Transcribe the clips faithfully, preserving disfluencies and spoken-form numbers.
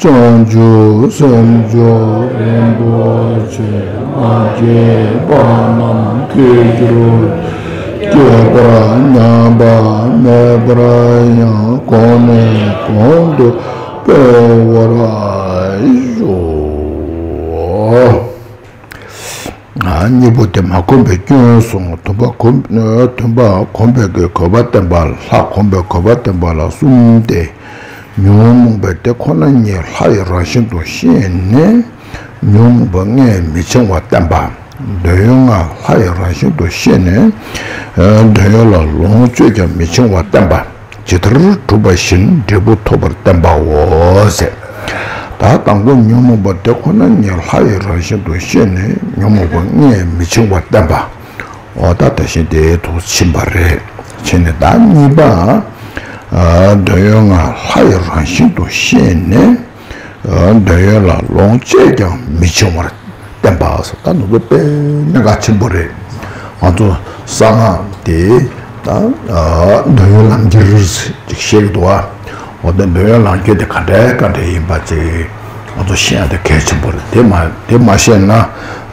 བྱང་ཆུབ་སེམས་མཆོག་རིན་པོ་ཆེ། མ་སྐྱེས་པ་རྣམས་སྐྱེ་གྱུར་ཅིག་སྐྱེས་པ་ཉམས་པ་མེད་པར་ཡང་གོང་ནས་གོང་དུ་འཕེལ་བར་ཤོག་གཉིས་པོ་དེ་མ་གོམས་པའི་སྐྱོན་སོང་། དུམ་པ་གོམས་དུམ་པ་གོམས་པའི་གི་གོ་བ་བསྟན་པ་ལ། གོམས་པའི་གོ་བ་བསྟན་པ་ལ་གསུམ་སྟེ། ཉོན་མོངས་པ་དེ་ཁོ་ན་ཉིད་ལྷ་ཡི་རང་བཞིན་དུ་ཤེས་ནས་ཉོན་མོངས་པ་ལྔས་མི་འཆིང་བ་བསྟན་པ། འདོད་ཡོན་ལྔ་ལྷ་ཡི་རང་བཞིན་དུ་ཤེས་ནས་འདོད་ཡོན་ལ་ལོངས་སྤྱོད་ཀྱང་མི་འཆིང་བ་བསྟན་པ། ཇི་ལྟར་གྲུབ་པ་བཞིན་འབྲས་བུ་ཐོབ་པར་བསྟན་པའོ་ཟེར། ད་དང་པོ་ཉོན་མོངས་པ་དེ་ཁོ་ན་ཉིད་ལྷ་ཡི་རང་བཞིན་དུ་ཤེས་ནས་ཉོན་མོངས་པ་ལྔས་མི་འཆིང་བ་བསྟན་པ། འོ་ད་ད་བཞིན་དེ་ཐུགས་ཕྱིན་པ་རེད། ཕྱིན་ནས་ད་གཉིས་པ། འདོད་ཡོན་ལྔ་ལྷ་ཡི་རང་བཞིན་དུ་ཤེས་ནས་འདོད་ཡོན་ལ་ལོངས་སྤྱད་ཀྱང་མི་འཆིང་བར་བསྟན་པ་ཟེར། ད་ནུ་ཚོ་དཔེ་གནད་འགག་ཆེན་པོ་རེད། ང་ཚོ་གསང་སྔགས་དེ་ད་འདོད་ཡོན་ལམ་འཁྱེར་ཅིག་བཤད་ཀྱི་འདུག་ཨ། འོ་ད་འདོད་ཡོན་ལམ་འཁྱེར་དེ་ག་འདྲའི་ག་འདྲའི་ཡིན་པ་ཅིག་ང་ཚོ་ཤེས་ཡ་དེ་གལ་ཆེན་པོ་རེད། དེ་མ་དེ་མ་ཤེས་ན་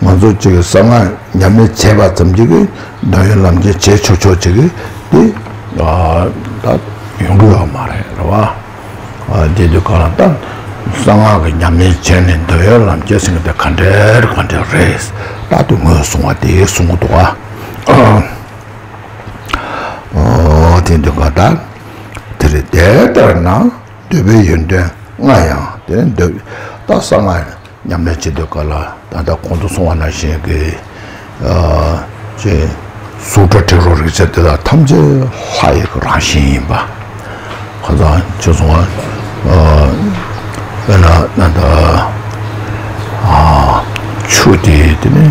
ང་ཚོ་ཅིག་གསང་སྔགས་ཉམས་ལེན་བྱས་པ་ཙམ་གྱིས་གི་འདོད་ཡོན་ལམ་འཁྱེར་བྱེད་ཆོག་ཆོག་ཅིག་གི་དེ་ད་ཡོང་གི་ཡོད་མ་རེད། རེད་བ། དེ་དུས་ག་ལ་ད་གསང་སྔགས་ཀྱི་ཉམས་ལེན་བྱས་ནས་འདོད་ཡོན་ལམ་འཁྱེར་ཟེར་མཁན་དེ་ག་འདྲའི་ག་འདྲའི་རེད། ད་དུང་ངོས་བཟུང་བ་དེ་གསུང་གི་འདུག་ཨ། ཨོ་དེ་འདུག་ག་ད་དེ་རེད། དེ་ལྟར་ན་འདོད་པའི་ཡོན་ཏན་ལྔ་ཡང་དེ་ནི་འདོད་ད་གསང་སྔགས་ཉམས་ལེན་བྱེད་དུས་སྐབས་ལ་ད་ལྟ་གོང་དུ་གསུངས་པ་ནང་བཞིན་གྱི་ཨ་ཅེ་གཟུགས་སྒྲ་དྲི་རོ་རེག་བྱ་དེ་དག་ཐམས་ཅད་ལྷ་ཡི་གི་རང་བཞིན་ཡིན་པ། ཁ་སང་ཅེས་གསུངས་པ། ཨ་དཔེར་ན་ད་ལྟ་ཨ་ཆུ་དེ་དེ་ནི་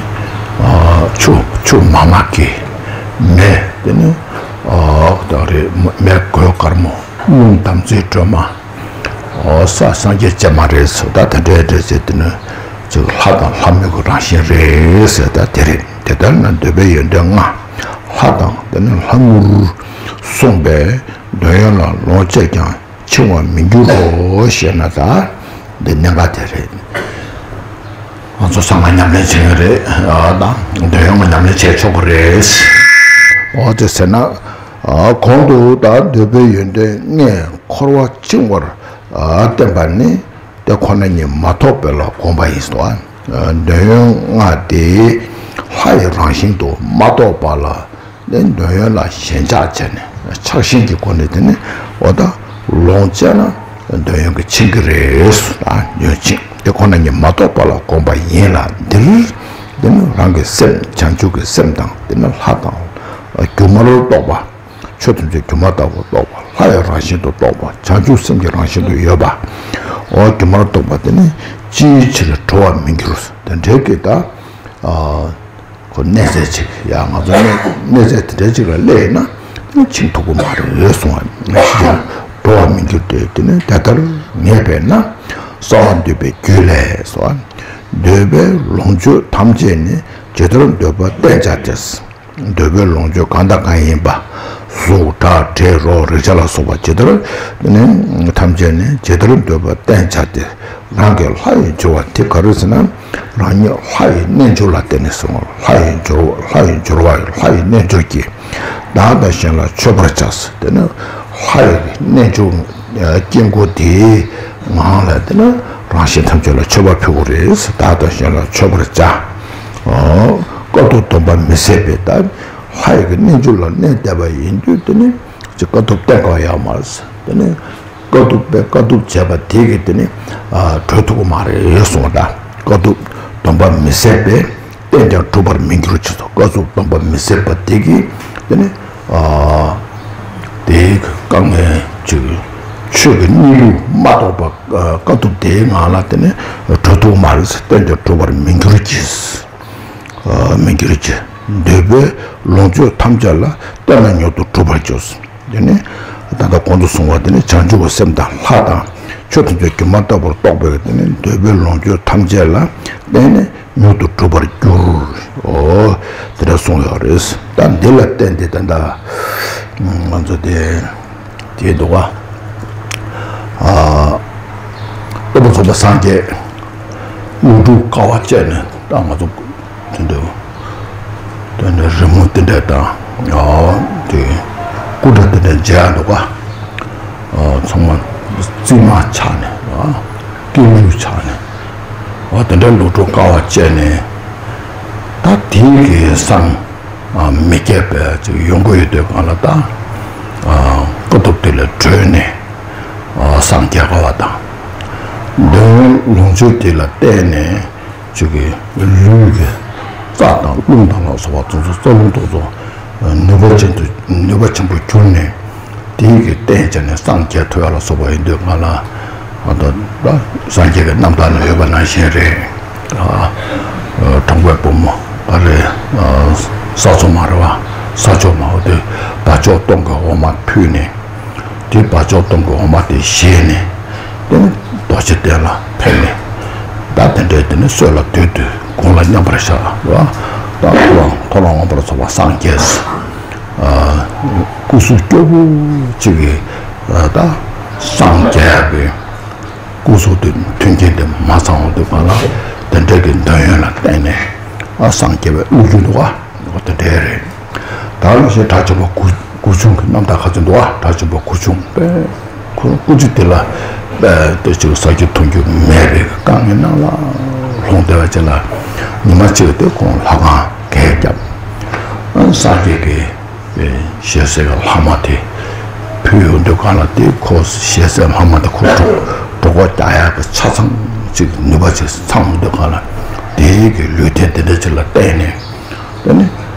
ཨ་ཆུ་ཆུ་མ་མ་གི་མེ་དེ་ནི་ཨ་ད་རེ་མེ་གོས་དཀར་མོ། རླུང་དམ་ཚིག་སྒྲོན་མ། འོ་ས་སངས་རྒྱས་སྤྱན་མ་རེད་ཟེར། ད་དེ་འདྲའི་འདྲ་ཟེར་དེ་ནི་ཅིག་ལྷ་དང་ལྷ་མོའི་གི་རང་བཞིན་རེད་ཟེར། ད་དེ་རེད། དེ་ལྟར་ན་འདོད་པའི་ཡོན་ཏན་ལྔ་ལྷ་དང་དེ་ནི་ལྷ་མོར་གསུངས་པས་འདོད་ཡོན་ལ་ལོངས་སྤྱད་ཀྱང་འཆིང་བར་མི་འགྱུར་རོ་ཞེ་ན། ད་འདི་གནད་འགག་དེ་རེད། ང་ཚོ་ཚང་མ་ཉམས་ལེན་བྱེད་ཀྱི་རེད། ཨ་དང་འདོད་ཡོན་གྱི་ཉམས་ལེན་བྱེད་ཆོག་གི་རེད། འོ་དེ་ཟེར་ན། ཨ་གོང་དུ་ད་འདོད་པའི་ཡོན་ཏན་ལྔས་འཁོར་བ་འཆིང་བར་ཨ་བསྟན་པ་ནི་དེ་ཁོ་ན་ཉིད་མ་རྟོགས་པ་ལ་དགོངས་པ་ཡིན་སོ། ཨ་འདོད་ཡོན་ལྔ་དེ་ལྷ་ཡི་རང་བཞིན་དུ་མ་རྟོགས་པ་ལ། དེ་འདོད་ཡོན་ལ་ཞེན་ཆགས་བྱས་ནས་ཆགས་ཞེན་གྱི་སྒོ་ནས་དེ་ནི་འོ་ད་ལོངས་སྤྱད་ན་འདོད་ཡོན་གྱི་འཆིང་གི་རེད། ཡོན་འཆིང་དེ་ཁོ་ན་ཉིད་མ་རྟོགས་པ་ལ་དགོངས་པ་ཡིན་ལ། འདིར་དེ་ནི་རང་གི་སེམས་བྱང་ཆུབ་ཀྱི་སེམས་དང་དེ་ནི་ལྷ་དང་སྒྱུ་མར་རྟོགས་པ། ཆོས་ཐམས་ཅད་སྒྱུ་མ་ལྟ་བུར་རྟོགས་པ། ལྷ་ཡི་རང་བཞིན་དུ་རྟོགས་པ། བྱང་ཆུབ་སེམས་ཀྱི་རང་བཞིན་དུ་ཡོད་པ། འོ་སྒྱུ་མར་རྟོགས་པ་དེ་ནི་ཅིའི་ཕྱིར་གྲོལ་བར་མི་འགྱུར། དེ་འདྲའི་གི་ད་ཨ་ཁོ་གནས་ཚད་ཅིག་ཡང་ང་ཚོ་གནས་གནས་ཚད་དེ་འདྲའི་ཅིག་ལ་སླེབས་ན་དེ་ནི་འཆིང་ཐུབ་ཀྱི་མ་རེད་གསུངས་པ། གྲོལ་བར་མི་འགྱུར་ཏེ། དེ་ནི་དེ་ལྟར་ངེས་པས་ན་གསང་བ་འདུས་པའི་རྒྱུད་ལས་སོ། འདོད་པའི་ལོངས་སྤྱོད་ཐམས་ཅད་ནི་ཇི་ལྟར་འདོད་པ་བསྟེན་བྱ་སྟེ། འདོད་པའི་ལོངས་སྤྱོད་གང་དང་གང་ཡིན་པ། གཟུགས་སྒྲ་དྲི་རོ་རེག་བྱ་ལ་སོགས་པ་ཇི་ལྟར་ནི་ཐམས་ཅད་ནི་ཇི་ལྟར་འདོད་པ་བསྟེན་བྱ་སྟེ། རང་གི་ལྷ་ཡི་སྦྱོར་བ་དེ་ག་རེ་ཟེར་ན། རང་ཉིད་ལྷ་ཡི་རྣལ་འབྱོར་ལ་བརྟེན་ནས་སོང་། ལྷ་ཡི་སྦྱོར་བ་ལྷ་ཡི་སྦྱོར་བ་ལྷ་ཡི་རྣལ་འབྱོར་གྱིས་བདག་དང་གཞན་ལ་མཆོད་པར་བྱ། དེ་ནི་ལྷ་ཡི་རྣལ་འབྱོར་དཀྱིལ་འཁོར་དེའི་ངང་ལ་དེ་ནི་རང་གཞན་ཐམས་ཅད་ལ་མཆོད་པ་ཕུལ་དགོས་རེད། བདག་དང་གཞན་ལ་མཆོད་པར་བྱ། དཀའ་ཐུབ་སྡོམ་པ་མི་ཟད་པའི་ད་ལྷ་ཡི་གི་རྣལ་འབྱོར་ལ་གནས་བསྡད་པ་ཡིན་དུས་དེ་ནི་ཅིག་དཀའ་ཐུབ་བསྟེན་དགོས་ཡོད་མ་རེད། དེ་ནི་དཀའ་ཐུབ་པས་དཀའ་ཐུབ་བྱས་པ་དེ་གིས་དེ་ནི་གྲོལ་ཐུབ་ཀྱི་མ་རེད་གསུངས་པ། ད་དཀའ་ཐུབ་སྡོམ་པ་མི་ཟད་པས་བསྟེན་ཀྱང་གྲུབ་པར་མི་འགྱུར་ཅེས་སོ། དཀའ་ཐུབ་སྡོམ་པ་མི་ཟད་པ་དེ་གིས་དེ་ནི་དེའི་དཀའ་ངལ་ཅིག་ཆོས་ཀྱི་གནས་ལུགས་མ་རྟོགས་པ་དཀའ་ཐུབ་དེའི་ངང་ལ་དེ་ནི་གྲོལ་ཐུབ་ཀྱི་མ་རེད། བསྟེན་ཀྱང་གྲུབ་པར་མི་འགྱུར་གྱི། མི་འགྱུར་གྱི། འདོད་པའི་ལོངས་སྤྱོད་ཐམས་ཅད་ལ་བརྟེན་ན་མྱུར་དུ་འགྲུབ་པར་འགྱུར། དེ་ནི་ད་ལྟ་གོང་དུ་གསུངས་པ་དེ་ནི་བྱང་ཆུབ་ཀྱི་སེམས་དང་ལྷ་དང་ཆོས་ཐམས་ཅད་སྒྱུ་མ་ལྟ་བུར་རྟོགས་པས་དེ་ནི་འདོད་པའི་ལོངས་སྤྱོད་ཐམས་ཅད་ལ་བརྟེན་ནས་མྱུར་དུ་འགྲུབ་པར་འགྱུར། འོ་དེ་འདྲ་གསུངས་ཡོད་རེད། ད་འདི་ལ་བརྟེན་ཏེ་ད་ལྟ་ང་ཚོ་དེ། དེ་འདུག་བ། ཨ། ལ་སོགས་པ་སངས་རྒྱས། ཀླུ་སྒྲུབ་དཀའ་བ་སྤྱད་ནས་ད་ང་ཚོ་དེ་འདྲ་དེ་འདྲ་རི་མོ་དེ་འདྲ་དང་ཡང་དེ་སྐུ་འདྲ་དེ་འདྲ་མཇལ་འདུག་ག་ཚང་མ་རྩིབ་མ་ཆགས་ནས་ཀེང་རུས་ཆགས་ནས་དེ་འདྲ་ཀླུ་སྒྲུབ་དཀའ་བ་སྤྱད་ནས་ད་དེའི་གི་སང་མི་སྐྱེ་བའི་ཅིག་ཡོང་གི་ཡོད་དུས་གང་ལ་ད་དཀའ་ཐུབ་དེ་ལས་གྲོལ་ནས་སངས་རྒྱས་དཀའ་བ་དང་། འདོད་ཡོན་ལོངས་སྤྱོད་དེ་ལ་བརྟེན་ནས་ཅིག་གི་ལུས་ཀྱི་རྩ་དང་རླུང་དང་ལ་སོགས་པ་དེ་ཚོ་རྩ་རླུང་དེ་ཚོ་ནུས་པ་ཅན་དུ་ནུས་པ་ཆེན་པོ་གྱུར་ནས་དེའི་གི་རྟེན་བྱས་ནས་སངས་རྒྱས་ཐུབ་ཡ་ལ་སོགས་པ་ཡིན་དུས་གང་ལ་ད་སངས་རྒྱས་ཀྱི་རྣམ་ཐར་ན་ཡོད་པ་ནང་བཞིན་རེད། དྲང་པོའི་བུ་མོ་ད་རེད། ས་འཚོ་མ་རེད་བ། ས་ཕྱོགས་མ་འོ་དེ་བ་ཅོ་སྟོང་གི་འོ་མ་ཕུལ་ནས། དེ་བ་ཅོ་སྟོང་གི་འོ་མ་དེ་བཞེས་ནས་དེ་ནི་རྡོ་རྗེ་གདན་ལ་ཕེབས་ནས་ད་དེ་འདྲའི་དེ་ནི་སྲོད་ལ་བདུད་དུ་དགུང་ལ་མཉམ་པར་བཞག་པ་ད་ཐོ་རངས་ཐོ་རངས་དབང་པོར་སོགས་པ་སངས་རྒྱས། སྐུ་གཟུགས་སྐྱོ་པོ་གཅིག་གིས་ད་སངས་རྒྱས་པའི་སྐུ་གཟུགས་དེ་མཐུན་རྐྱེན་དེ་མ་ཚང་བ་འདུག་ག་ལ་དེ་འདྲའི་གི་འདོད་ཡོན་ལ་བརྟེན་ནས་ཨ་སངས་རྒྱས་པའི་བློ་རྒྱུན་འདུག་ག་འོ་དེ་འདྲའི་རེད། ད་ལོ་ཞེས་གྲགས་ཆེན་པོ་གུར་གུར་ཆུང་གི་རྣམ་ཐར་ཁ་ཚོན་འདུག་ག་གྲགས་ཆེན་པོ་གུར་ཆུང་པས་ཁོ་སྐུ་ཚེ་དེ་ལ་པས་དེ་ཅིག་ཟ་རྒྱུ་འཐུང་རྒྱུ་མེད་པའི་དཀའ་ངལ་ནང་ལ་ལྷུང་བསྡད་པ་ཅིག་ལ་ཉི་མ་གཅིག་དེ་ཁོང་ལྷ་ཁང་གས་བརྒྱབ། སངས་རྒྱས་ཀྱི་ཞལ་ཟས་ཀྱི་ལྷག་མ་དེ་ཕུལ་ཡོང་དུས་གང་ལ་དེ་ཁོ་ཞལ་ཟས་ལྷག་མ་དེ་ཁོ་གྲོད་གྲོད་ཁོག་རྒྱགས་ཡག་གི་ཆ་ཚང་ཅིག་ནུས་པ་ཅིག་ཚང་ཡོང་དུས་གང་ལ་དེའི་གི་ལུས་རྟེན་དེ་འདྲ་ཅིག་ལ་བརྟེན་ནས་དེ་ནི་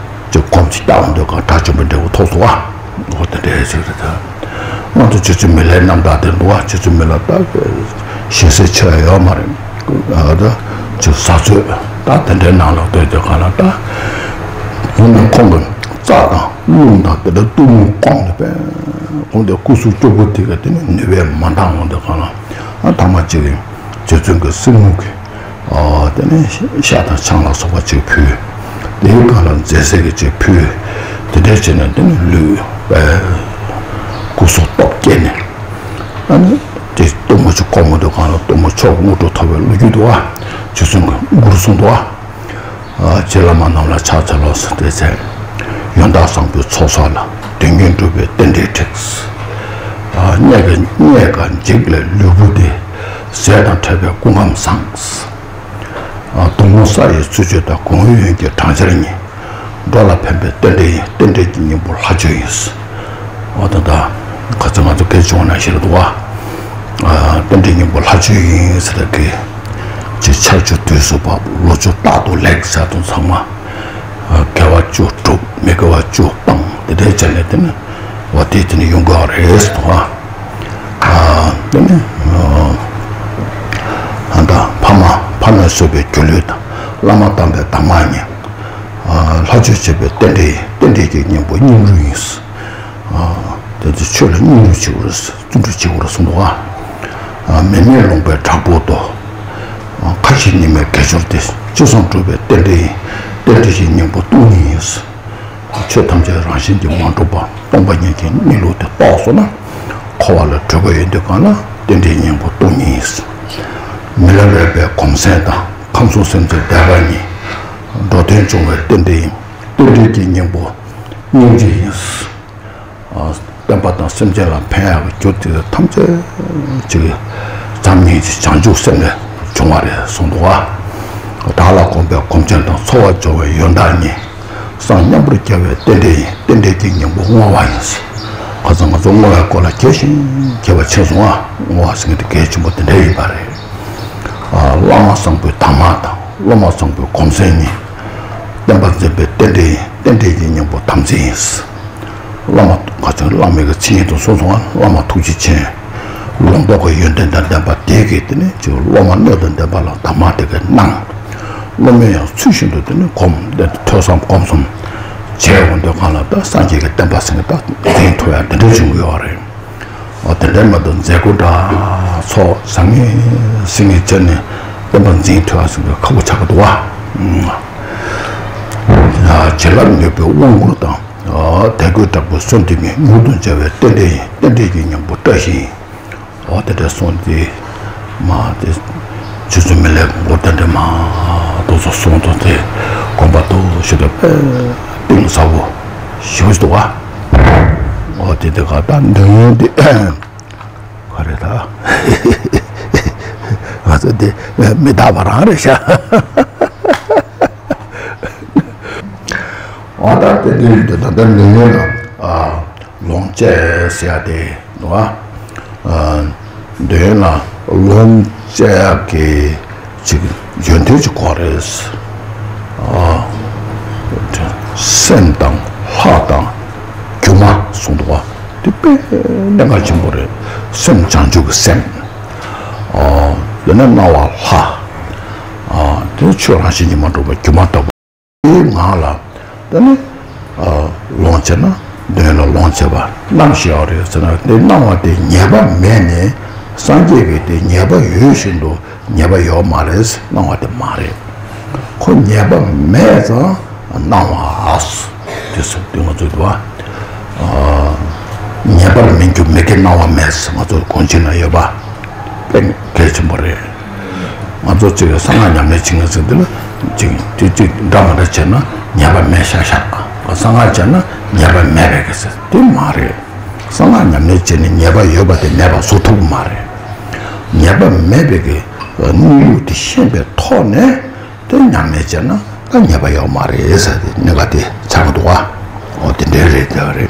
ཅིག་གོམས་ཅིག་བཏང་ཡོང་དུས་གང་གྲགས་ཆེན་པོའི་འབྲས་བུ་ཐོབ་སོང་བ། འོ་དེ་འདྲ་ཞིག་རེད་ད། ང་ཚོ་རྗེ་བཙུན་མི་ལའི་རྣམ་ཐར་དེ་འདུག་བ། རྗེ་བཙུན་མི་ལ་ད་ཞལ་ཟས་ཆེ་བ་ཡོད་མ་རེད། ཨ་ད་ཅིག་བཟའ་ཚོད་ད་དེ་འདྲའི་ནང་ལ་ལྟོས་དེ་ག་ལ་ད། ཡིན་ན་ཁོང་གི་རྩ་དང་རླུང་དང་དེ་འདྲ་གཏུམ་མོ་བསྐོངས་ནས་པས་ཁོང་དེ་སྐུ་གཟུགས་སྐྱོ་པོ་དེ་ག་དེ་ནི་ནུས་པས་མ་འདང་འོང་དེ་ག་ལ་ཨ་ཐ་མ་ཅིག་རྗེ་བཙུན་གྱི་སྲིང་མོ་གི་ཨ་དེ་ནས་ཤ་དང་ཆང་ལ་སོགས་པ་ཅིག་ཕུལ། དེའི་སྒང་ལ་མཛེས་སེར་གྱི་ཅིག་ཕུལ། དེ་འདྲ་བྱས་ནས་དེ་ནས་ལུས་པས་སྐུ་གཟུགས་སྟོབས་བསྐྱེད་ནས་ཨ་ནི་དེ་གཏུམ་མོ་ཅིག་བསྐོངས་མ་འདུག་གང་ལ་གཏུམ་མོ་མཆོག་དངོས་གྲུབ་ཐོབ་པའི་ལོ་རྒྱུས་འདུག་བ། རྗེ་བཙུན་གྱི་མགུར་གསུངས་འདུག་བ། རྗེ་བླ་མ་རྣམས་ལ་ཕྱག་འཚལ་ལོ་ཟེར་ཏེ་ཟེར། ཡོན་བདག་བཟང་པོའི་ཚོགས་བསགས་ལ། དོན་ཀུན་འགྲུབ་པའི་རྟེན་འབྲེལ་འགྲིགས། རྙེད་དཀའ་རྙེད་དཀའ་འཇིག་ལས་ལུས་པོ་འདི། ཟས་དང་འཕྲད་པའི་སྐུ་ཁམས་བཟང་། གདུང་མོ་ས་ཡི་ཚུལ་འཆོས་དང་། གོང་འོག་ཡོན་གྱི་གྲངས་འཆར་ཉིད། འགྲོ་ལ་ཕན་པའི་རྟེན་འབྲེལ་ཡིན། རྟེན་འབྲེལ་གྱི་སྙིང་པོ་ལྷ་ཆོས་ཡིན། འོ་ད་ད་ཁ་ཚ་ང་ཚོ་སྐད་བྱུང་ན་ཞིག་འདུག་བ། རྟེན་འབྲེལ་སྙིང་པོ་ལྷ་ཆོས་ཡིན་ཟེར་གི་ཅིག་ཆར་ཆུ་དུས་སུ་བབ། ལོ་ཆུ་རྟག་ཏུ་ལེགས་ཟེར་དང་ཚང་མ། དགེ་བ་བཅུ་སྒྲུབ། མི་དགེ་བ་བཅུ་སྤང་། དེ་འདྲའི་བྱས་ནས་དེ་ནི་འོ་དེ་དེ་ནི་ཡོང་དགོས་པ་རེད་ཟེར་དང་བ། དེ་ནི་ཨ་ད་ཕ་མ་ཕ་མས་གསོས་པའི་སྒྱུ་ལུས་དང་། བླ་མ་དམ་པའི་གདམས་ངག་ཉན། ལྷ་ཆོས་བྱེད་པའི་རྟེན་འབྲེལ་ཡིན། རྟེན་འབྲེལ་གྱི་སྙིང་པོ་སྙིང་རུས་ཡིན། དེ་ཚོ་ཆོས་ལ་སྙིང་རུས་བྱེད་དགོས་རེད། བརྩོན་འགྲུས་བྱེད་དགོས་རེད་གསུངས་འདུག་བ། མི་མེད་ལུང་པའི་བྲག་ཕུག་ཏུ། ཁ་ཞིག་ཉི་མའི་དགེ་སྦྱོར་ཏེ། ཅི་བསམ་འགྲུབ་པའི་རྟེན་འབྲེལ་ཡིན། རྟེན་འབྲེལ་གྱི་སྙིང་པོ་སྟོང་ཉིད་ཡིན། ཆོས་ཐམས་ཅད་རང་བཞིན་གྱིས་མ་གྲུབ་པ། སྟོང་པ་ཉིད་ཀྱི་གནས་ལུགས་དེ་རྟོགས་སོང་ན། འཁོར་བ་ལས་གྲོལ་དགོས་ཡོད་དུས་གང་ལ་རྟེན་འབྲེལ་སྙིང་པོ་སྟོང་ཉིད་ཡིན། མི་ལ་རས་པའི་གོང་ཚད་དང་། ཁམས་གསུམ་སེམས་ཅན་བདེ་བ་ཉིད། འགྲོ་དོན་སྐྱོང་བའི་རྟེན་འབྲེལ་ཡིན། རྟེན་འབྲེལ་གྱི་སྙིང་པོ་སྙིང་རྗེ་ཡིན། བསྟན་པ་དང་སེམས་ཅན་ལ་ཕན་ཡག་གི་རྒྱུ་དེ་ཐམས་ཅད་ཅིག་ཙམ་ཉིད་ཅིག་བྱང་ཆུབ་སེམས་ལས་བྱུང་བ་རེད་གསུངས་འདུག་བ། བདག་ལ་གོམས་པའི་གོམས་ཆེན་དང་། འཚོ་བ་སྦྱོར་བའི་ཡོན་བདག་ཉིད། སངས་མཉམ་པོར་རྒྱལ་བའི་རྟེན་འབྲེལ་ཡིན། རྟེན་འབྲེལ་གྱི་སྙིང་པོ་བསྔོ་བ་ཡིན། ཁ་སང་ང་ཚོ་བསྔོ་བའི་སྐོར་ལ་རྒྱས་ཤིང་རྒྱས་པ་ཕྱིན་སོང་བ། བསྔོ་བ་ཟེར་མཁན་དེ་གལ་ཆེན་པོ་དེ་འདྲ་ཡིན་པ་རེད། བླ་མ་བཟང་པོའི་གདམས་ངག་དང་། སློབ་མ་བཟང་པོའི་གོ་མཚོན་ཉིད། བསྟན་པ་འཛིན་པའི་རྟེན་འབྲེལ་ཡིན། རྟེན་འབྲེལ་གྱི་སྙིང་པོ་དམ་ཚིག་ཡིན། བླ་མ་ག་ཚོད་བླ་མའི་གི་མཚན་ཉིད་དུ་སོང་སོང་བ། བླ་མ་ཐུགས་རྗེ་ཆེ། ལུང་རྟོགས་ཀྱི་ཡོན་ཏན་དང་ལྡན་པ་དེ་གིས་དེ་ནི་ཅིག་སློབ་མ་སྣོད་དང་ལྡན་པ་ལ་གདམས་ངག་དེ་གས་གནང་། སློབ་མས་ཡང་ཚུལ་བཞིན་དུ་དེ་ནི་སྒོམ། དེ་ཐོས་བསམ་སྒོམ་གསུམ་བྱས་འོང་དུས་གང་ལ་ད་སངས་རྒྱས་ཀྱི་བསྟན་པ་ཟེར་མཁན་ད་འཛིན་ཐུབ་ཡ་དེ་འདྲ་བྱུང་ཡོད་རེད། འོ་དེ་འདྲའི་མ་གཏོགས་མཛད་སྒོ་འདྲ་ཚོགས་བཟང་ངན་ཟིན་ངན་བྱས་ནས་བསྟན་པ་འཛིན་ཐུབ་ཡ་ཟེར་མཁན་ཁག་པོ་ཆགས་ཀྱི་འདུག་བ། བྱིན་རླབས་ནུས་པའི་དབང་བསྐུར་དང་། དད་གུས་དྲག་པོས་གསོལ་འདེབས་མིན། མྱུར་དུ་མཇལ་བའི་རྟེན་འབྲེལ་ཡིན། རྟེན་འབྲེལ་གྱི་སྙིང་པོ་བཀྲ་ཤིས་ཡིན། འོ་དེ་འདྲ་གསུངས་ཏེ། མ་དེ་ཆུ་ཚོད་མི་ལེགས་མགོ་བསྟན་འདྲེ་མ་དུ་ཚོ་སོང་དོ་དེ་དགོན་པ་དུ་ཞུ་དོ་པས་གཏིང་ཟབ་པོ་ཞུ་ཞུ་དུ་བ། འོ་དེ་དེ་ག་ད་འདོན་ཡོན་དེ་ག་རེ་ད་ང་ཚོ་དེ་མི་དག་པ་རང་རེད་ཤག་འོ་ད་དེ་འདོན་ཡོན་དེ་ད་ད་འདོན་ཡོན་ལ་ལོངས་སྤྱད་ཟེར་ཡ་དེ། ཨ། འདོན་ལ་ལོངས་སྤྱད་ཀྱི་ཅིག་ཡོན་ཏན་ཅིག་དགོས་རེད། ཨ། སེམས་དང་ལྷ་དང་སྒྱུ་མ་གསུངས་འདུག་པ། དེ་དཔེ་གནད་འགག་ཆེན་པོ་རེད། སེམས་བྱང་ཆུབ་ཀྱི་སེམས། ཨ། དེ་ནས་སྣང་བ་ལྷ། ཨ། དེ་ཆོས་རང་བཞིན་གྱིས་མ་གྲུབ་པ་སྒྱུ་མ་ལྟ་བུ། དེའི་ངང་ལ་དེ་ནི་ལོངས་སྤྱད་ན་འདོན་ལ་ལོངས་སྤྱད་པ་རྣམ་ཞེས་པ་རེད་ཟེར་ན། དེ་སྣང་བ་དེ་ཉེས་པ་མེད་ནས་སངས་རྒྱས་ཀྱི་དེ་ཉེས་པ་ཡོད་བཞིན་དུ་ཉེས་པ་ཡོད་མ་རེད། སྣང་བ་དེ་མ་རེད། ཁོ་ཉེས་པ་མེད་ཙང་སྣང་བ་ཨ་སུ་དེ་སུ་དེ་ང་ཚོས་དུ་བ། ཉེས་པར་མི་འགྱུར་མི་དགེ་སྣང་བ་མེད་ཟེར་ང་ཚོ་དགོངས་གཅིག་ན་ཡོད་པ། དཔེ་གལ་ཆེན་པོ་རེད། ང་ཚོ་གཅིག་གིས་གསང་སྔགས་ཉམས་ལེན་བྱེད་མཁན་ཟེར་འདི་ལ་གཅིག་དེ་གཅིག་འདྲ་མ་འདྲ་བྱས་ན་ཉེས་པ་མེད་ཤག་ཤག་གསང་སྔགས་བྱས་ན་ཉེས་པ་མེད་པའི་གི་ཟེར་དེ་མ་རེད། གསང་སྔགས་ཉམས་ལེན་བྱས་ནས་ཉེས་པ་ཡོད་པ་དེ་མེད་པ་བཟོ་ཐུབ་ཀྱི་མ་རེད། ཉེས་པ་མེད་པའི་གི་དངོས་ལུགས་དེ་ཤེས་པའི་ཐོག་ནས་དེ་ཉམས་ལེན་བྱས་ན་ད་ཉེས་པ་ཡོད་མ་རེད་ཟེར་ཏེ་གནད་འགག་དེ་ཆགས་འདུག་བ། འོ་དེ་འདྲའི་རེད་དེ་རེད།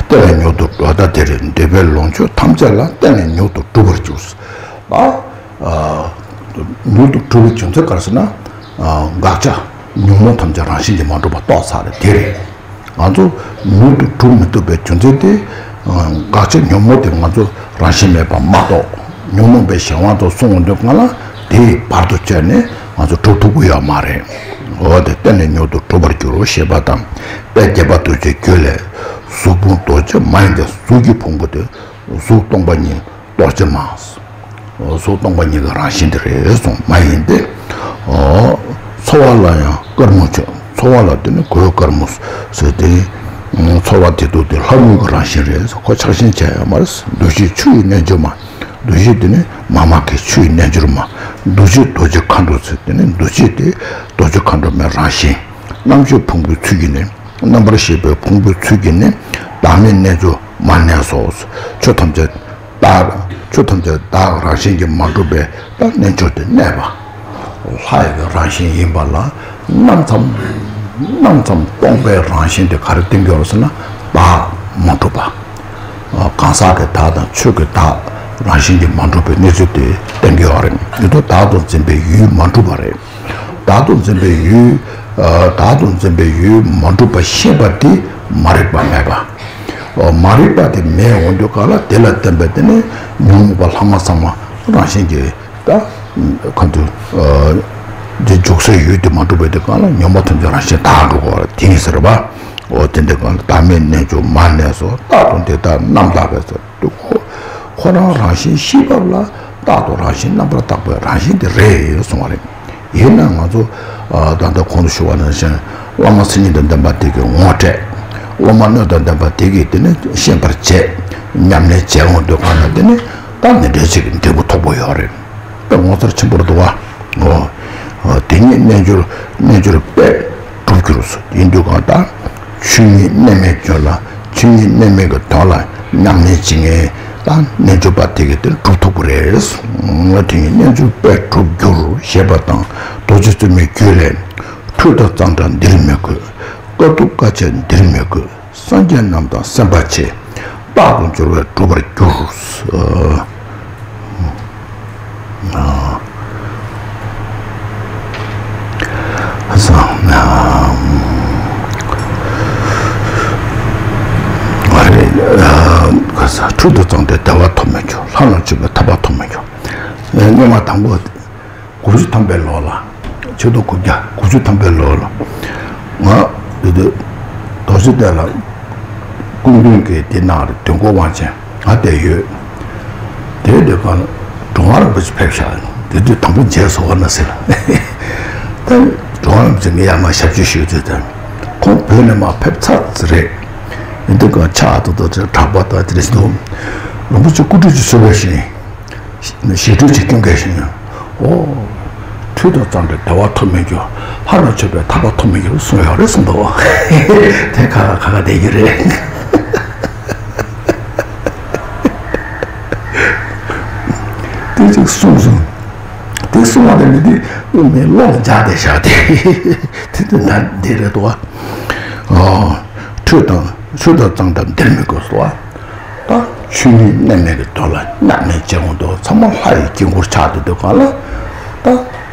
བརྟེན་ནས་མྱུར་དུ་འགྲོ་ད་དེ་རེད། འདོད་པའི་ལོངས་སྤྱོད་ཐམས་ཅད་ལ་བརྟེན་ནས་མྱུར་དུ་འགྲུབ་པར་འགྱུར། ཨ། མྱུར་དུ་འགྲུབ་པའི་རྒྱུ་མཚན་ག་རེ་ཟེར་ན། དགག་བྱ་ཉོན་མོངས་ཐམས་ཅད་རང་བཞིན་གྱིས་མ་གྲུབ་པ་རྟོགས་ཚར་རེད་དེ་རེད། ང་ཚོ་མྱུར་དུ་འགྲུབ་མི་ཐུབ་པའི་རྒྱུ་མཚན་དེ། དགག་བྱ་ཉོན་མོངས་དེ་ང་ཚོ་རང་བཞིན་མེད་པ་མ་གཏོགས་ཉོན་མོངས་པའི་གཞན་དབང་དུ་སོང་འོང་དུས་གང་ལ་དེའི་བར་དུ་གཅོད་ནས་ང་ཚོ་འགྲུབ་ཐུབ་ཀྱི་ཡོད་མ་རེད། འོ་དེ་བརྟེན་ནས་མྱུར་དུ་འགྲུབ་པར་འགྱུར་རོ་ཞེས་པ་དང་། དཔལ་དགྱེས་པ་རྡོ་རྗེའི་རྒྱུད་ལས། གཟུགས་ཕུང་རྡོ་རྗེ་མ་ཡིན་ཏེ། གཟུགས་ཀྱི་ཕུང་པོ་དེ་གཟུགས་སྟོང་པ་ཉིད་རྡོ་རྗེ་མ། གཟུགས་སྟོང་པ་ཉིད་ཀྱི་རང་བཞིན་དེ་རེད་གསུངས་མ་ཡིན་ཏེ། ཚོར་བ་ལ་ཡང་དཀར་མོ་བྱུང་། ཚོར་བ་ལ་དེ་ནི་གོས་དཀར་མོ་ཟེར་ཏེ། ཚོར་བ་དེ་དུ་དེ་ལྷ་མོ་གི་རང་བཞིན་རེད། ཁོ་ཆགས་ཞེན་བྱས་ཡོད་མ་རེད། འདུ་ཤེས་ཆུ་ཡི་རྣལ་འབྱོར་མ། འདུ་ཤེས་དེ་ནི་མཱ་མ་ཀཱི་ཆུ་ཡི་རྣལ་འབྱོར་མ། འདུ་བྱེད་རྡོ་རྗེ་མཁའ་འགྲོ་ཟེར་དེ་ནི་འདུ་བྱེད་དེ་རྡོ་རྗེ་མཁའ་འགྲོ་མའི་རང་བཞིན། རྣམ་དཔྱོད་ཕུང་པོའི་ཚུལ་གྱིས་ནི། རྣམ་པར་ཤེས་པའི་ཕུང་པོའི་ཚུལ་གྱིས་ནི། བདག་མེད་རྣལ་འབྱོར་མར་གནས་སོ། ཆོས་ཐམས་ཅད་བདག་ཆོས་ཐམས་ཅད་བདག་རང་བཞིན་གྱིས་མ་གྲུབ་པའི་ད་རྣལ་འབྱོར་དུ་གནས་པ། ལྷ་ཡི་རང་བཞིན་ཡིན་པ་ལ་རྣམ་ཙམ་རྣམ་ཙམ་སྟོང་པའི་རང་བཞིན་དེ་ག་རེ་བསྟན་གྱི་ཡོད་ཟེར་ན་བདག་མ་གྲུབ་པ། གང་ཟག་གི་བདག་དང་ཆོས་ཀྱི་བདག་རང་བཞིན་གྱིས་མ་གྲུབ་པའི་གནས་ཚུལ་དེ་བསྟན་གྱི་ཡོད་རེད། མྱུར་དུ་བདག་ཏུ་འཛིན་པའི་ཡུལ་མ་གྲུབ་པ་རེད། བདག་ཏུ་འཛིན་པའི་ཡུལ། བདག་ཏུ་འཛིན་པའི་ཡུལ་མ་གྲུབ་པ་ཤེས་པ་དེ་མ་རིག་པ་མེད་པ། མ་རིག་པ་དེ་མེད་འོང་དུས་ག་ལ་དེ་ལ་བརྟེན་པའི་དེ་ནི་ཉོན་མོངས་པ་ལྷག་མ་ཚང་མ་རང་བཞིན་གྱིས་ད་གང་དུ་དེ་འཇུག་སའི་ཡུལ་དེ་མ་གྲུབ་པའི་དེ་ག་ལ་ཉོན་མོངས་ཐམས་ཅད་རང་བཞིན་དག་འགྲོ་དགོས་པ་དེ་ཡིན་ཟེར་བ། འོ་དེ་འདྲའི་སྒང་ལ་བདག་མེད་རྣལ་འབྱོར་མར་གནས་སོ། རྟག་ཏུ་འདི་ལྟར་རྣམ་དག་པས་ཟེར་དུས་ཁོ་ཁོ་རང་རང་བཞིན་ཤེས་པ་ལ་རྟག་ཏུ་རང་བཞིན་རྣམ་པར་དག་པའི་རང་བཞིན་དེ་རེད་གསུངས་པ་རེད། ཡིན་ན་ང་ཚོ་ད་ལྟ་གོང་དུ་ཞུ་བ་ནང་བཞིན་བླ་མ་མཚན་ཉིད་དང་ལྡན་པ་དེ་གི་ངོ་སྤྲད། བླ་མ་སྣོད་དང་ལྡན་པ་དེ་གིས་དེ་ནི་ཤེས་པར་བྱེད། ཉམས་ལེན་བྱེད་འོང་དུས་གང་ལ་དེ་ནི་ད་ནི་འདྲེ་ཅིག་འབྲས་བུ་ཐོབ་པོ་ཡོད་རེད། དཔེ་ངོ་མཚར་ཆེན་པོ་རེད་འདུག་བ། འོ། དེ་ཉིད་རྣལ་འབྱོར་རྣལ་འབྱོར་པས་གྲུབ་འགྱུར་ཟེར། ཡིན་དུས་གང་ལྟར་ཆོས་ཉིད་གནས་མལ་སྦྱོར་ལ་ཆོས་ཉིད་གནས་མལ་གྱི་དོན་ལ་ཉམས་ལེན་བྱེད་མཁན་དང་རྣལ་འབྱོར་པ་དེ་གས་དེ་གྲུབ་ཐུབ་ཀྱི་རེད། དེ་ཉིད་རྣལ་འབྱོར་པས་གྲུབ་འགྱུར་ཞེས་པ་དང་རྡོ་རྗེ་བཙུན་མོའི་རྒྱུད་ལས། ཁྲུས་དང་གཙང་སྦྲ་འདིར་མི་དགོས། དཀའ་ཐུབ་དཀའ་སྤྱད་འདིར་མི་དགོས། སངས་རྒྱས་རྣམས་དང་སེམས་དཔའ་ཆེ། རྟག་ཏུ་འབྱོར་བས་འགྲུབ་པར་འགྱུར། ཨ། ཨ། ཨ། ཁྲུས་དང་གཙང་སྦྲས་བདེ་བ་ཐོབ་མི་འགྱུར། ལྷ་རྣམས་མཆོད་པའི་ཐར་པ་ཐོབ་མི་འགྱུར། སྔོན་མ་དང་པོ། དགུ་བཅུ་ཐམ་པའི་ལོ་ལ། ཆིག་སྟོང་དགུ་བརྒྱ་དགུ་བཅུ་ཐམ་པའི་ལོ་ལ། ང་། དེ་དུས། རྡོ་རྗེ་གདན་ལ། སྐུ་མདུན་གྱི་དེ་ནང་རེ་དོན་གོ་དབང་ཆེན་ང་བསྡད་ཡོད། དེའི་དུས་གང་། གྲུབ་དབང་རིན་པོ་ཆེ་ཕེབས་ཤག་དེ་དུས་དང་པོ་མཇལ་སོང་བ་ན་ཟེར། ད། གྲུབ་དབང་རིན་པོ་ཆེ་ངས་ཡར་མར་ཞབས་ཕྱི་ཞུས་ཚེ་དང་། ཁོང་བོད་ནས་མར་ཕེབས་ཚར་ཙམ་རེད། ཡིན་དུས་གང་ཕྱག་ཏུ་ཏུ་ཅིག་གྲགས་པ་དང་དེ་རེད་འདུག་རིན་པོ་ཆེ་སྐུ་ཁྲུས་ཅིག་གསོལ་བས་ཤིང་། ཞི་ཁྲོས་ཅིག་སྐྱོན་གས་ཤིང་། ཨོ། ཁྲུས་དང་བཅས་པས་བདེ་བ་ཐོབ་མི་འགྱུར། ལྷ་རུ་མཆོད་པས་ཐར་པ་ཐོབ་མི་འགྱུར་གསུངས་ཡོད་རེད་གསུངས་འདུག། དེ་ཁ་ཁ་ཁ་ཁ་བསྡད་ཀྱི་རེད། དེ་ཅིག་གསུངས་སོང་། དེ་གསུངས་པ་དེ་མི་དེ་མི་བློ་ལ་འཇགས་ཏེ་བཞག་དེ། དེ་དེ་ན་འདི་རེད་དོ། ཨོ། ཁྲུས་དང་ཁྲུས་དང་བཅས་པས་འདིར་མི་དགོས་སོ། ད་ཆོས་ཉིད་གནས་མལ་གྱི་དོན་ལ་མཉམ་གནས་བྱེད་འོང་དུས་ཚང་མ་ལྷ་ཡི་དཀྱིལ་འཁོར་ཆགས་བསྡད་དུས་གང་ལ། ད་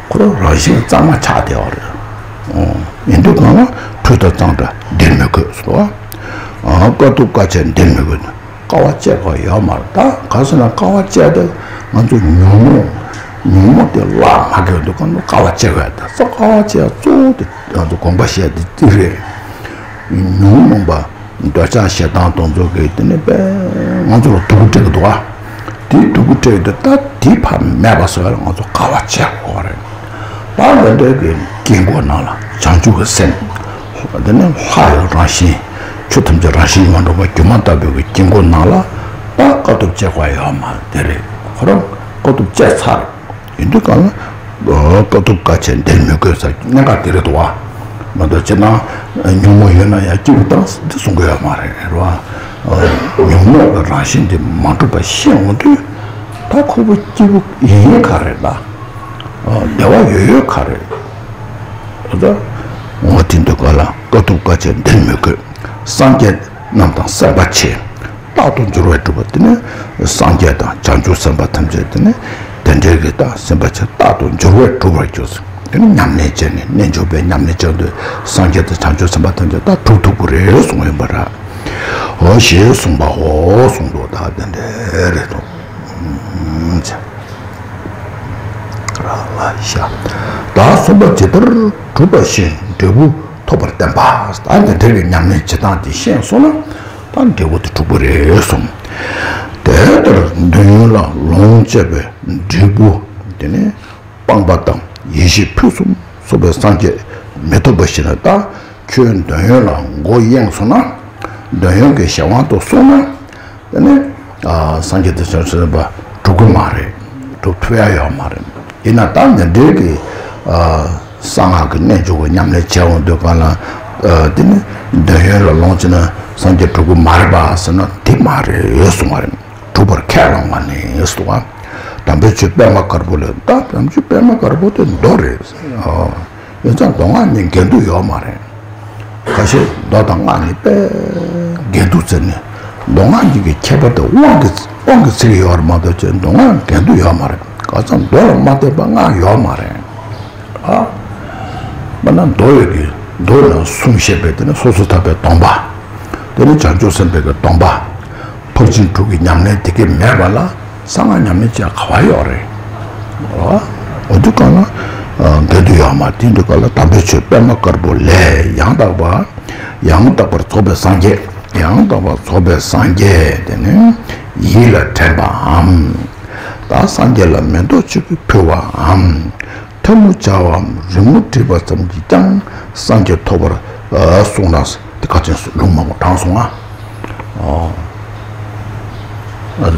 ཁོ་རང་རང་བཞིན་གཙང་མ་ཆགས་བསྡད་པ་རེད། ཨོ། ཡིན་དུས་གང་ལ་ཁྲུས་དང་བཅས་པས་འདིར་མི་དགོས་སོ། ཨ། དཀའ་ཐུབ་དཀའ་སྤྱད་འདིར་མི་དགོས། དཀའ་བ་སྤྱད་དགོས་ཡོད་མ་རེད། ད་ག་ཟེར་ན་དཀའ་བ་སྤྱད་དུས་ང་ཚོ་ཉོན་མོངས་ཉོན་མོངས་དེ་བརླག་མ་དགོས་འདུག་ག་ནོ་དཀའ་བ་སྤྱད་དགོས། ད་གཙོ་དཀའ་བ་སྤྱད་གཙོ་བོ་དེ་ང་ཚོ་དགོངས་པ་བཞེས་དེ་དེ་རེད། ཉོན་མོངས་པ་འདོད་ཆགས་ཞེ་སྡང་དེ་ཚོ་གིས་དེ་ནི་དཔེ་ང་ཚོ་ལ་སྡུག་པོ་སྤྲད་ཀྱི་འདུག་བ། དེ་སྡུག་པོ་སྤྲད་ཀྱི་འདུག་ད་དེ་ཕར་མེད་པ་བཟོ་ཡ་ལ་ང་ཚོ་དཀའ་བ་སྤྱད་དགོས་པ་རེད། ད་འདི་འདྲའི་གི་དཀྱིལ་འཁོར་ནང་ལ་བྱང་ཆུབ་ཀྱི་སེམས། དེ་ནས་ལྷ་ཡི་རང་བཞིན། ཆོས་ཐམས་ཅད་རང་བཞིན་གྱིས་མ་གྲུབ་པ་སྒྱུ་མ་ལྟ་བུའི་གི་དཀྱིལ་འཁོར་ནང་ལ་ད་དཀའ་ཐུབ་སྤྱད་དགོས་ཡོད་མ་རེད། དེ་རེད། ཁོ་རང་དཀའ་ཐུབ་སྤྱད་ཚར། ཡིན་དུས་གང་ལ། དཀའ་ཐུབ་དཀའ་སྤྱད་འདིར་མི་དགོས་ཟེར་གནད་འགག་དེ་རེད་དོ། མ་གཏོགས་ཅི་ན་ཉོན་མོངས་ཡོད་ན་ཡང་སྐྱིད་པོ་བཏང་འདི་གསུང་གི་ཡོད་མ་རེད། རེད་བ། ཉོན་མོངས་ཀྱི་རང་བཞིན་དེ་མ་གྲུབ་པ་ཤེས་འོང་དུས་ད་ཁོ་བོ་སྐྱིད་པོ་ཡིན་ཡིན་ག་རེད་ལ། བདེ་བ་ཡོད་ཡོད་ག་རེད། ད་འོ་དེ་འདུག་ག་ལ་དཀའ་ཐུབ་དཀའ་སྤྱད་འདིར་མི་དགོས། སངས་རྒྱས་རྣམས་དང་སེམས་དཔའ་ཆེ། རྟག་ཏུ་འབྱོར་བས་གྲུབ་པ་དེ་ནི་སངས་རྒྱས་དང་བྱང་ཆུབ་སེམས་དཔའ་ཐམས་ཅད་དེ་ནི་དེ་འདྲའི་གི་ད་སེམས་དཔའ་ཆེ་རྟག་ཏུ་འབྱོར་བས་གྲུབ་པར་གྱུར། དེ་ནི་ཉམས་ལེན་བྱས་ནས་རྣལ་འབྱོར་པས་ཉམས་ལེན་བྱས་དུས་སངས་རྒྱས་དང་བྱང་ཆུབ་སེམས་དཔའ་ཐམས་ཅད་ད་གྲུབ་ཐུབ་ཀྱི་རེད་གསུངས་ཡིན་པ་ར། འོ་ཞེས་གསུངས་པའོ་གསུངས་འདུག་ད་དེ་འདྲའི་རེད་དོ། ཨུམ། ཆ། ར་ལ་ཤ། ད་གསུངས་པ་ཇི་ལྟར་གྲུབ་པ་བཞིན་འབྲས་བུ་ཐོབ་པར་བསྟན་པ། ད་འདི་འདྲ་བའི་ཉམས་ལེན་བྱེད་སྟངས་དེ་ཤེས་སོང་ན་ད་འབྲས་བུ་དེ་འགྲུབ་པ་རེད་གསུངས། དེ་ལྟར་འདོད་ཡོན་ལ་ལོངས་སྤྱོད་པའི་འབྲས་བུ་དེ་ནི་སྤངས་པ་དང་ཡེ་ཤེས་ཕུན་སུམ་ཚོགས་པའི་སངས་རྒྱས་མི་ཐོབ་པ་ཞིག་ལ་ད། ཁྱོད་འདོད་ཡོན་ལ་མགོ་གཡེང་སོང་ན། འདོད་ཡོན་གྱི་གཞན་དབང་དུ་སོང་ན། དེ་ནི་ཨ་སངས་རྒྱས་དང་བྱང་ཆུབ་སེམས་དཔའ་འགྲུབ་ཀྱི་མ་རེད། འགྲུབ་ཐུབ་ཡ་ཡོད་མ་རེད། ཡིན་ན་ད་འདི་འདྲའི་གི་ཨ་གསང་སྔགས་ཀྱི་རྣལ་འབྱོར་གྱི་ཉམས་ལེན་བྱས་འོང་དུས་གང་ལ་ཨ་དེ་ནི་འདོད་ཡོན་ལ་ལོངས་སྤྱད་ན་སངས་རྒྱས་འགྲུབ་ཀྱི་མ་རེད་པ་ཟེར་ན་དེ་མ་རེད་གསུངས་པ་རེད། གྲུབ་པར་ཁས་བླངས་པ་ནི་གསུངས་པ། དམ་པའི་ཆོས་པད་མ་དཀར་པོ་ལས་ད་དམ་ཆོས་པད་མ་དཀར་པོ་དེ་མདོ་རེད། ཨ། ཡིན་ཙང་མདོ་སྔགས་གཉིས་འགལ་འདུ་ཡོད་མ་རེད། ཁ་ཤས་མདོ་དང་སྔགས་གཉིས་དཔེ་འགལ་འདུ་བྱས་ནས་མདོ་སྔགས་གཉིས་ཀྱི་ཁྱད་པར་དེ་དབང་གི་དབང་གི་ཚིག་ཡོད་རེད་མ་གཏོགས་ཅེས་མདོ་སྔགས་འགལ་འདུ་ཡོད་མ་རེད། ག་ཚ་མདོ་ལ་མ་བརྟེན་པ་སྔགས་ཡོད་མ་རེད། ཨ། མ་ན་མདོ་ཡོད་ཀྱི་མདོ་ལ་གསུང་བཤད་པའི་དེ་ནི་སོ་སོ་ཐར་པའི་སྡོམ་པ། དེ་ནི་བྱང་ཆུབ་སེམས་དཔའི་གི་སྡོམ་པ། འཕགས་ཆེན་དྲུག་གི་ཉམས་ལེན་དེ་གས་མེད་པ་ལ། གསང་སྔགས་ཉམས་ལེན་བྱས་ག་བ་ཡོད་རེད། འོ་འོ་དུས་གང་ལ་འགལ་འདུ་ཡོད་མ་དེ་དུས་གང་ལ་དམ་པའི་ཆོས་པད་མ་དཀར་པོ་ལས་ཡང་དག་པ། ཡང་དག་པར་རྫོགས་པའི་སངས་རྒྱས། ཡང་དག་པར་རྫོགས་པའི་སངས་རྒྱས་དེ་ནི་ཡིད་ལ་དྲན་པའམ། ད་སངས་རྒྱས་ལ་མེ་ཏོག་གཅིག་ཕུལ་བའམ། ཐལ་མོ་སྦྱར་བའམ་རི་མོ་བྲིས་པ་ཙམ་གྱིས་ཀྱང་སངས་རྒྱས་ཐོབ་པར་གསུངས་ན་དེ་ཁ་ཅན་ལུང་མང་པོ་དྲངས་སོང་ང་། ཨོ།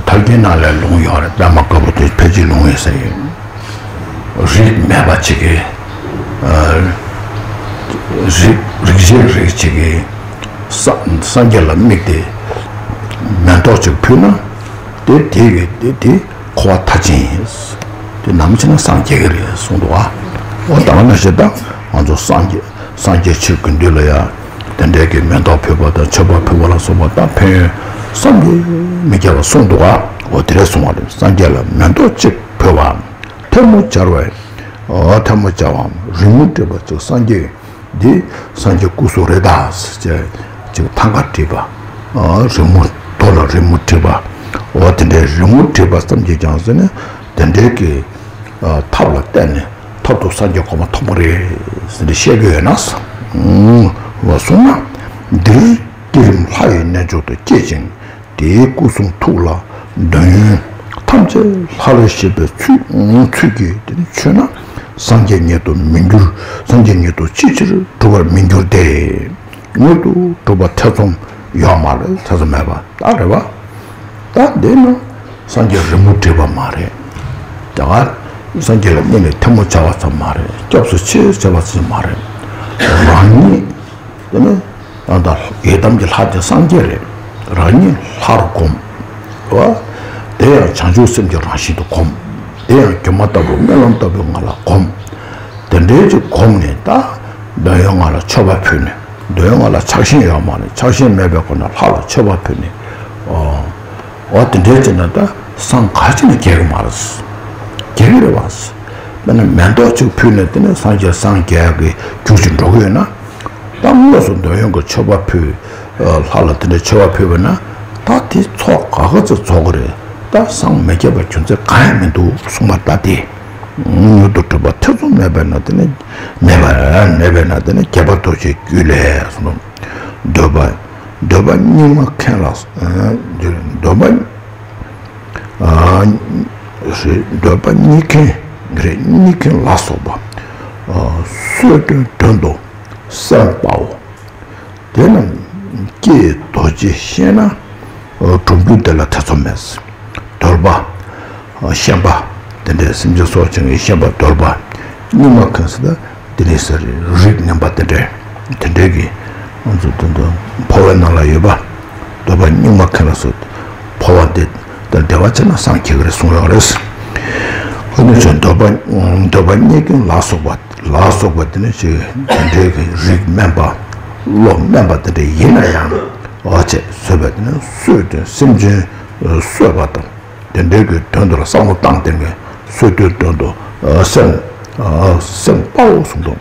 ཐར་རྒྱན་ནང་ལ་ལུང་ཡོད་རེད། པད་མ་དཀར་པོ་དེ་ཕལ་ཆེར་ལུང་ཡིན་ས་ཡིན། རིགས་མེད་པ་ཅིག་གིས། རིགས་རིགས་ཅན་རིགས་ཅིག་གིས་སངས་སངས་རྒྱས་ལ་དམིགས་ཏེ་མེ་ཏོག་ཅིག་ཕུལ་ན་དེ་དེ་གི་དེ་དེ། འཁོར་བ་མཐའ་ཅན་ཡིན། དེ་ནམ་ཕྱིན་ན་སངས་རྒྱས་ཀྱི་རེད་གསུངས་འདུག་ཨ། འོ་ད་ག་ནང་བཞིན་ད་ང་ཚོ་སངས་རྒྱས་སངས་རྒྱས་ཆོས་ཀུན་འདུས་ལ་ཡ། དེ་འདྲའི་གི་མེ་ཏོག་ཕུལ་བ་དང་མཆོད་པ་ཕུལ་བ་ལ་སོགས་པ་ད་ཕན་ཡོན་བསམ་གྱིས་མི་ཁྱབ་པ་གསུངས་འདུག་ཨ། འོ་དེ་རེད་གསུངས་པ་རེད། སངས་རྒྱས་ལ་མེ་ཏོག་གཅིག་ཕུལ་བ། ཐལ་མོ་སྦྱར་བའི། འོ་ཐལ་མོ་སྦྱར་བའམ་རི་མོ་བྲིས་པ་ཅིག་སངས་རྒྱས། འདི་སངས་རྒྱས་སྐུ་གཟུགས་རེད་ད་ཟེར་ཅིག་ཐང་ག་བྲིས་པ། རི་མོ་རྡོ་ལ་རི་མོ་བྲིས་པ། འོ་དེ་འདྲའི་རི་མོ་བྲིས་པ་ཙམ་གྱིས་ཀྱང་ཟེར་ནས་དེ་འདྲའི་གི་ཐབས་ལ་བརྟེན་ནས་མཐར་ཐུག་སངས་རྒྱས་གོ་འཕང་ཐོབ་པ་རེད་ཟེར་ནས་བཤད་ཀྱི་ཡོད་ན། འོ་གསུངས་ན། འདིར་བསྐྱེད་རིམ་ལྷ་ཡི་རྣལ་འབྱོར་དུ་བསྐྱེད་ཅིང་། དེའི་སྐུ་གསུང་ཐུགས་ལ་འདོད་ཡོན་ཐམས་ཅད་ལྷར་བཞེས་པའི་ཚུལ་ཚུལ་གྱིས་དེ་ནི་མཆོད་ན་སངས་རྒྱས་ཉིད་དུ་མི་འགྱུར། སངས་རྒྱས་ཉིད་དུ་ཅིའི་ཕྱིར་འགྲུབ་པར་མི་འགྱུར་ཏེ། མྱུར་དུ་འགྲུབ་པ་ཐེ་ཚོམ་ཡོད་མ་རེད། ཐེ་ཚོམ་མེད་པ་ད་རེད་བ། ད་འདི་ནི་ སངས་རྒྱས་རི་མོ་བྲིས་པ་མ་རེད། དེ་ག་སངས་རྒྱས་ལ་སྙིང་ནས་ཐལ་མོ་སྦྱར་བ་ཙམ་མ་རེད། སྐྱབས་སུ་མཆི་ཟེར་བ་ཙམ་མ་རེད། རང་ཉིད་དེ་ནི་ད་ལྟ་ཡི་དམ་གྱི་ལྷ་དེ་སངས་རྒྱས་རེད། རང་ཉིད་ལྷར་བསྒོམ། བ། དེ་ཡང་བྱང་ཆུབ་སེམས་ཀྱི་རང་བཞིན་དུ་བསྒོམ། དེ་ཡང་སྒྱུ་མ་ལྟ་བུ་སྨོན་ལམ་ལྟ་བུའི་ངང་ལ་བསྒོམ། དེ་འདྲའི་ཅིག་བསྒོམས་ནས་ད་འདོད་ཡོན་ལྔ་ལ་མཆོད་པ་ཕུལ་ནས། འདོད་ཡོན་ལྔ་ལ་ཆགས་ཞེན་ཡོད་མ་རེད། ཆགས་ཞེན་མེད་པའི་སྒོ་ནས་ལྷ་ལ་མཆོད་པ་ཕུལ་ནས། ཨོ། ཨོ་དེ་འདྲའི་ཅིག་ན་ད་སངས་ག་ཅི་ནས་རྒྱས་ཀྱི་མ་རེད། རྒྱས་ཀྱི་རེད་བ། དཔེར་ན་མེ་ཏོག་ཅིག་ཕུལ་ནས་དེ་ནས་སངས་རྒྱས་སངས་རྒྱས་ཀྱི་རྒྱུར་ཅིག་འགྲོ་གི་ཡོད་ན། ད་དངོས་སུ་འདོད་ཡོན་གྱི་མཆོད་པ་ཕུལ། ལྷ་ལ་དེ་འདྲའི་མཆོད་པ་ཕུལ་བ་ན། ད་དེ་ཚོགས་ག་ག་ཚོད་རྫོགས་ཀྱི་རེད། ད་སངས་མི་རྒྱས་པ་རྒྱུ་མཚན་གང་ཡང་མི་འདུག་གསུངས་པ་ལྟ་སྟེ། མྱུར་དུ་གྲུབ་པ་ཐེ་ཚོམ་མེད་པས་ན་དེ་ནི། མེད་པ་མེད་པས་ན་དེ་ནི་རྒྱས་པ་རྡོ་རྗེའི་རྒྱུད་ལས་གསུངས། འདོད་པ། འདོད་པ་གཉིས་མ་མཁན་ལ། འདོད་པ། འདོད་པ་གཉིས་མཁན་རེད། གཉིས་མཁན་ལ་སོགས་པ། སོ་སོའི་དོན་དུ་སེམས་དཔའོ། དེ་རྣམས་ཀྱེ་རྡོ་རྗེ་ཤེས་ན། གྲུབ་འབྲས་དེ་ལ་ཐེ་ཚོམ་མེད། གདོལ་པ། ཤན་པ། དེ་འདྲའི་སེམས་ཅན་སྲོག་ཆགས་ཀྱི་ཤན་པ་གདོལ་པ། གཉིས་མ་མཁན་ཟེར་ན་དེ་ནི་ཟེར་རིགས་ངན་པ་དེ་འདྲའི། དེ་འདྲའི་གི་ང་ཚོ་དོན་དུ་འཕོ་བའི་ནང་ལ་ཡོད་པ། གདོལ་པ་གཉིས་མ་མཁན་ལ་སོགས་འཕོ་བ་དེ་དང་འབྲེལ་བ་བྱས་ན་སངས་རྒྱས་ཀྱི་རེད་གསུངས་ཡོད་རེད། ཁོ་ནི་ཚོ་འདོད་པ། འདོད་པ་གཉིས་མཁན་ལ་སོགས་པ། ལ་སོགས་པ་དེ་ནི་ཅིག་དེ་འདྲའི་གི་རིགས་དམན་པ། བློ་དམན་པ་དེ་འདྲ་ཡིན་ན་ཡང་། འོ་ཅེས་བཟོད་པ་དེ་ནི་གསོད་དོན་སེམས་ཅན་གསོད་པ་དང་། དེ་འདྲའི་གི་དོན་དུ་ལ་བསམ་བློ་བཏང་སྟེ་གསོད་དོན་དོན་དུ་སེམས། སེམས་དཔའ་བོ་གསུངས་དང་།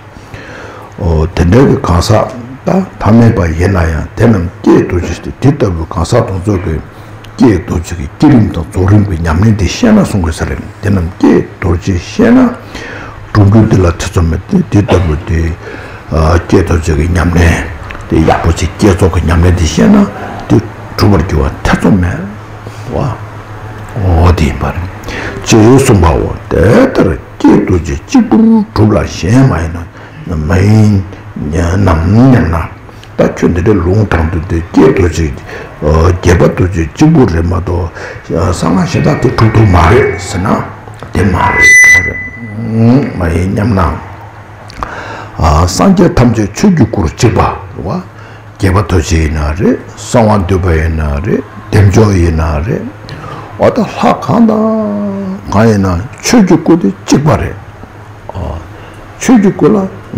འོ་དེ་འདྲའི་གི་གང་ཟག་ད་ཐ་མལ་པ་ཡིན་ན་ཡང་དེ་རྣམས་ཀྱེ་རྡོ་རྗེ་སྟེ། དེ་ལྟ་བུའི་གང་ཟག་དེ་ཚོ་གི་ཀྱེ་རྡོ་རྗེ་གི་བསྐྱེད་རིམ་དང་རྫོགས་རིམ་གྱི་ཉམས་ལེན་དེ་ཤེས་ན་གསུང་དགོས་ས་རེད། དེ་རྣམས་ཀྱེ་རྡོ་རྗེ་ཤེས་ན། གྲུབ་འབྲས་དེ་ལ་ཐེ་ཚོམ་མེད་དེ། དེ་ལྟ་བུ་དེ། ཀྱེ་རྡོ་རྗེ་གི་ཉམས་ལེན་དེ་ཡག་པོ་ཅིག་བསྐྱེད་རྫོགས་ཀྱི་ཉམས་ལེན་དེ་ཤེས་ན་དེ་གྲུབ་པར་འགྱུར་བ་ཐེ་ཚོམ་མེད་པ། འོ་དེ་ཡིན་པ་རེད། ཅེས་གསུངས་པའོ། དེ་ལྟར་ཀྱེ་རྡོ་རྗེ་གཅིག་པུར་གྲུབ་ལ་གཞན་མ་ཡིན་ན། མ་ཡིན་ནམ་སྙམ་ན། ད་ཁྱོད་འདི་འདྲའི་ལུང་དྲངས་དུས་དེ་ཀྱེ་རྡོ་རྗེ། རྒྱས་པ་རྡོ་རྗེ་གཅིག་པུ་རེད་མ་གཏོགས། གསང་སྔགས་གཞན་དག་དེ་གྲུབ་ཐུབ་མ་རེད་ཟེར་ན། དེ་མ་རེད། མ་རེད། མ་ཡིན་སྙམ་ན། སངས་རྒྱས་ཐམས་ཅད་ཆོས་ཀྱི་སྐུར་གཅིག་པ་རེད་བ། རྒྱས་པ་རྡོ་རྗེ་ཡིན་ན་རེད། གསང་བ་འདུས་པ་ཡིན་ན་རེད། བདེ་མཆོག་ཡིན་ན་རེད། འོ་ད་ལྷ་གང་དང་གང་ཡིན་ན་ཆོས་ཀྱི་སྐུ་དེ་གཅིག་པ་རེད། ཨ། ཆོས་ཀྱི་སྐུ་ལ་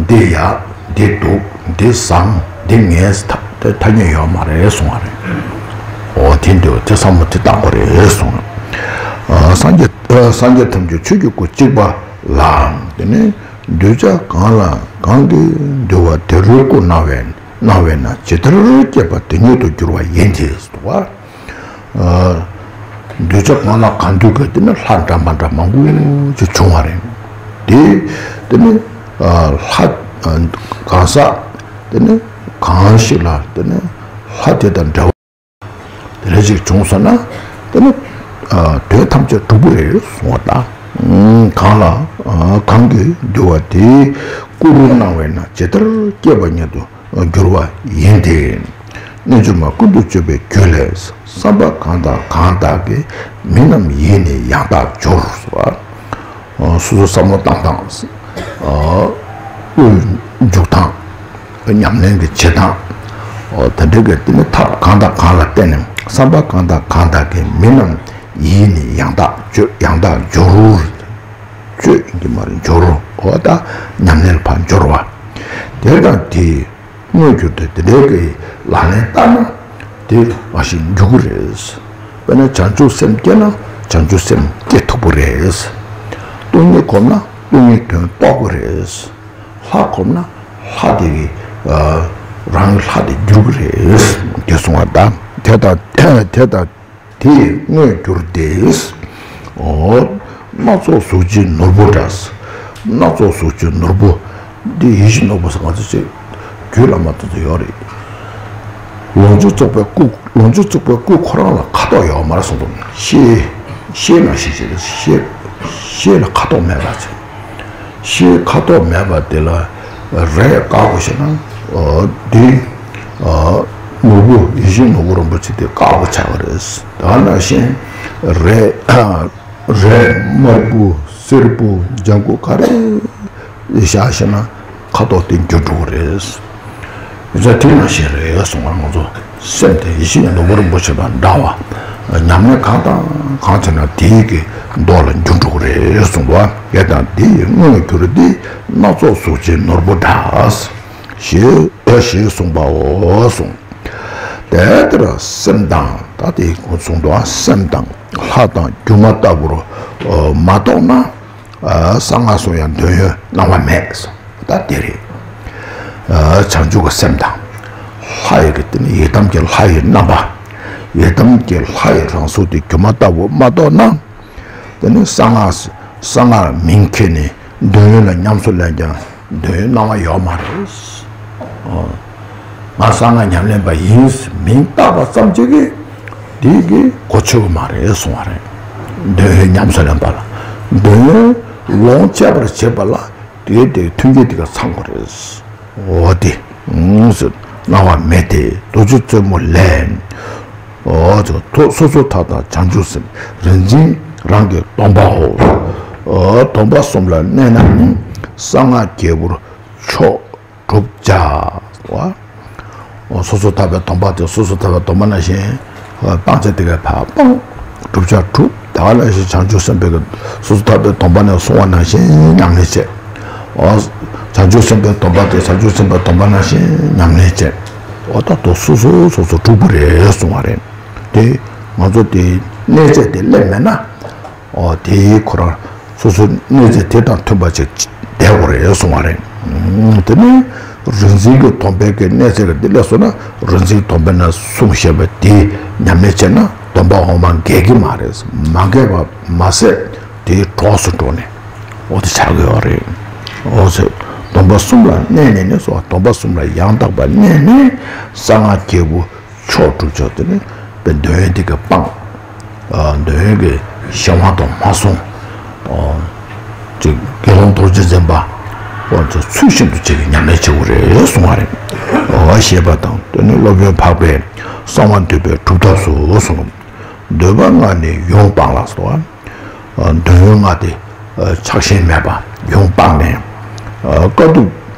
འདི་ཡག་འདི་སྡུག་འདི་བཟང་འདི་ངན་ཐ་དེ་ཐ་སྙད་ཡོད་མ་རེད་གསུང་བ་རེད། འོ་དེ་འདི་དེ་བསམ་བློ་དེ་བཏང་དགོས་རེད་གསུང་། ཨ། སངས་རྒྱས་ཨ། སངས་རྒྱས་ཐམས་ཅད་ཆོས་ཀྱི་སྐུ་གཅིག་པ་ལ། དེ་ནི་གདུལ་བྱ་གང་ལ་གང་གིས་འདུལ་བ་དེ་རུའི་སྐུ་སྣང་བས་སྣང་བས་ན་ཇི་ལྟར་བསྐྱེད་པ་དེ་ཉིད་དུ་འགྱུར་བ་ཡིན་ཏེ། གདུལ་བྱ་གང་ལ་གང་འདུལ་གྱི་དེ་ནི་ལྷ་འདྲ་མ་འདྲ་མང་པོ་ཅིག་བྱུང་བ་རེད། དེ་དེ་ནི་ལྷ་གང་ཟག་དེ་ནི་གང་ཞིག་ལ་དེ་ནི་ལྷ་དེ་དང་འབྲེལ་བ་དེ་འདྲ་ཅིག་བྱུང་སོང་ན་དེ་ནི་དོན་ཐམས་ཅད་གྲུབ་པ་རེད་གསུང་བ་དང་། གང་ལ་གང་གིས་འདུལ་བ་དེའི་སྐུ་རུ་སྣང་བས་ན་ཇི་ལྟར་བསྐྱེད་པ་ཉིད་དུ་འགྱུར་བ་ཡིན་ཏེ། རྣལ་འབྱོར་མ་ཀུན་ཏུ་སྤྱོད་པའི་རྒྱུད་ལས། བསམ་པ་གང་དང་གང་དག་གིས་མི་རྣམས་ཡིད་ནི་ཡང་དག་སྦྱོར། སོ་སོ་བསམ་བློ་བཏང་སྟངས། དབུས་འཇུག་སྟངས། ཉམས་ལེན་གྱི་བྱེད་སྟངས། དེ་འདྲ་གི་དེ་ནི་ཐབས་གང་དང་གང་ལ་བརྟེན་ནས་བསམ་པ་གང་དང་གང་དག་གིས་མི་རྣམས་ཡིད་ནི་ཡང་དག་སྤྱོད་ཡང་དག་སྦྱོར། སྤྱོད་ཡིན་གྱི་མ་རེད་སྦྱོར། འོ་ད་ཉམས་ལེན་ལ་ཕར་སྦྱོར་བ། དེ་དང་དེའི་དངོས་གྱུར་དུ་དེ་འདྲའི་གི་ལག་ལེན་བསྟར་ན་དེ་མ་ཞིག་འགྱུར་གི་རེད། དཔེར་ན་བྱང་ཆུབ་སེམས་བསྐྱེད་ན་བྱང་ཆུབ་སེམས་སྐྱེ་ཐུབ་ཀྱི་རེད། སྟོང་ཉིད་སྒོམ་ན་སྟོང་ཉིད་དོན་རྟོགས་ཀྱི་རེད། ལྷ་སྒོམ་ན་ལྷ་དེ་གི་རང་གི་ལྷ་དེ་འགྱུར་གྱི་རེད། དེ་གསུང་བ་དང་དེ་དང་དེ་དང་། དེ་ཡི་དངོས་གྱུར་ཏེ། འོ། སྣ་ཚོགས་གཟུགས་ཅན་ནོར་བུ་འདྲ། སྣ་ཚོགས་གཟུགས་ཅན་ནོར་བུ། འདི་ཡིད་བཞིན་ནོར་བུ་ཟེར་ང་ཚོ་ཅིག་རྒྱུད་བླ་མ་དེ་ཚོ་ཡོད་རེད། ལོངས་སྤྱོད་རྫོགས་པའི་སྐུ། ལོངས་སྤྱོད་རྫོགས་པའི་སྐུ་ཁོ་རང་ལ་ཁ་དོག་ཡོད་མ་རེད་གསུངས་འདུག་ཤེལ། ཤེལ་ནང་བཞིན་ཞིག་རེད། ཤེལ། ཤེལ་ལ་ཁ་དོག་མེད་པ་ཅིག་ཤེལ་ཁ་དོག་མེད་པ་དེ་ལ་རས་དཀར་པོ་ཞིག་ན། འདི་ནོར་བུ་ཡིད་བཞིན་ནོར་བུ་རིན་པོ་ཆེ་དེ་དཀར་པོ་ཆགས་པ་རེད། དེ་ནང་བཞིན་ རས་རས་དམར་པོ་སེར་པོ་ལྗང་གུ་ག་རེ་བཞག་ཤེ་ན་ཁ་དོག་དེ་འགྱུར་འགྲོ་གི་རེད། ཡིན་ཙང་དེ་ནང་བཞིན་རེད་གསུངས་པ། ང་ཚོ་སེམས་དེ་ཡེ་ཤེས་ཀྱི་ནོར་བུ་རིན་པོ་ཆེ་དང་འདྲ་བ། ཉམས་ལེན་གང་དང་གང་བྱས་ན་དེའི་གི་མདོག་ལ་འགྱུར་འགྲོ་གི་རེད་གསུངས་པ། དེ་དང་དེ་ཡི་དངོས་གྱུར་དེ། སྣ་ཚོགས་གཟུགས་ཅན་ནོར་བུ་འདྲ། ཞེས་ཞེས་གསུངས་པའོ་གསུངས། དེ་ལྟར་སེམས་དང་ད་དེ་གསུངས་འདུག་སེམས་དང་ལྷ་དང་སྒྱུ་མ་ལྟ་བུར་མ་རྟོགས་ན། གསང་སྔགས་སུ་ཡང་འདོད་ཡོན་སྣང་བ་མེད། ད་དེ་རེད། བྱང་ཆུབ་ཀྱི་སེམས་དང་ལྷ་ཡི་གི་དེ་ནི་ཡི་དམ་གྱི་ལྷ་ཡི་རྣམ་པ། ཡི་དམ་གྱི་ལྷ་ཡི་རང་གཟུགས་དེ་སྒྱུ་མ་ལྟ་བུ་མ་རྟོགས་ན། དེ་ནི་གསང་སྔགས་གསང་སྔགས་མིང་ཁྱེར་ནས་འདོད་ཡོན་ལ་ཉམས་སུ་ལེན་ཀྱང་འདོད་ཡོན་སྣང་བ་ཡོད་མ་རེད། ཨོ། ང་གསང་སྔགས་ཉམས་ལེན་པ་ཡིན་མིང་བཏགས་པ་ཙམ་གྱིས་ཀྱི་དེ་གི་གོ་ཆོད་ཀྱི་མ་རེད་གསུང་བ་རེད། འདོད་ཡོན་ཉམས་སུ་ལེན་པ་ལ། འདོད་ཡོན་ལོངས་སྤྱད་པར་བྱེད་པ་ལ་དེ་དེ་མཐུན་རྐྱེན་དེ་ག་ཚང་དགོས་རེད། འོ་དེ། ཨུམ་ཟེར། སྣང་བ་མེད་དེ་རྡོ་རྗེ་རྩེ་མོ་ལས། འོ་ཚོ་ཐོ་སོ་སོ་ཐར་དང་བྱང་ཆུབ་སེམས་རིག་འཛིན་རང་གི་སྡོམ་པའོ། འོ་སྡོམ་པ་གསུམ་ལ་གནས་ན་ནི་གསང་སྔགས་རྒྱལ་པོར་མཆོག་བསྒྲུབ་བྱ། འོ་སོ་སོ་ཐར་པའི་སྡོམ་པ་དེ་སོ་སོ་ཐར་པའི་སྡོམ་པ་ནང་བཞིན། སྤང་བྱ་དེ་གའི་ཕར་སྤང་། བསྒྲུབ་བྱ་གྲུབ། ད་ག་ནང་བཞིན་བྱང་ཆུབ་སེམས་དཔའི་གི་སོ་སོ་ཐར་པའི་སྡོམ་པ་ནས་གསུངས་པ་ནང་བཞིན་ཉམས་ལེན་བྱེད། འོ། བྱང་ཆུབ་སེམས་དཔའི་སྡོམ་པ་དེ་བྱང་ཆུབ་སེམས་དཔའི་སྡོམ་པ་ནང་བཞིན་ཉམས་ལེན་བྱེད། འོ་ད་དུ་སོ་སོ་སོ་སོ་གྲུབ་པ་རེད་གསུང་བ་རེད། དེ་ང་ཚོ་དེ་གནས་ཚད་དེ་སླེབས་མེད་ན། འོ་དེ་ཁོ་རང་སོ་སོ་གནས་ཚད་དེ་དང་མཐུན་པ་ཅིག་བསྡད་དགོས་རེད་གསུང་བ་རེད། དེ་ནི་རིག་འཛིན་གྱི་སྡོམ་པའི་གི་གནས་ཚད་ཀྱི་འདི་ལས་སོ་ན་རིག་འཛིན་སྡོམ་པའི་ནང་གསུངས་བཞག་པ་དེ་ཉམས་ལེན་བྱས་ན་སྡོམ་པ་འོག་མ་འགལ་གྱི་མ་རེད། མ་འགལ་བ་མ་ཟད་དེའི་གྲོགས་སུ་འགྲོ་ནས་འོ་དེ་ཆགས་ཀྱི་ཡོད་རེད། འོ་ཚེ་སྡོམ་པ་གསུམ་ལ་གནས་ནས་ནི་སོ་སྡོམ་པ་གསུམ་ལ་ཡང་དག་པར་གནས་ནས་གསང་སྔགས་རྒྱལ་པོ་མཆོག་སྒྲུབ་ཕྱོགས་དེ་ནི་དཔེ་འདོད་ཡོན་དེ་ག་སྤངས། འདོད་ཡོན་གྱི་གཞན་དབང་དུ་མ་སོང་། ཅིག་དགེ་སློང་རྡོ་རྗེ་འཛིན་པ་འོ་ཚོ་ཚུལ་བཞིན་དུ་བྱེད་ཀྱི་ཉམས་ལེན་བྱེད་དགོས་རེད་གསུང་བ་རེད། འོ་ཞེས་པ་དང་དེ་ནི་སློབ་དཔོན་འཕགས་པའི་གསང་བ་འདུས་པའི་སྒྲུབ་ཐབས་སུ་གསུངས། འདོད་པ་ལྔ་ནི་ཡུངས་སྤངས་ལ་སོགས། འདོད་ཡོན་ལྔ་དེ་ཆགས་ཞེན་མེད་པ་ཡུངས་སྤངས་ནས། དཀའ་ཐུབ་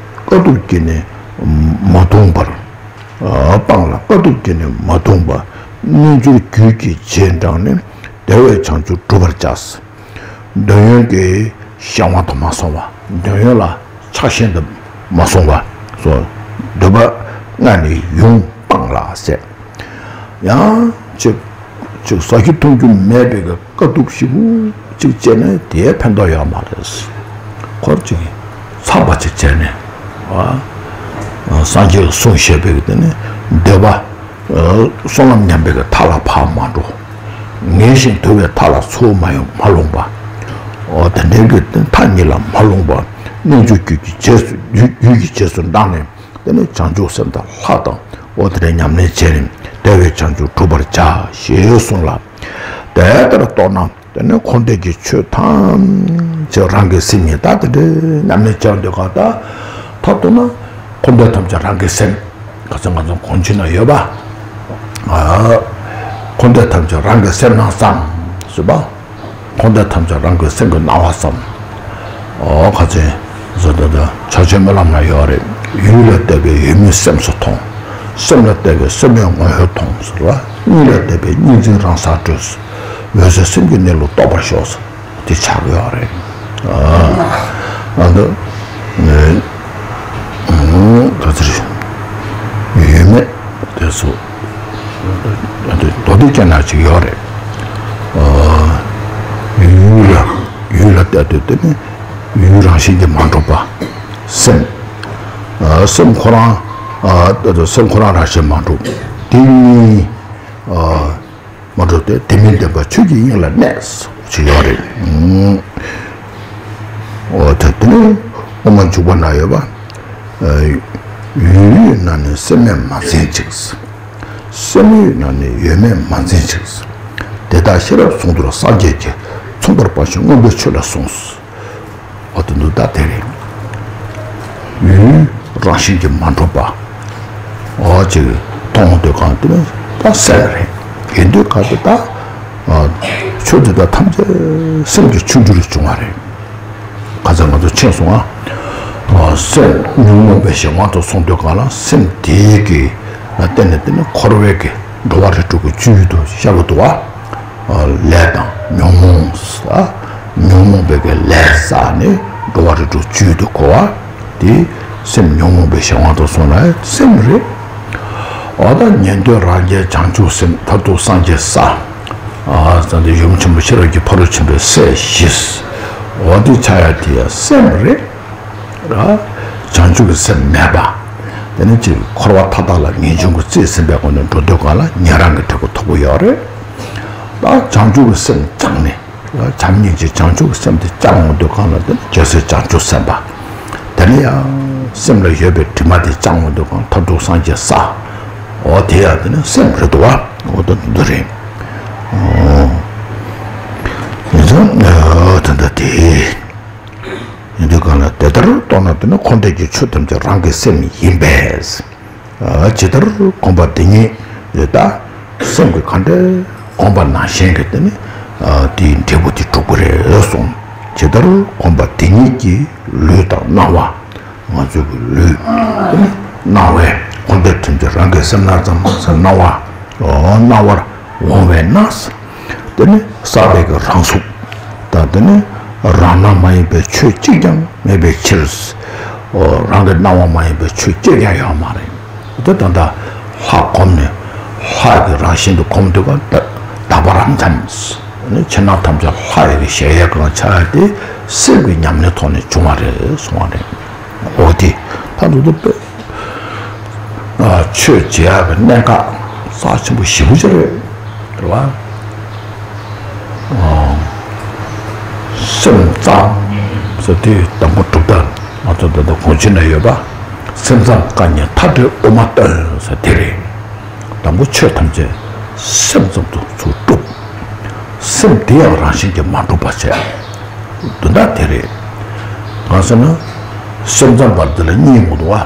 དཀའ་ཐུབ་ཀྱིས་ནི་མ་གདུང་བར། སྤངས་ལ་དཀའ་ཐུབ་ཀྱིས་ནི་མ་གདུང་བ། རྣལ་འབྱོར་རྒྱུད་ཀྱི་རྗེས་འབྲངས་ནས་བདེ་བའི་བྱང་ཆུབ་སྒྲུབ་པར་བྱ། འདོད་ཡོན་གྱི་གཞན་དབང་དུ་མ་སོང་བ། འདོད་ཡོན་ལ་ཆགས་ཞེན་དུ་མ་སོང་བ། སོ། འདོད་པ་ལྔ་ནི་ཡུངས་སྤངས་ལ་ཟེར། ཡང་ཅིག་ཅིག་ཟ་རྒྱུ་འཐུང་རྒྱུ་མེད་པའི་གི་དཀའ་སྡུག་ཞེ་པོ་ཅིག་སྤྱད་ནས་དེའི་ཕན་ཐོགས་ཡོད་མ་རེད། ཁོར་ཅིག་ཚགས་པ་ཅིག་བྱས་ནས། ཨ། སངས་རྒྱས་ཀྱིས་གསུངས་བཞག་པའི་གི་དེ་ནི་འདོད་པ། བསོད་ནམས་ཉམས་པའི་གི་མཐའ་ལ་ཕར་མ་འགྲོ། ངལ་ཞིང་དུབ་པའི་མཐའ་ལ་ཚུར་མ་ཡོང་མ་ལྷུང་བ། འོ་དེ་འདྲའི་གི་མཐའ་གཉིས་ལ་མ་ལྷུང་བ། རྣལ་འབྱོར་རྒྱུད་ཀྱི་རྗེས་སུ་རྒྱུད་རྒྱུད་ཀྱི་རྗེས་སུ་འབྲངས་ནས། དེ་ནི་བྱང་ཆུབ་སེམས་དང་ལྷ་དང་འོ་དེ་འདྲའི་ཉམས་ལེན་བྱས་ནས་བདེ་བའི་བྱང་ཆུབ་སྒྲུབ་པར་བྱ་ཞེས་གསུངས་ལ། དེ་ལྟར་རྟོགས་ན་དེ་ནི་འཁོར་འདས་ཀྱི་ཆོས་ཐམས་ཅད་རང་གི་སེམས་ཉིད། ད་དེ་འདྲའི་ཉམས་ལེན་བྱས་འདོད་ག་ད་མཐར་གཏུགས་ན་འཁོར་འདས་ཐམས་ཅད་རང་གི་སེམས། ག་ཚོད་ང་ཚོ་གོང་ཆེན་ན་ཡོད་པ། ཨ། འཁོར་འདས་ཐམས་ཅད་རང་གི་སེམས་སྣང་ཙམ་ཟེར་བ། འཁོར་འདས་ཐམས་ཅད་རང་གི་སེམས་ཀྱི་སྣང་བ་ཙམ། ཨོ་ཁ་ཅན། ཟེར་ད་ལྟ་ཕྱག་ཆེན་སྨོན་ལམ་ན་ཡོད་རེད། ཡུལ་ལ་བལྟས་པས་ཡུལ་མིན་སེམས་སུ་མཐོང་། སེམས་ལ་བལྟས་པས་སེམས་མེད་ངོ་བོར་མཐོང་ཟེར་བ། གཉིས་ལ་བལྟས་པས་གཉིས་འཛིན་རང་སར་གྲོལ། འོད་གསལ་སེམས་ཀྱི་གནས་ལུགས་རྟོགས་པར་ཤོག་ཟེར། དེ་ཆགས་ཡོད་རེད། ཨ་ད་ནི་ག་ཚོད་རེད། ཡོད་མེད་དེ་ཚོ་ཨ་ད་མདོ་སྡེ་སྐད་ནང་ཅིག་ཡོད་རེད། ཨ་ཡུལ་ལ་ཡུལ་ལ་བལྟས་དུས་དེ་ནི་ཡུལ་རང་བཞིན་གྱིས་མ་གྲུབ་པ། སེམས། ཨ་སེམས་ཁོ་རང་ཨ་ད་ད་སེམས་ཁོ་རང་རང་བཞིན་མ་གྲུབ། དེ་གཉིས་ཨ། མ་གྲུབ་སྟེ་དེ་མིན་བདེན་པ་ཆོས་ཀྱི་དབྱིངས་ལ་གནས་ཞེས་ཡོད་རེད། ཨོ་ད་དེ་ནི་དབུ་མ་འཇུག་པ་ན་ཡོད་པ། ཡུལ་ཡུལ་ན་ནི་སེམས་མེད་མ་འཛིན་ཅིག། སེམས་ཡུལ་ན་ནི་ཡོད་མེད་མ་འཛིན་ཅིག། དེ་དག་ཤེས་རབ་ཟུང་དུ་སངས་རྒྱས་ཀྱིས། མཚུངས་པར་སྤངས་ཤིང་མངོན་པའི་ཆོས་ལ་གསུངས། འོ་དེ་འདུག་ད་དེ་རེད། ཡུལ་རང་བཞིན་གྱིས་མ་གྲུབ་པ། འོ་ཅིག་མཐོང་འདོད་གང་དེ་ནི་ད་སེམས་རེད། ཡིན་འདོད་གང་དེ་ད་ ཆོས་འདི་དག་ཐམས་ཅད་སེམས་ཀྱི་ཆོས་འབྲུ་ལས་བྱུང་བ་རེད། ཁ་སང་ང་ཚོ་མཁྱེན་སོང་ང་། སེམས་ཉོན་མོངས་པའི་གཞན་དབང་དུ་སོང་དུས་གང་ལ་སེམས་དེའི་གི་ལ་བརྟེན་ནས་དེ་ནི་འཁོར་བའི་གི་འགྲོ་བ་རིགས་དྲུག་གི་བཅུད་དུ་ཤར་གི་འདུག་བ། ལས་དང་ཉོན་མོངས། ཉོན་མོངས་པའི་གི་ལས་བསགས་ནས་འགྲོ་བ་རིགས་དྲུག་བཅུད་དུ་གོ་བ། དེ་སེམས་ཉོན་མོངས་པའི་གཞན་དབང་དུ་སོང་ན་སེམས་རེད། འོ་ད་ཉན་ཐོས་རང་རྒྱལ་བྱང་ཆུབ་སེམས་མཐར་ཐུག་སངས་རྒྱས་ས། ཨ་ཙམ་དེ་ཡུམ་ཆེན་པོ་ཤེས་རབ་ཀྱི་ཕ་རོལ་ཕྱིན་པའི་སྲས་བཞི། འོ་དེ་ཆགས་ཡ་དེ་ཡ་སེམས་རེད། ར། བྱང་ཆུབ་ཀྱི་སེམས་མེད་པ། དེ་ནི་ཅིག་འཁོར་བ་མཐའ་དག་ལ་ངེས་འབྱུང་གི་རྩིས་ཟིན་པའི་སྒོ་ནས་འགྲོ་དུས་གང་ལ་ཉན་རང་གི་འབྲས་བུ་ཐོབ་ཀྱི་ཡོད་རེད། ད་བྱང་ཆུབ་ཀྱི་སེམས་བཅངས་ནས། བྱམས་སྙིང་རྗེ་བྱང་ཆུབ་ཀྱི་སེམས་དེ་བཅངས་འོང་དུས་གང་ལ་དེ་ནི་རྒྱལ་སྲས་བྱང་ཆུབ་སེམས་དཔའ། དེ་ནི་ཡང་སེམས་ལ་ཡོད་པའི་དྲི་མ་དེ་བཅངས་འོང་དུས་གང་མཐར་ཐུག་སངས་རྒྱས་ས། འོ་དེ་ཡང་དེ་ནི་སེམས་རེད་འདུག་བ། འོ་ད་འདི་རེད། འོ། ཡིན་ཙང་ད་ལྟ་དེ། ཡིན་དུས་གང་ལ་དེ་ལྟར་རྟོགས་ན་དེ་ནི་འཁོར་འདས་ཀྱི་ཆོས་ཐམས་ཅད་རང་གི་སེམས་ཡིན་པས། ཇི་ལྟར་གོམས་པ་དེ་ཉིད་ཡོད་ད། སེམས་ཀྱི་གང་འདྲ་གོམས་པ་ནང་བཞིན་གྱི་དེ་ནི་དེའི་འབྲས་བུ་དེ་གྲུབ་ཀྱི་རེད་གསུངས། ཇི་ལྟར་གོམས་པ་དེ་ཉིད་ཀྱིས་ལུས་དང་སྣང་བ། ང་ཚོའི་གི་ལུས། སྣང་བའི་འཁོར་འདས་ཐམས་ཅད་རང་གི་སེམས་སྣང་ཙམ་སེམས་སྣང་བ། སྣང་བར་འོང་བས་ན། དེ་ནི་བསམ་པའི་གི་རང་གཟུགས་དང་དེ་ནི་རང་སྣང་མ་ཡིན་པའི་ཆོས་གཅིག་ཀྱང་མེད་པའི་ཕྱིར། རང་གི་སྣང་བ་མ་ཡིན་པའི་ཆོས་གཅིག་ཀྱང་ཡོད་མ་རེད། དེ་ད་ལྟ་ལྷ་གོམས་ནས་ལྷ་གི་རང་བཞིན་དུ་གོམས་འདུག་ག་ད་དག་པ་རང་ཐམས་ནི་ཕྱི་ནང་ཐམས་ཅད་ལྷ་ཡི་གི་གཞལ་ཡས་ཁང་ཆགས་ཡ་དེ་སེམས་ཀྱི་ཉམས་ལེན་ཐོག་ནས་བྱུང་བ་རེད་གསུང་བ་རེད། འོ་དེ་ད་དུ་དུ་དཔེ། ཆོས་བྱེད་ཡག་གི་གནད་འགག་རྩ་ཆེན་པོ་ཞེ་པོ་ཅིག་རེད། རེད་བ། སེམས་ཙམ་ཟེར་དུས་དང་པོ་གྲུབ་མཐའ་ང་ཚོ་འདི་ལྟ་གོང་ཆེན་ན་ཡོད་པ། སེམས་ཙམ་བཀའ་ཉན་མཐའ་བྲལ་དབུ་མ་སྟོན་ཟེར་དེ་རེད། དང་པོ་ཆོས་ཐམས་ཅད་སེམས་ཙམ་དུ་ཚུར་གྲུབ། སེམས་དེ་ཡང་རང་བཞིན་གྱིས་མ་གྲུབ་པ་བྱས། དོན་དག་དེ་རེད། གང་ཟེར་ན། སེམས་ཙམ་པ་འདི་ལ་གཉིས་ཡོང་གི་འདུག་བ།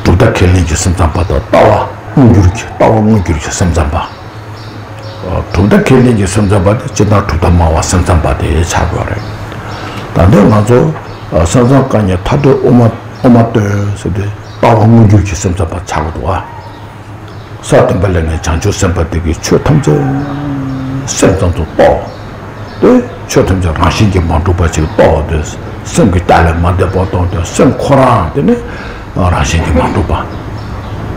གྲུབ་མཐའ་ཁས་ལེན་གྱི་སེམས་ཙམ་པ་དང་ལྟ་བ་མངོན་གྱུར་གྱི་ལྟ་བ་མངོན་གྱུར་གྱི་སེམས་ཙམ་པ། གྲུབ་མཐའ་ཁས་ལེན་གྱི་སེམས་ཙམ་པ་དེ་སྤྱིར་བཏང་གྲུབ་མཐའ་སྨྲ་བ་སེམས་ཙམ་པ་དེ་ཆགས་དགོས་རེད། ད་ལྟ་ང་ཚོ་སེམས་ཙམ་བཀའ་ཉན་མཐའ་བྲལ་དབུ་མ་དབུ་མ་སྟོན་ཟེར་དུས་ལྟ་བ་མངོན་གྱུར་གྱི་སེམས་ཙམ་པ་ཆགས་དགོས་འདུག་བ། ས་བདུན་པ་ལས་ངན་བྱང་ཆུབ་སེམས་དཔའ་དེ་གིས་ཆོས་ཐམས་ཅད་སེམས་ཙམ་དུ་རྟོགས། དེ་ཆོས་ཐམས་ཅད་རང་བཞིན་གྱིས་མ་གྲུབ་པ་ཞིག་རྟོགས་ཏེ་སེམས་ཀྱི་རྟགས་ལས་མ་འདས་པ་རྟོགས་ཏེ་སེམས་ཁོ་རང་དེ་ནི་རང་བཞིན་གྱིས་མ་གྲུབ་པ།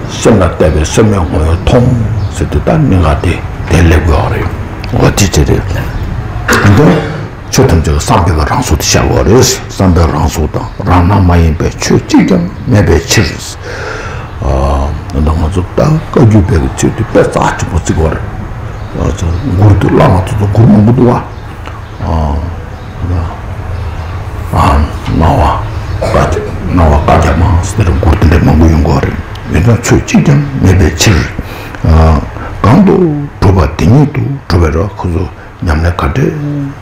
སེམས་ལ་བལྟས་པས་སེམས་མེད་ངོ་བོས་མཐོང་ཟེར་དེ་ལྟར་གནད་འགག་དེ་དེ་སླེབས་དགོས་པ་རེད། འོ་དེ་ཅི་རེད། འདི། ཆོས་ཐམས་ཅད་ཀྱི་བསམ་པའི་རང་གཟུགས་དེ་བཤད་དགོས་རེད། བསམ་པའི་རང་གཟུགས་དང་རང་སྣང་མ་ཡིན་པའི་ཆོས་གཅིག་ཀྱང་མེད་པའི་ཕྱིར། ཨ། ད་ང་ཚོ་ད་བཀའ་བརྒྱུད་པའི་ཆོས་དེ་དཔེ་རྩ་ཆེན་པོ་བརྩི་དགོས་རེད། ཨ། ཚོ་མགུར་དུ་བླ་མ་དེ་ཚོ་མགུར་མང་པོ་འདུག་བ། ཨ། ཨ། སྣང་བ་བཀའ་རྒྱ་སྣང་བ་བཀའ་རྒྱ་མ་ཟེར་མགུར་དེ་འདྲ་མང་པོ་ཡོང་གི་རེད། ཡིན་ན་ཆོས་གཅིག་ཀྱང་མེད་པའི་ཕྱིར། ཨ། གང་དུ་གྲུབ་པ་དེ་ཉིད་དུ་གྲུབ་པའི་རོ་ཁོ་ཚོ། ཉམས་ལེན་ག་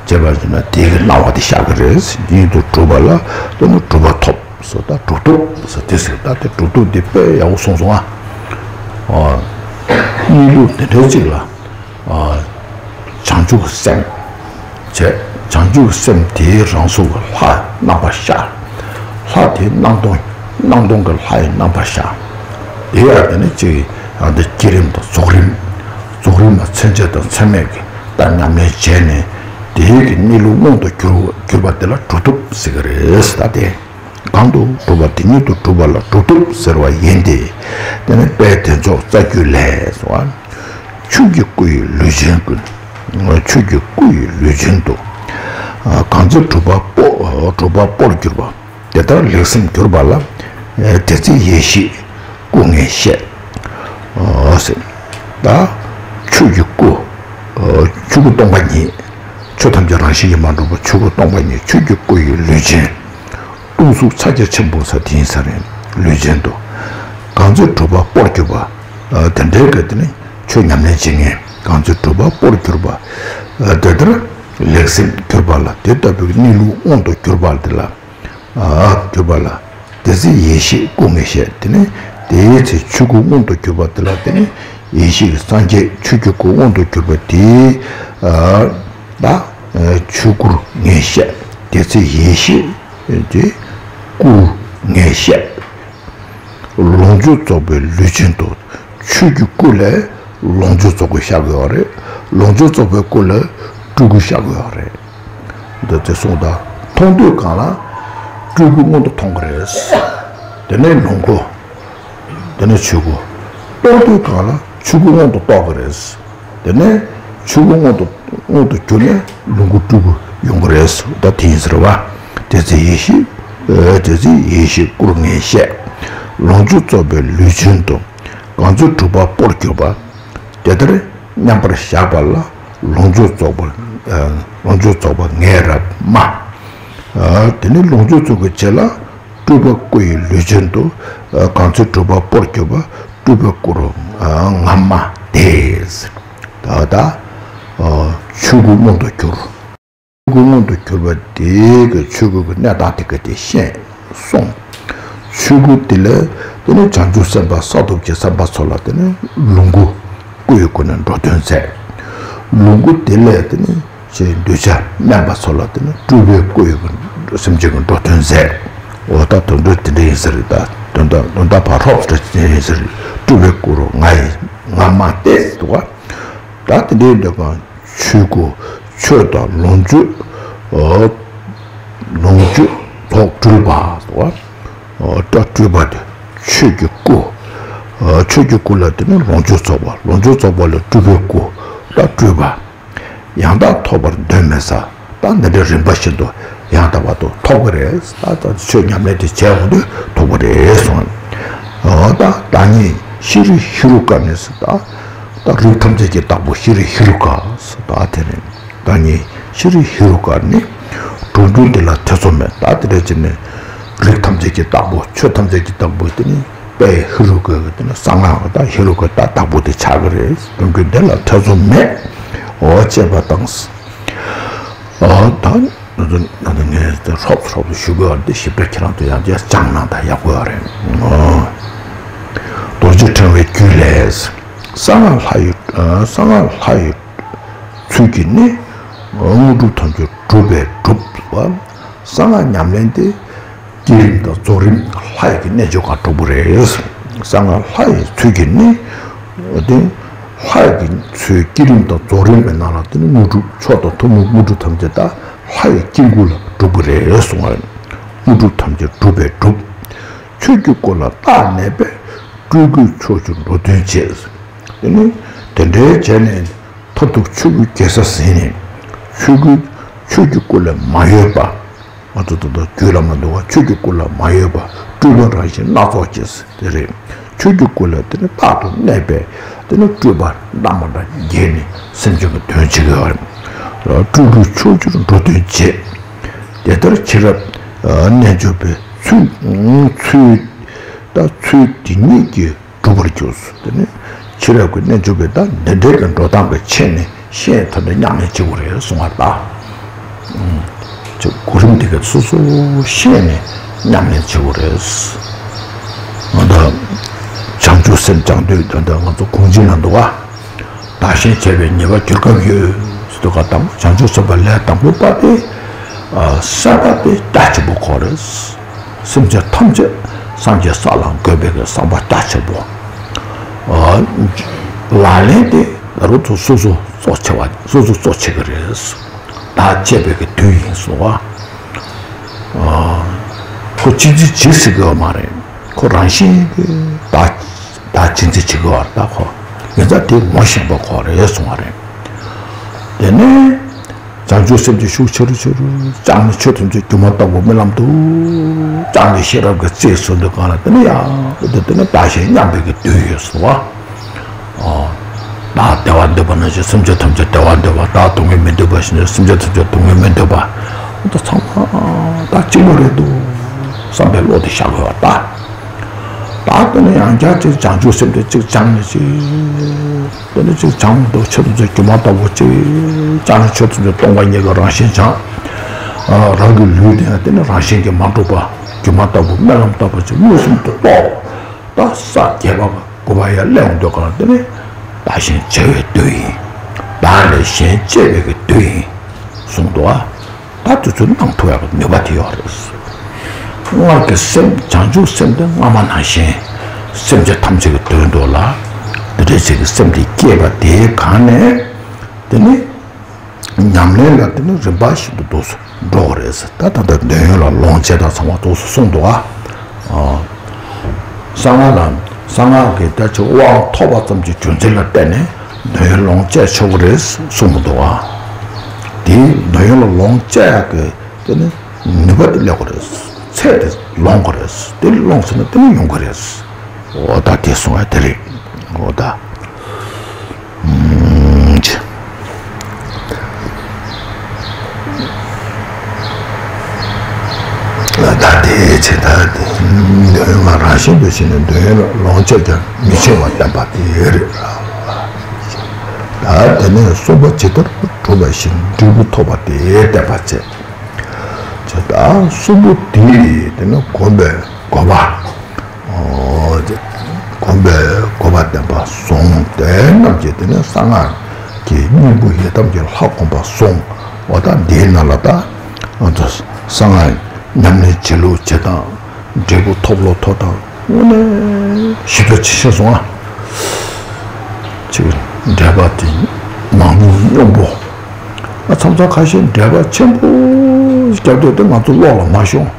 འདྲས་བྱས་པ་ཞིག་ན་དེའི་གི་སྣང་བ་དེ་ཤར་གི་རེད། ཉིད་དུ་གྲུབ་པ་ལ་ལྟོས་ན་གྲུབ་པ་ཐོབ་ཟེར། ད་གྲུབ་ཐོབ་ཟེར་དེ་ཟེར། ད་དེ་གྲུབ་ཐོབ་དེ་དཔེ་ཡག་པོ་གསུངས་སོང་ཨ། ཨ། གནས་ལུགས་དེ་འདྲའི་ཅིག་ལ། ཨ། བྱང་ཆུབ་སེམས་བྱས། བྱང་ཆུབ་སེམས་དེའི་རང་གཟུགས་ཀྱི་ལྷ་རྣམ་པར་ཤར། ལྷ་དེའི་སྣང་སྟོང་། སྣང་སྟོང་གི་ལྷ་ཡི་རྣམ་པར་ཤར། དེ་ཡང་དེ་ནི་ཅིག་ཡང་དེ་བསྐྱེད་རིམ་དང་རྫོགས་རིམ། རྫོགས་རིམ་ལ་མཚན་བཅས་དང་མཚན་མེད་ཀྱི་ད་ཉམས་ལེན་བྱས་ནས་དེའི་གི་གནས་ལུགས་མངོན་དུ་གྱུར་གྱུར་པ་དེ་ལ་གྲུབ་ཐོབ་ཟེར་གི་རེད། ད་དེ་གང་དུ་གྲུབ་པ་དེ་ཉིད་དུ་གྲུབ་པ་ལ་གྲུབ་ཐོབ་ཟེར་བ་ཡིན་ཏེ། དེ་ནི་དཔལ་དོན་རྫོགས་རྩ་རྒྱུད་ལས་སོ། ཆོས་ཀྱི་སྐུ་ཡི་ལུས་ཅན་ཀུན། ཆོས་ཀྱི་སྐུ་ཡི་ལུས་ཅན་དུ། གང་ཚེ་གྲུབ་པ་པོ་གྲུབ་པ་པོར་གྱུར་པ། དེ་ལྟར་ལེགས་སེམས་གྱུར་པ་ལ། དེ་ཚེ་ཡེ་ཤེས་སྐུ་ངས་བཤད། ཨོ་ཟེར། ད་ཆོས་ཀྱི་སྐུ། ཆོས་སྐུ་སྟོང་པ་ཉིད། ཆོས་ཐམས་ཅད་རང་བཞིན་གྱིས་མ་གྲུབ་པ་ཆོས་སྐུ་སྟོང་པ་ཉིད་ཆོས་ཀྱི་སྐུ་ཡི་ལུས་ཅན། སྟོང་གཟུགས་ཕྱག་རྒྱ་ཆེན་པོ་ཟེར་དེ་ཡིན་ས་རེད། ལུས་ཅན་དུ། གང་ཚེ་གྲུབ་པ་པོར་གྱུར་པ། དེ་འདྲའི་གི་དེ་ནི་ཆོས་ཉམས་ལེན་བྱེད་མཁན་གང་ཚེ་གྲུབ་པ་པོར་གྱུར་པ། དེ་ལྟར་ལེགས་སེམས་གྱུར་པ་ལ་དེ་ལྟ་བུའི་གནས་ལུགས་མངོན་དུ་གྱུར་པ་དེ་ལ། གྱུར་པ་ལ། དེ་ཚེ་ཡེ་ཤེས་སྐུ་ངས་བཤད། དེ་ནི་དེའི་ཚེ་ཆོས་སྐུ་མངོན་དུ་གྱུར་པ་དེ་ལ་དེ་ནི་ ཡེ་ཤེས་ཀྱི་སངས་རྒྱས་ཆོས་ཀྱི་སྐུ་མངོན་དུ་གྱུར་པ་དེ། ཨ་ད་ཆོས་སྐུར་ངས་བཤད། དེ་ཚེ་ཡེ་ཤེས་དེ་སྐུར་ངས་བཤད། ལོངས་སྤྱོད་རྫོགས་པའི་ལུས་ཅན་དུ། ཆོས་ཀྱི་སྐུ་ལ་ལོངས་སྤྱོད་རྫོགས་པ་ཤར་དགོས་པ་རེད། ལོངས་སྤྱོད་རྫོགས་པའི་སྐུ་ལ་སྤྲུལ་སྐུ་ཤར་དགོས་པ་རེད། འདི་ཚེ་གསུངས་དང་། མཐོང་དུས་གང་ལ་སྤྲུལ་སྐུ་མངོན་དུ་མཐོང་གི་རེད། དེ་ནས་ལོངས་སྐུ། དེ་ནས་ཆོས་སྐུ། རྟོགས་དུས་གང་ལ་ཆོས་སྐུ་མངོན་དུ་རྟོགས་ཀྱི་རེད། དེ་ནས་ཆོས་སྐུ་མངོན་དུ་མངོན་དུ་གྱུར་ནས་ལོངས་སྐུ་སྤྲུལ་སྐུ་ཡོང་གི་རེད། ད་དེ་ཡིན་ཟེར་བ། དེ་ཚེ་ཡེ་ཤེས། ཨ་དེ་ཚེ་ཡེ་ཤེས་སྐུར་ངས་བཤད། ལོངས་སྤྱོད་རྫོགས་པའི་ལུས་ཅན་དུ། གང་ཚེ་གྲུབ་པ་པོར་གྱུར་པ། དེ་ལྟར་མཉམ་པར་བཞག་པ་ལ་ལོངས་སྤྱོད་རྫོགས་པ། ཨ་ལོངས་སྤྱོད་རྫོགས་པ་ངས་རབ་སྨྲ། ཨ་དེ་ནས་ལོངས་སྤྱོད་རྫོགས་པའི་རྗེས་ལ། སྤྲུལ་པ་སྐུ་ཡི་ལུས་ཅན་དུ། གང་ཚེ་གྲུབ་པ་པོར་གྱུར་པ། སྤྲུལ་པའི་སྐུ་རུ་ང་སྨྲ་སྟེ། ད་ལྟ་ཆོས་སྐུ་མངོན་དུ་གྱུར། ཆོས་སྐུ་མངོན་དུ་གྱུར་པ་དེ་གི་ཆོས་སྐུ་གི་གནས་སྟངས་དེ་ག་དེ་བཤད་སོང་། ཆོས་སྐུ་དེ་ལས་དེ་ནི་བྱང་ཆུབ་སེམས་དཔའ་བསགས་སྟོབས་ཀྱི་སེམས་དཔའ་ཚོ་ལ་དེ་ནི་ལོངས་སྐུ། སྐུ་ཡི་སྒོ་ནས་འགྲོ་དོན་མཛད། ལོངས་སྐུ་དེ་ལས་དེ་ནི་ཞེས་འདོད་ཆགས་དམན་པ་ཚོ་ལ་དེ་ནི་སྤྲུལ་པའི་སྐུ་ཡི་སེམས་ཅན་གྱི་འགྲོ་དོན་མཛད། འོ་ད་དོན་དག་དེ་འདྲ་ཡིན་ཟེར། ད་དོན་དག་དོན་དག་ཕར་ཧྲོབ་ཙམ་དེ་འདྲ་ཡིན་ཟེར། སྤྲུལ་པའི་སྐུ་རུ་ང་ཡི་ང་སྨྲ་སྟེ་འདུག་ག། ད་དེ་འདྲའི་འདོད་པ་ཆོས་སྐུ། ཆོས་དང་ལོངས་སྤྱོད། ལོངས་སྤྱོད་རྫོགས་སྤྲུལ་པ་འདུག་ག། ད་སྤྲུལ་པ་དེ་ཆོས་ཀྱི་སྐུ། ཆོས་ཀྱི་སྐུ་ལ་དེ་ནི་ལོངས་སྤྱོད་རྫོགས་པ། ལོངས་སྤྱོད་རྫོགས་པ་ལ་སྤྲུལ་པའི་སྐུ། ད་སྤྲུལ་པ། ཡང་དག་ཐོབ་པར་འདོད་མེད་ས། ད་འདི་འདྲའི་རིམ་པ་བཞིན་དུ་ཡང་དག་པར་དུ་ཐོབ་ཀྱི་རེད། ད་ད་ཆོས་ཉམས་ལེན་དེ་བྱས་འོང་དུས་ཐོབ་ཀྱི་རེད་གསུངས། ད་བདག་ཉིད་ཤྲཱི་ཧེ་རུ་ཀ་ནི་ཟེར། ད་ད་རིགས་ཐམས་ཅད་ཀྱི་བདག་པོ་ཤྲཱི་ཧེ་རུ་ཀ་ཟེར། ད་དེ་ནི་བདག་ཉིད་ཤྲཱི་ཧེ་རུ་ཀ་ནི་འགྲོ་འདུལ་འདི་ལ་ཐེ་ཚོམ་མེད། ད་དེ་འདྲ་བྱས་ནས་རིགས་ཐམས་ཅད་ཀྱི་བདག་པོ། ཆོས་ཐམས་ཅད་ཀྱི་བདག་པོ་དེ་ནི། དཔལ་ཧེ་རུ་ཀ་གི་དེ་ནི་གསང་སྔགས་ཀྱི་ད་ཧེ་རུ་ཀ་ད་བདག་པོ་དེ་ཆགས་ཀྱི་རེད། དོན་ཀུན་དེ་ལ་ཐེ་ཚོམ་མེད། འོ་ཅེས་པ་དང་། འོ་ད་ང་ཚོ་ང་ཚོ་ངས་དེ་ཧྲོབ་ཧྲོབ་ཏུ་ཞུ་དགོས་པ་འདི་ཞིབ་ཕྲ་ཁྱེད་རང་ཚོ་ཡང་བསྐྱར་སྦྱངས་གནང་དང་ཡག་པོ་ཡོད་རེད། འོ། རྡོ་རྗེ་ཕྲེང་བའི་རྒྱུད་ལས། གསང་སྔགས་ལྷ་ཡི་གསང་སྔགས་ལྷ་ཡི་ཚུལ་གྱིས་ནི། དངོས་གྲུབ་ཐམས་ཅད་འགྲུབ་པས་འགྲུབ་པ། གསང་སྔགས་ཉམས་ལེན་དེ། བསྐྱེད་རིམ་དང་རྫོགས་རིམ་ལྷ་ཡི་གི་རྣལ་འབྱོར་གང་གྲུབ་པོ་རེད། གསང་སྔགས་ལྷ་ཡི་ཚུལ་གྱིས་ནི། དེ་ལྷ་ཡི་གི་ཚུལ་བསྐྱེད་རིམ་དང་རྫོགས་རིམ་གྱི་ནང་ལ་དེ་ནི་དངོས་གྲུབ་མཆོག་དང་ཐུན་མོང་དངོས་གྲུབ་ཐམས་ཅད་ད་ལྷ་ཡི་དཀྱིལ་འཁོར་ལ་གྲུབ་པོ་རེད་གསུང་བ་རེད། དངོས་གྲུབ་ཐམས་ཅད་འགྲུབ་པས་འགྲུབ། ཆོས་ཀྱི་སྐུ་ལ་རྟག་གནས་པས། སྤྲུལ་སྐུའི་ཕྱོགས་བཅུར་འགྲོ་དོན་བྱེད། དེ་ནི་དེ་འདྲའི་བྱས་ནས། མཐར་ཐུག་ཆོས་སྐུའི་རྒྱལ་ས་ཟིན་ནས། ཆོས་སྐུ་ཆོས་ཀྱི་སྐུ་ལས་མ་གཡོས་པ། ང་ཚོ་ད་ལྟ་རྒྱུད་ལ་མ་འདུ་བ་ཆོས་ཀྱི་སྐུ་ལས་མ་གཡོས་པ་སྤྲུལ་པ་རང་བཞིན་སྣ་ཚོགས་སྐྱེས་དེ་རེད། ཆོས་ཀྱི་སྐུ་ལ་དེ་ནི་རྟག་ཏུ་གནས་པས་དེ་ནི་སྤྲུལ་པ་རྣམ་པར་རྒྱས་ནས་སེམས་ཅན་གྱི་དོན་བྱེད་ཀྱི་ཡོད་རེད། སྤྲུལ་པའི་ཕྱོགས་བཅུར་འགྲོ་དོན་བྱེད། དེ་ལྟར་ཕྱི་རབས་རྣལ་འབྱོར་པའི་ཚུལ་ཚུལ་ད་ཚུལ་དེ་ཉིད་ཀྱིས། འགྲུབ་པར་གྱུར། དེ་ནི་ཕྱི་རབས་ཀྱི་རྣལ་འབྱོར་པས་ད་འདི་འདྲའི་གི་འགྲོ་སྟངས་ཀྱི་ཕྱེ་ནས་ཤེས་ཐུབ་ནས་ཉམས་ལེན་བྱེད་དགོས་རེད་གསུང་བ་ལྟ། ཅིག་གོ་རིམ་དེ་ག་སོ་སོ་ཤེས་ནས་ཉམས་ལེན་བྱེད་དགོས་རེད། ང་ད་བྱང་ཆུབ་སེམས་སྦྱང་དུས་ད་ལྟ་ང་ཚོ་གུང་ཆེན་ལ་འདུག་བ། བདག་གཞན་བྱས་པའི་ཉེས་པ་གྱུར་སྐབས་ཡོད། དུ་ག་དང་བྱང་ཆུབ་སེམས་དཔའ་ལས་དང་པོ་པ་དེ། སེམས་པ་དེ་རྒྱ་ཆེན་པོ་ཁོ་རེད། སེམས་ཅན་ཐམས་ཅད་སངས་རྒྱས་ས་ལ་འགོད་པའི་གི་བསམ་པ་རྒྱ་ཆེན་པོ། ལག་ལེན་དེ་ང་རང་ཚོ་སོ་སོ་གཙོ་ཆེ་བ་སོ་སོ་གཙོ་ཆེ་གི་རེད། བདག་གཅེས་པའི་གི་དུས་ཡིན་གསུང་བ། ཁོ་གཅེས་འཛིན་བྱེད་སྲིད་གི་ཡོད་མ་རེད། ཁོ་རང་བཞིན་གི་བདག་བདག་གཅེས་འཛིན་བྱེད་གི་ཡོད་རེད། ད་ཁོ་ཡིན་ཙང་དེ་ངོ་ཤེས་པ་ཁོ་རེད་གསུང་བ་རེད། དེ་ནས། བྱང་ཆུབ་སེམས་ཀྱི་ཤུགས་ཆེ་རུ་ཆེ་རུ་བཅངས་ནས་ཆོས་ཐམས་ཅད་སྒྱུ་མ་ལྟ་བུ་རྨི་ལམ་དུ་བཅངས་ནས་ཤེས་རབ་ཀྱི་རྩལ་གསོ་འདོད་གང་ལ་དེ་ནི་ཡང་དེ་དེ་ནི་བདག་གཞན་མཉམ་པའི་གི་དུས་ཡོད་སོང་བ། བདག་བདེ་བ་འདོད་པ་ནང་བཞིན་སེམས་ཅན་ཐམས་ཅད་བདེ་བ་འདོད་པ། བདག་སྡུག་བསྔལ་མི་འདོད་པ་བཞིན་སེམས་ཅན་ཐམས་ཅད་སྡུག་བསྔལ་མི་འདོད་པ། འོ་ད་ཚང་མ་བདག་གཅིག་པོ་རེད་འདུག་བསམ་པའི་བློ་དེ་བཞག་དགོས་པ་ད། བདག་དེ་ནི་ཡང་བསྐྱར་ཅིག་བྱང་ཆུབ་སེམས་དེ་གཅིག་བཅངས་ནས་ཅིག་དེ་ནི་གཅིག་བྱང་དུ་ཆོས་ཐམས་ཅད་སྒྱུ་མ་ལྟ་བུ་གཅིག་བྱང་ནས་ཆོས་ཐམས་ཅད་སྟོང་པ་ཉིད་ཀྱི་རང་བཞིན་བྱང་། རང་གི་ལུས་དེ་ཡང་དེ་ནི་རང་བཞིན་གྱིས་མ་གྲུབ་པ་སྒྱུ་མ་ལྟ་བུ་རྨི་ལམ་ལྟ་བུ་ཅིག་མངོན་སུམ་དུ་རྟོགས། ད་ས་བརྒྱད་པ་དགུ་པ་ཡར་སླེབས་འོང་དུས་གང་ལ་དེ་ནི་ བདག་གཞན་བརྗེ་བའི་བདུད་ཡིན། བདག་ལས་གཞན་གཅེས་པའི་གི་བདུད་ཡིན། གསུངས་འདུག་ཨ། ད་དེ་ཚོ་གནང་ཐུབ་ཡག་གི་ནུས་པ་དེ་ཡོད་རེད། སྔར་གྱི་སེམས་བྱང་ཆུབ་སེམས་དེ་སྔ་མ་ནང་བཞིན་སེམས་ཅན་ཐམས་ཅད་ཀྱི་དོན་དུ་ལ་དེ་འདྲའི་ཅིག་གི་སེམས་དེ་སྐྱེས་པ་དེའི་སྒང་ནས་དེ་ནི་ཉམས་ལེན་ལ་དེ་ནི་རིམ་པ་བཞིན་དུ་འདུག་སེ་འགྲོ་དགོས་རེད། ད་ད་ལྟ་འདོད་ཡོན་ལ་ལོངས་སྤྱད་དང་ཚང་མ་འདུག་སེ་གསུངས་འདུག་ཨ། གསང་སྔགས་ལ་གསང་སྔགས་ཀྱི་ད་ཅིག་དབང་ཐོབ་པ་ཙམ་གྱི་རྒྱུ་མཚན་ལ་བརྟེན་ནས་འདོད་ཡོན་ལོངས་སྤྱད་ཆོག་གི་རེད་གསུངས་མི་འདུག་ཨ། དེ་འདོད་ཡོན་ལ་ལོངས་སྤྱད་ཡག་གི་དེ་ནི་ནུས་པ་དེ་སླེབས་དགོས་རེད། ཚད་དེ་ལོངས་དགོས་རེད། དེ་ལོངས་ཟེར་ན་དེ་ནི་ཡོང་གི་རེད། འོ་ད་དེ་གསུང་བ་དེ་རེད། འོ་ད། ཨུམ། ད་དེའི་ཚེ་ད་དེ་འདོད་ཡོན་ལ་རང་བཞིན་དུ་ཞེན་ནས་འདོད་ཡོན་ལ་ལོངས་སྤྱོད་ཀྱང་མི་ཆེ་བར་བསྟན་པ་དེ་རེད། ད་དེ་ནས་གསུམ་པ་ཇི་ལྟར་གྲུབ་པ་བཞིན་འབྲས་བུ་ཐོབ་པ་དེ་བསྟན་པ་བྱས། ད་གསུམ་པོ་དེ་དེ་ནས་གོམས་པའི་དགོས་པ། གོམས་པའི་དགོས་པ་བསྟན་པ་གསུངས། དེ་རྣམས་ཀྱིས་དེ་ནས་གསང་སྔགས་ཀྱི་སྙིང་པོ་ཡི་དམ་གྱི་ལྷ་བསྒོམ་པ་གསུངས། འོ་ད་འདིའི་ནང་ལ་ད་ང་ཚོ་གསང་སྔགས་ཉམས་ལེན་བྱེད་ལུགས་བྱེད་སྟངས། འབྲས་བུ་ཐོབ་ལུགས་ཐོབ་སྟངས་དངོས་གནས་ཞིབ་ཕྲ་ཅིག་ཤེས་སོང་ཨ། ཅིག་འགྲེལ་པ་དེ་མང་ཉུང་སྙོམས་པོ། ཨ་མཚམས་མཚམས་ཁ་ཤས་འགྲེལ་པ་ཆེན་པོ་རྒྱབ་སྡོད་དེ་ང་ཚོ་བློ་ལ་མ་ཤོང་།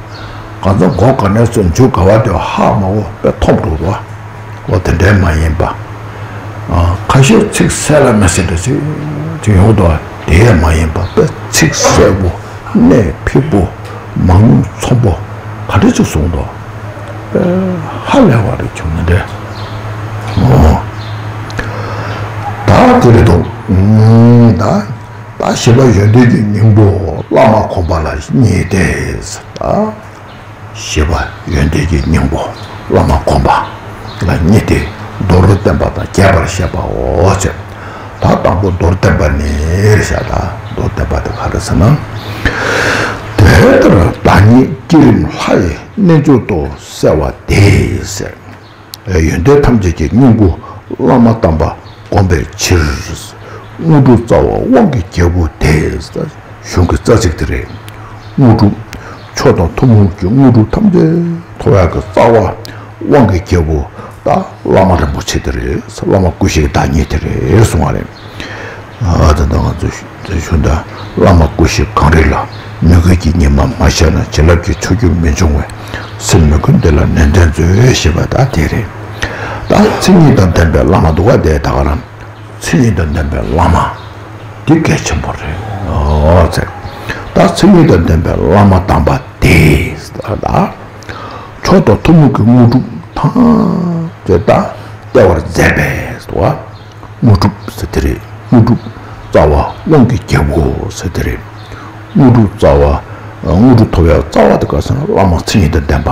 གང་ཚ་མགོ་ག་ནས་ཚོ་མཇུག་ག་བ་དེ་ཧ་མ་གོ་པས་མཐོང་འགྲོ་བ། འོ་དེ་འདྲའི་མ་ཡིན་པ། ཁ་ཤས་ཚིག་གསལ་ལ་མི་གསལ་འདྲ་ཅིག་ཅིག་ཡོང་འདུག་དེ་ཡང་མ་ཡིན་པ་དཔེ་ཚིག་གསལ་པོ། གནད་ཕིགས་པོ། མང་ཉུང་ཚང་པོ། ག་འདྲ་ཅིག་གསུངས་འདུག་དཔེ་ཧ་ལས་པ་རེད་བྱུང་ནི་འདྲ། འོ། ད་དེ་རེད་འདུག་ད་ད་བཞི་པ་ཡོན་ཏན་གྱི་སྙིང་པོ་བླ་མ་གོམས་པ་ལ་བསྙད་དེ། ད། བཞི་པ་ཡོན་ཏན་གྱི་སྙིང་པོ་བླ་མ་གོམས་པ་ལ་བསྙད་དེ། མདོར་བསྟན་པ་དང་རྒྱས་པར་བཤད་པའོ་ཟེར། ད་དང་པོ་མདོར་བསྟན་པ་ནི་རེད་བཞག་ད་མདོར་བསྟན་པ་དེ་ག་རེ་ཟེར་ན། དེ་ལྟར་བདག་ཉིད་བསྐྱེད་རིམ་ལྷ་ཡི་རྣལ་འབྱོར་དུ་གསལ་བ་དེས་ཟེར། ཡོན་ཏན་ཐམས་ཅད་ཀྱི་སྙིང་པོ་བླ་མ་དམ་པ་བསྒོམ་པའི་ཕྱིར། དངོས་གྲུབ་རྩ་བ་དབང་གི་རྒྱལ་པོ་དེས། གཞུང་གི་རྩ་ཚིག་དེ་རེད། དངོས་གྲུབ། མཆོག་དང་ཐུན་མོང་གི་དངོས་གྲུབ་ཐམས་ཅད་ཐོབ་ཡག་གི་རྩ་བ་དབང་གི་རྒྱལ་པོ་ད་བླ་མ་རིན་པོ་ཆེ་དེ་རེད། བླ་མ་སྐུ་བཞིའི་བདག་ཉིད་དེ་རེད་གསུང་བ་རེད། ཨ་ད་ལྟ་ང་ཚོ་ཞུ་ད་བླ་མ་སྐུ་བཞི་གང་རིགས་ལ། མོས་གུས་ཀྱི་ཉི་མ་མ་ཤར་ན། བྱིན་རླབས་ཀྱི་ཆུ་རྒྱུན་མི་འབྱུང་བས། སེམས་མོས་གུས་འདི་ལ་ནན་ཏན་མཛོད་ཞེས་པ་ད་དེ་རེད། ད་མཚན་ཉིད་དང་ལྡན་པའི་བླ་མ་འདུག་ག་དེ་ད་ག་རང་། མཚན་ཉིད་དང་ལྡན་པའི་བླ་མ། འདི་གལ་ཆེན་པོ་རེད། ཨོ་ཙེ། ད་མཚན་ཉིད་དང་ལྡན་པའི་བླ་མ་དམ་པ་དེ། ད་མཆོག་དང་ཐུན་མོང་གི་དངོས་གྲུབ་ཐམས་ཅད་ད་སྟེར་བར་མཛད་པས་སོ། དངོས་གྲུབ་ཟེར་དེ་རེད། དངོས་གྲུབ་རྩ་བ་དབང་གི་རྒྱལ་པོ་ཟེར་དེ་རེད། དངོས་གྲུབ་རྩ་བ། དངོས་གྲུབ་ཐོབ་ཡག་རྩ་བ་དེ་ག་ཟེར་ན་བླ་མ་མཚན་ཉིད་དང་ལྡན་པ།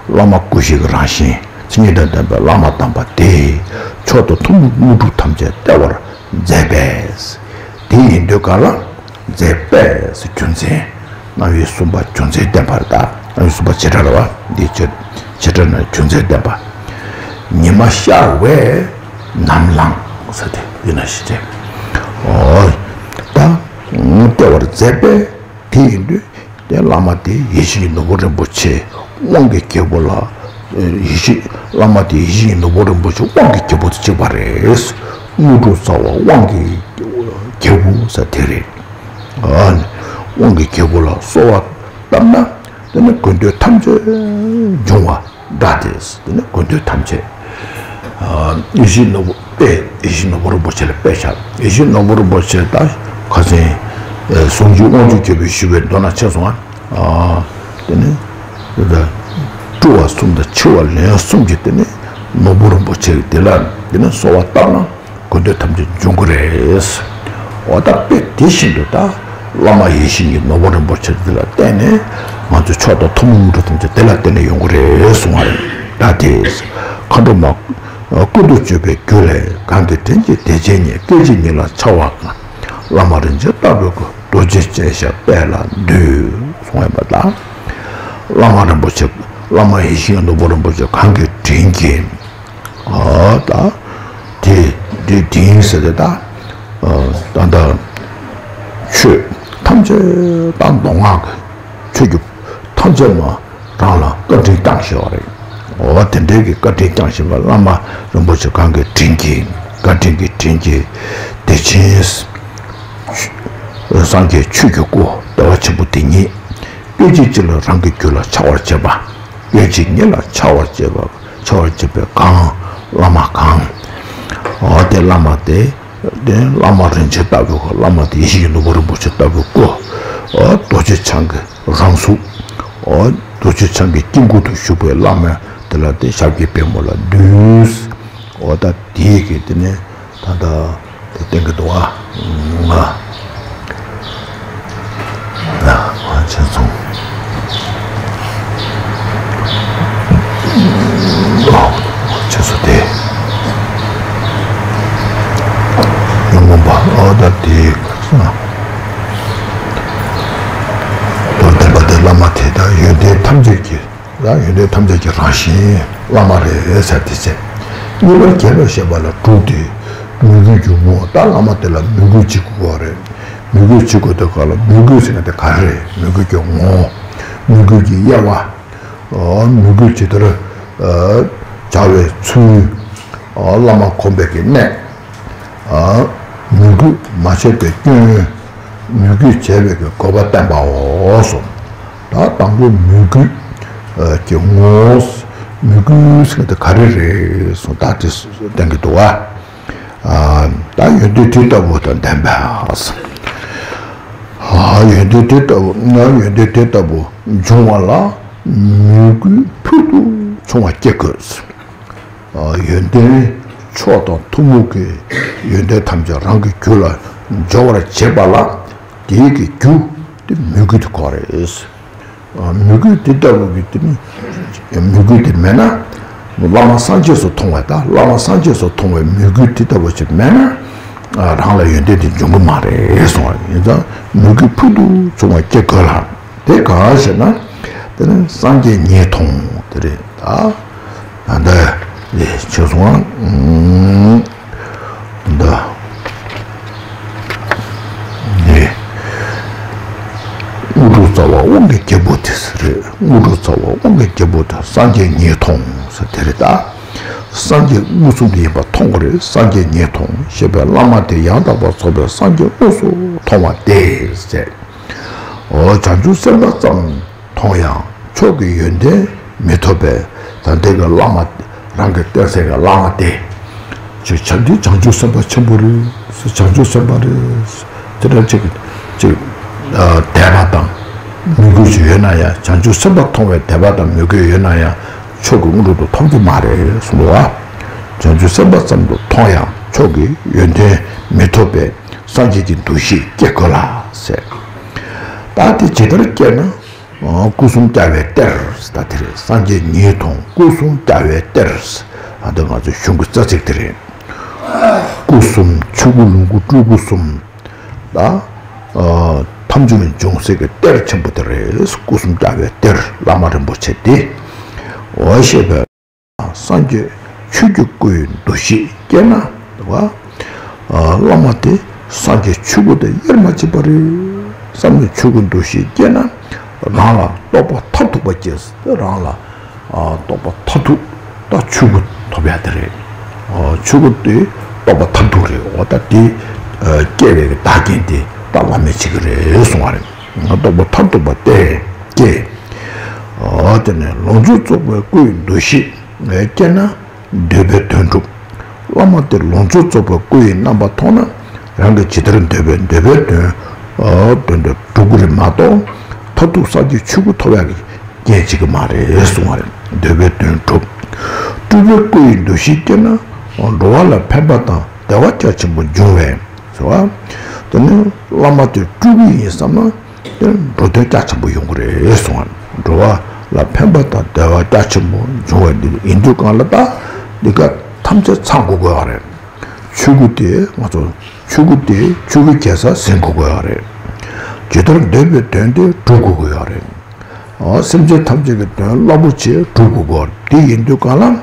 བླ་མ་སྐུ་བཞི་གི་རང་བཞིན་མཚན་ཉིད་དང་ལྡན་པའི་བླ་མ་དམ་པ་དེས་མཆོག་དང་ཐུན་མོང་དངོས་གྲུབ་ཐམས་ཅད་སྟེར་བར་མཛད་པས། དེ་ཡིན་དུས་ག་ལ་མཛད་པས་རྒྱུ་མཚན། རྣམ་དབྱེ་གསུམ་པ་རྒྱུ་མཚན་བསྟན་པར་གདའ། རྣམ་དབྱེ་གསུམ་པ་བྱེ་བྲག་རེད་བ། འདི་བྱེ་བྱེ་བྲག་ན་རྒྱུ་མཚན་བསྟན་པ། ཉི་མ་ཤར་བས་ནམ་ལངས་ཟེར་དེ་འདི་ན་ཞིག་བྱས། ཨོ། ད་སྟེར་བར་མཛད་པས། དེ་ཡིན་དུས་དེ་བླ་མ་དེ་ཡིད་བཞིན་གྱི་ནོར་བུ་རིན་པོ་ཆེ་དབང་གི་རྒྱལ་པོ་ལ། ཡིད་བཞིན་བླ་མ་དེ་ཡིད་བཞིན་གྱི་ནོར་བུ་རིན་པོ་ཆེ་དབང་གི་རྒྱལ་པོ་དང་གཅིག་པ་རེད། དངོས་གྲུབ་རྩ་བ་དབང་གི་རྒྱལ་པོ་ཟེར་དེ་རེད། ཨ་ནི་དབང་གི་རྒྱལ་པོ་ལ་གསོལ་བ་བཏབ་ན་དེ་ནི་དགོས་འདོད་ཐམས་ཅད་འབྱུང་བ་འདྲ་སྟེ། དེ་ནི་དགོས་འདོད་ཐམས་ཅད། ཨ་ཡིད་བཞིན་ནོར་བུ་དཔེ་ཡིད་བཞིན་ནོར་བུ་རིན་པོ་ཆེ་ལ་དཔེ་བཞག་ཡིད་བཞིན་ནོར་བུ་རིན་པོ་ཆེ་ད་ཁ་སང་ཨེ་ཟུང་འཇུག་དབང་ཕྱུག་རྒྱལ་པོས་ཞུས་པའི་མདོ་ན་ཆེ་སོང་ཨ། དེ་ནི་དེ་ད་སྤྲུལ་བ་གསུམ་དང་འཆི་བ་ལན་གསུམ་གྱིས་དེ་ནི་ནོར་བུ་རིན་པོ་ཆེ་དེ་ལ་དེ་ནི་གསོལ་བ་བཏབ་ན། དགོས་འདོད་ཐམས་ཅད་འབྱུང་གི་རེད། འོ་ད་དཔེ་དེ་བཞིན་དུ་ད་བླ་མ་ཡིད་བཞིན་གྱི་ནོར་བུ་རིན་པོ་ཆེ་འདི་ལ་བརྟེན་ནས་ང་ཚོ་མཆོག་དང་ཐུན་མོང་དངོས་གྲུབ་ཐམས་ཅད་དེ་ལ་བརྟེན་ནས་ཡོང་གི་རེད་གསུང་བ་རེད། ད་དེ་མཁའ་འགྲོ་མ་ཀུན་ཏུ་སྤྱོད་པའི་རྒྱུད་ལས། གང་གི་དྲིན་གྱིས་དེ་བྱས་ཉིད། སྐད་ཅིག་ཉིད་ལ་འཆར་བ་གང་། བླ་མ་རིན་ཆེན་ལྟ་བུའི་སྐུ། རྡོ་རྗེ་ཅན་ཞབས་པད་ལ་འདུད་གསུང་བ་ཡིན་པ་དང་། བླ་མ་རིན་པོ་ཆེ་བླ་མ་ཡིད་བཞིན་གྱི་ནོར་བུ་རིན་པོ་ཆེ་གང་གི་དྲིན་གྱིས། ཨ་ད། དེ་ དེ་དེ་ཡིན་ཟེར་ཏེ་ད། ད་ལྟ་ཆོས་ཐམས་ཅད་དང་མདོ་སྔགས་ཀྱི་ཆོས་ཀྱི་ཐམས་ཅད་མ་རང་ལ་བཀའ་དྲིན་བསྐྱངས་བཞེས་པ་རེད། འོ་དེ་འདྲའི་གི་བཀའ་དྲིན་བསྐྱངས་བཞེས་པ་བླ་མ་རིན་པོ་ཆེ་གང་གི་དྲིན་གྱིས་བཀའ་དྲིན་གྱི་དྲིན་གྱིས་བདེ་ཆེན་སངས་རྒྱས་ཆོས་ཀྱི་སྐུ་བདེ་བ་ཆེན་པོ་དེ་ཉིད་སྐད་ཅིག་གཅིག་ལ་རང་གི་རྒྱུད་ལ་འཆར་བར་བྱེད་པ། སྐད་ཅིག་ཉིད་ལ་འཆར་བར་བྱེད་པ། འཆར་བར་བྱེད་པའི་གང་། བླ་མ་གང་། འོ་དེ་བླ་མ་དེ། དེ་བླ་མ་རིན་ཆེན་ལྟ་བུའི་སྐུ། བླ་མ་དེ་ཡེ་ཤེས་ཀྱི་ནོར་བུ་རིན་པོ་ཆེ་ལྟ་བུའི་སྐུ། འོ་རྡོ་རྗེ་འཆང་གི་རང་གཟུགས། འོ་རྡོ་རྗེ་འཆང་གི་དཀྱིལ་འཁོར་དུ་བཞུགས་པའི་བླ་མ་དེ་ལ་དེ་ཞབས་ཀྱི་པད་མོ་ལ་འདུད། འོ་ད་དེའི་གི་དེ་ནས་ད་ལྟ་དེ་བསྟན་གྱི་འདུག་ཨ། ང་ང་ཁྱེད་ཚོ་ཁྱེད་ཚོ་དེ་ཉོན་མོངས་པ་ཨོ་ད་དེ་མདོར་བསྟན་པ་དེ་བླ་མ་དེ་དང་ཡོན་ཏན་ཐམས་ཅད་ཀྱི། ཡང་ཡོན་ཏན་ཐམས་ཅད་ཀྱི་རང་བཞིན་བླ་མ་རེད་ཟེར་དེ་བྱས། གཉིས་པར་རྒྱས་པར་བཤད་པ་ལ་དྲུག་སྟེ། མོས་གུས་ཀྱི་ངོ་བོ། ད་བླ་མ་དེ་ལ་མོས་གུས་བྱེད་དགོས་པ་རེད། མོས་གུས་བྱེད་དགོས་དུས་སྐབས་ལ་མོས་གུས་ཟེར་མཁན་དེ་ག་རེ་རེད། མོས་གུས་ཀྱི་ངོ་བོ། མོས་གུས་ཀྱི་དབྱེ་བ། ཨ་མོས་གུས་ཇི་ལྟར་ཨ་བྱ་བའི་ཚུལ། ཨ་བླ་མ་གོམས་པའི་གི་གནས། ཨ་མོས་གུས་མ་བྱས་པའི་སྐྱོན། མོས་གུས་བྱས་པའི་གི་དགོས་པ་བསྟན་པའོ་གསུངས། ད་དང་པོ་མོས་གུས་ཀྱི་ངོ་བོ། མོས་གུས་ཟེར་དེ་ག་རེ་རེད་གསུངས། ད་དེ་བསྟན་གྱི་འདུག་བ། ད་ཡོན་ཏན་དེ་ལྟ་བུ་དང་ལྡན་པ། ཡོན་ཏན་དེ་ལྟ་བུ་ཡོན་ཏན་དེ་ལྟ་བུ་འབྱུང་བ་ལ་མོས་གུས་ཕུལ་དུ་བྱུང་བ་སྐྱེ་དགོས། ཡོན་ཏན་མཆོག་དང་ཐུན་མོང་གི་ཡོན་ཏན་ཐམས་ཅད་རང་གི་རྒྱུད་ལ་འཇོག་པར་བྱེད་པ་ལ་དེའི་གི་རྒྱུ་དེ་མོས་གུས་དེ་ཁོ་རེད། མོས་གུས་དེ་ལྟ་བུ་གི་དེ་ནི་མོས་གུས་དེ་མེད་ན་བླ་མ་སངས་རྒྱས་སུ་མཐོང་བ་དང་བླ་མ་སངས་རྒྱས་སུ་མཐོང་བའི་མོས་གུས་དེ་ལྟ་བུ་ཞིག་མེད་ན་རང་ལ་ཡོན་ཏན་དེ་འབྱུང་གི་མ་རེད་གསུངས་པ་ཡིན་ཙང་མོས་གུས་ཕུལ་དུ་བྱུང་བ་སྐྱེ་དགོས་ལ། དེ་གང་ཞེ་ན། དེ་ནི་སངས་རྒྱས་ཉིད་མཐོང་དེ་རེད་ད། ད་ལྟ་ནི་ཆོས་སོང་ད་ནི་དངོས་གྲུབ་རྩ་བ་དབང་གི་རྒྱལ་པོ་དེ་རེད། དངོས་གྲུབ་རྩ་བ་དབང་གི་རྒྱལ་པོ་དེ་སངས་རྒྱས་ཉིད་མཐོང་ཟེར་དེ་རེད་ད། སངས་རྒྱས་མངོན་སུམ་དུ་ཡིན་པ་མཐོང་དགོས་རེད། སངས་རྒྱས་ཉིད་མཐོང་ཞེས་པའི་བླ་མ་དེ་ཡང་དག་པར་རྫོགས་པའི་སངས་རྒྱས་དངོས་སུ་མཐོང་བ་སྟེ་ཟེར། འོ་བྱང་ཆུབ་སེམས་དཔའ་ཙམ་མཐོང་ཡང་མཆོག་གི་ཡོན་ཏན་མི་ཐོབ་པས། ད་ལྟའི་གི་བླ་མ་རང་གི་བསྟེན་སའི་གི་བླ་མ་དེ་ཅིག་བྱ་འདི་བྱང་ཆུབ་སེམས་དཔའ་ཆེན་པོ་རེད། བྱང་ཆུབ་སེམས་དཔའ་རེད། དེ་འདྲ་ཅིག་ཅིག་དད་པ་དང་མོས་གུས་ཅིག་ཡོད་ན་ཡང་བྱང་ཆུབ་སེམས་དཔའ་མཐོང་བའི་དད་པ་དང་མོས་གུས་ཡོད་ན་ཡང་མཆོག་གི་དངོས་གྲུབ་དུ་ཐོབ་རྒྱུ་མ་རེད་གསུངས་པ། བྱང་ཆུབ་སེམས་དཔའ་ཙམ་དུ་མཐོང་ཡང་མཆོག་གི་ཡོན་ཏན་མི་ཐོབ་པས། སངས་རྒྱས་ཀྱི་འདུ་ཤེས་སྐྱེ་དགོས་ལ་ཟེར། ད་དེ་ཇི་ལྟར་སྐྱེ་ན། སྐུ་གསུམ་རྒྱལ་བའི་གཏེར་ཟེར་ད་དེ་རེད། སངས་རྒྱས་ཉིད་མཐོང་སྐུ་གསུམ་རྒྱལ་བའི་གཏེར་ཟེར། ད་ང་ཚོ་གཞུང་གི་རྩ་ཚིག་དེ་རེད། སྐུ་གསུམ་ཆོས་སྐུ་ལོངས་སྐུ་སྤྲུལ་སྐུ་གསུམ། ད་ཐམས་ཅད་འབྱུང་སའི་གི་གཏེར་ཆེན་པོ་དེ་རེད། སྐུ་གསུམ་རྒྱལ་བའི་གཏེར་བླ་མ་རིན་པོ་ཆེ་དེ། འོ་ཞེས་པའི། སངས་རྒྱས་ཆོས་ཀྱི་སྐུའི་འདུ་ཤེས་སྐྱེས་ན། བ། བླ་མ་དེ་སངས་རྒྱས་ཆོས་སྐུ་དང་དབྱེར་མ་མཆིས་པ་རེད་བསམ་ནས་ཆོས་སྐུ་འདུ་ཤེས་སྐྱེས་ན། རང་ལ་རྟོགས་པ་མཐར་ཐུག་པ་སྐྱེས། རང་ལ་རྟོགས་པ་མཐར་ཐུག་ད་ཆོས་སྐུ་ཐོབ་ཡ་དེ་རེད། ཆོས་སྐུ་དེ་རྟོགས་པ་མཐར་ཐུག་རེད། འོ་ད་དེ་སྐྱེ་བའི་བདག་རྐྱེན་དེ་ད་བླ་མས་བྱེད་ཀྱི་རེད་གསུང་བ་རེད། རྟོགས་པ་མཐར་ཐུག་པ་སྟེ་སྐྱེ། འོ་དེ་ནས་ལོངས་སྤྱོད་རྫོགས་པའི་སྐུའི་འདུ་ཤེས་སྐྱེས་ན། འདོད་པའི་དོན་འགྲུབ། བླ་མ་དེ་ལོངས་སྤྱོད་རྫོགས་པའི་སྐུ་ཡི་རྣམ་པ་མཐོང་ན། རང་གིས་ཇི་ལྟར་འདོད་པའི་འདོད་པའི་དོན། དོན་དེ་འགྲུབ་ཀྱི་རེད་མ་གཏོགས། མཐར་ཐུག་སངས་རྒྱས་ཆོས་སྐུ་ཐོབ་ཡག་གི་རྐྱེན་བྱེད་ཀྱི་མ་རེད་གསུང་བ་རེད། འདོད་པའི་དོན་འགྲུབ། སྤྲུལ་པའི་སྐུ་ཡི་འདུ་ཤེས་སྐྱེས་ན། འགྲོ་བ་ལ་ཕན་པ་དང་བདེ་བ་རྒྱ་ཆེན་པོ་འབྱུང་བས། ཟེར་བ། དེ་ནི་བླ་མ་དེ་སྤྲུལ་སྐུ་ཡིན་བསམ་ན། དེ་འགྲོ་དོན་རྒྱ་ཆེན་པོ་ཡོང་གི་རེད་གསུང་བ། འགྲོ་བ་ལ་ཕན་པ་དང་བདེ་བ་རྒྱ་ཆེན་པོ་འབྱུང་བ་འདི་ཡིན་དུས་གང་ལ་ད་འདི་ག་ཐམས་ཅད་ཚང་དགོས་དགོས་བ་རེད། ཆོས་སྐུ་དེ་ང་ཚོ་ཆོས་སྐུ་དེ་ཆོས་སྐུའི་རྒྱལ་ས་ཟིན་དགོས་དགོས་བ་རེད། ཇི་ལྟར་འདོད་པའི་དོན་དེ་འགྲུབ་དགོས་དགོས་བ་རེད། སེམས་ཅན་ཐམས་ཅད་ཀྱི་དོན་རླབས་པོ་ཆེ་སྒྲུབ་དགོས་སྐོར་དེ་ཡིན་དུས་གང་ལ།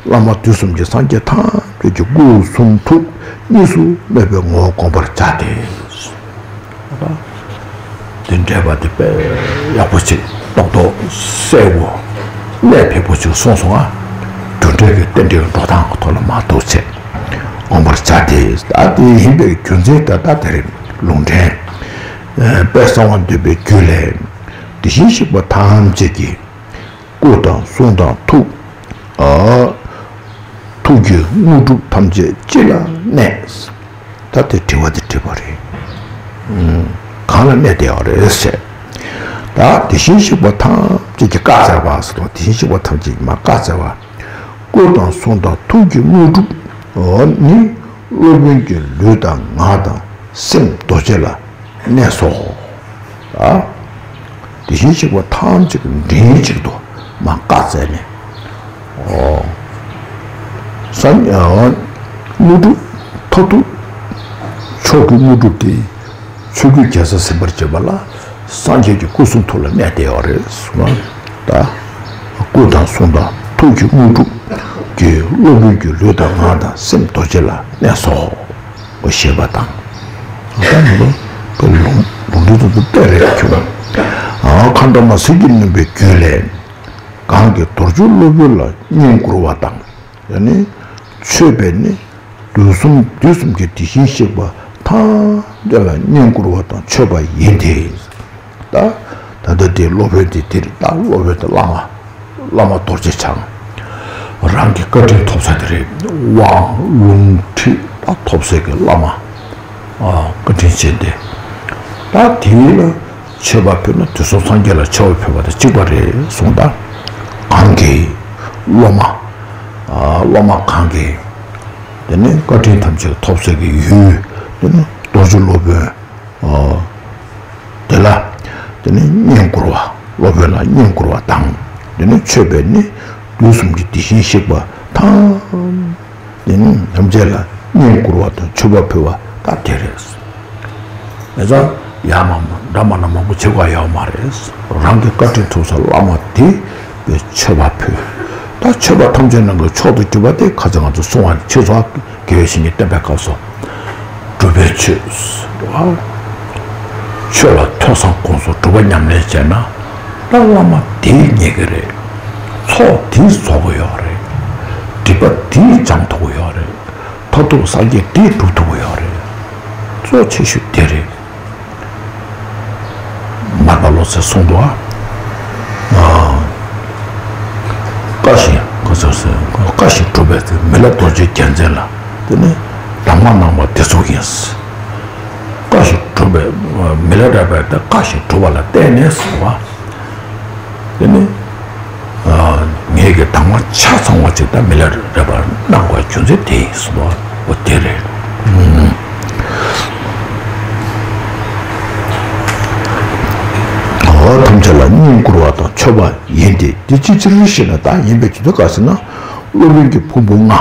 བླ་མ་དུས་གསུམ་གྱི་སངས་རྒྱས་ཐམས་ཅད་ཀྱི་སྐུ་གསུང་ཐུགས་ གཉིས་སུ་མེད་པའི་ངོ་བོ་བསྒོམ་པར་བྱ་སྟེ། འདི་འདྲ་བ་དེ་དཔེ་ཡག་པོ་ཅིག་རྡོག་རྡོག་གསལ་པོ་གནད་འཕེར་པོ་ཅིག་གསུངས་སོང་ང་། རྒྱུ་འབྲས་ཀྱི་རྟེན་འབྲེལ་གྱི་འགྲོ་སྟངས་ཀྱི་ཐོག་ལ་མར་འདུག་བྱས་བསྒོམ་པར་བྱ་སྟེ། ད་དེ་ཡིན་པའི་རྒྱུ་མཚན་ད་ལྟ་དེ་རིང་ལུང་འདྲེན། དཔལ་གསང་བ་འདུས་པའི་རྒྱུད་ལས། དེ་བཞིན་གཤེགས་པ་ཐམས་ཅད་ཀྱི། སྐུ་དང་གསུང་དང་ཐུགས། ཨ། ཐུགས་ཀྱི་དངོས་གྲུབ་ཐམས་ཅད་ཅི་ལ་གནས། ད་དེ་དྲི་བ་དེ་དྲིས་པ་རེད། ཨུམ། གང་ལ་གནས་བསྡད་ཡོད་རེད་ཟེར། ད་དེ་བཞིན་གཤེགས་པ་ཐམས་ཅད་ཀྱིས་བཀའ་སྩལ་པ་ཟེར་དང་། དེ་བཞིན་གཤེགས་པ་ཐམས་ཅད་ཀྱིས་མར་བཀའ་སྩལ་པ། སྐུ་དང་གསུང་དང་ཐུགས་ཀྱི་དངོས་གྲུབ་ནི་སློབ་དཔོན་གྱི་ལུས་དང་ངག་དང་སེམས་རྡོ་རྗེ་ལ་གནས་སོ། ད་དེ་བཞིན་གཤེགས་པ་ཐམས་ཅད་ཀྱིས་མགྲིན་གཅིག་ཏུ་མར་བཀའ་སྩལ་ནས། ཨོ། སངས། ཨོ། དངོས་གྲུབ་མཐར་ཐུག་མཆོག་གི་དངོས་གྲུབ་དེ་ཆོས་སྐུའི་རྒྱལ་ས་ཟིན་པར་བྱེད་པ་ལ་སངས་རྒྱས་ཀྱི་སྐུ་གསུང་ཐུགས་ལ་གནས་བསྡད་ཡོད་རེད་གསུངས། ད་སྐུ་དང་གསུང་དང་ཐུགས་ཀྱི་དངོས་གྲུབ་ཀྱིས་སློབ་དཔོན་གྱི་ལུས་དང་ངག་དང་སེམས་རྡོ་རྗེ་ལ་གནས་སོ། ཞེས་པ་དང་། ད་ནི་ལོ་ལུང་འདི་ཚོ་བལྟས་རེད་ཁྱོད། ཨ། མཁའ་འགྲོ་མ་ཟིལ་གྱིས་གནོན་པའི་རྒྱུད་ལས། གང་གིས་རྡོ་རྗེ་སློབ་དཔོན་ལ་བསྙེན་བཀུར་བ་དང་། ཡང་ནི་མཆོད་པས་ནི་དུས་གསུམ་དུས་གསུམ་གྱི་དེ་བཞིན་གཤེགས་པ་ཐམས་ཅད་ལ་བསྙེན་བཀུར་བ་དང་མཆོད་པ་ཡིན་ཏེ། ད་ད་ལྟ་དེ་སློབ་དཔོན་དེ་དེར། ད་སློབ་དཔོན་དེ་བླ་མ། བླ་མ་རྡོ་རྗེ་འཆང་། རང་གི་བཀའ་དྲིན་ཐོབ་ས་དེ་རེད། དབང་ལུང་ཁྲིད་ད་ཐོབ་སའི་གི་བླ་མ། ཨ། བཀའ་དྲིན་ཅན་དེ། ད་དེ་ལ་མཆོད་པ་ཕུལ་ན་དུས་གསུམ་སངས་རྒྱས་ལ་མཆོད་པ་ཕུལ་བ་དང་གཅིག་པ་རེད་གསུངས། ད་གང་གིས། སློབ་མ། ཨ། སློབ་མ་གང་གིས། དེ་ནི་བཀའ་དྲིན་ཐམས་ཅད་ཐོབ་སའི་གི་ཡུལ། དེ་ནི་རྡོ་རྗེ་སློབ་དཔོན། ཨོ། དེ་ལ་དེ་ནི་བསྙེན་བཀུར་བ། སློབ་དཔོན་ལ་བསྙེན་བཀུར་བ་དང་། དེ་ནི་མཆོད་པས་ནི་དུས་གསུམ་གྱི་དེ་བཞིན་གཤེགས་པ་ཐམས། དེ་ནི་ཐམས་ཅད་ལ་བསྙེན་བཀུར་བ་དང་མཆོད་པ་ཕུལ་བ་ད་དེ་རེད། ཨེ་ཙང་ཡ་མ་མ་འདྲ་མ་ན་མང་པོ་བྱེད་དགོས་ཡོད་མ་རེད། རང་གི་བཀའ་དྲིན་ཐོབ་ས་བླ་མ་དེ། པའི་མཆོད་པ་ཕུལ། ད་མཆོད་པ་ཐམས་ཅད་ནང་གི་མཆོག་ཏུ་གྱུར་པ་དེ་ཁ་སང་ང་ཚོ་གསུང་བ་ཆོས་ཚོགས་དགེ་བའི་བཤེས་གཉེན་བསྟེན་པའི་སྐབས་སུ། སྒྲུབ་པའི་ཆོས། ཆོས་ལ་ཐོས་བསམ་སྒོམ་གསུམ་སྒྲུབ་པ་ཉམས་ལེན་བྱས་ན། ད་བླ་མ་དེས་རྙེད་ཀྱི་རེད། ཚོགས་དེས་རྫོགས་ཀྱི་ཡོད་རེད། སྒྲིབ་པ་དེས་སྦྱང་ཐུབ་ཀྱི་ཡོད་རེད། མཐར་ཐུག་སངས་རྒྱས་དེས་སྒྲུབ་ཐུབ་ཀྱི་ཡོད་རེད། གཙོ་ཆེ་ཤོས་དེ་རེད། མར་པ་བློ་གསལ་གསུངས་འདུག་ཨ། བཀའ་བཞིན་ག་ཚོད་ཟེར། བཀའ་བཞིན་སྒྲུབ་པའི་མི་ལ་རྡོ་རྗེ་རྒྱལ་མཚན་ལ། དེ་ནི་གདམས་ངག་གནང་བ་དེ་ཚོ་ཡིན། བཀའ་བཞིན་སྒྲུབ་པའི་མི་ལ་རས་པ་དེ་བཀའ་བཞིན་སྒྲུབ་པ་ལ་བརྟེན་ནས་ཟེར་བ། དེ་ནི། ངེད་ཀྱི་གདམས་ངག་ཆ་ཚང་བ་ཅིག་ད་མི་ལ་རས་པར་གནང་དགོས་རྒྱུ་མཚན་དེ་ཡིན་ཟེར་བ། འོ་དེ་རེད། འོ་ཐམས་ཅད་ལ་བསྙེན་བཀུར་བ་དང་མཆོད་པ་ཡིན་ཏེ། དེ་ཅིའི་ཕྱིར་ཞེ་ན། ད་ཡིན་པའི་རྒྱུ་མཚན་ག་ཟེར་ན། སློབ་དཔོན་གྱི་ཕུང་པོ་ལྔ།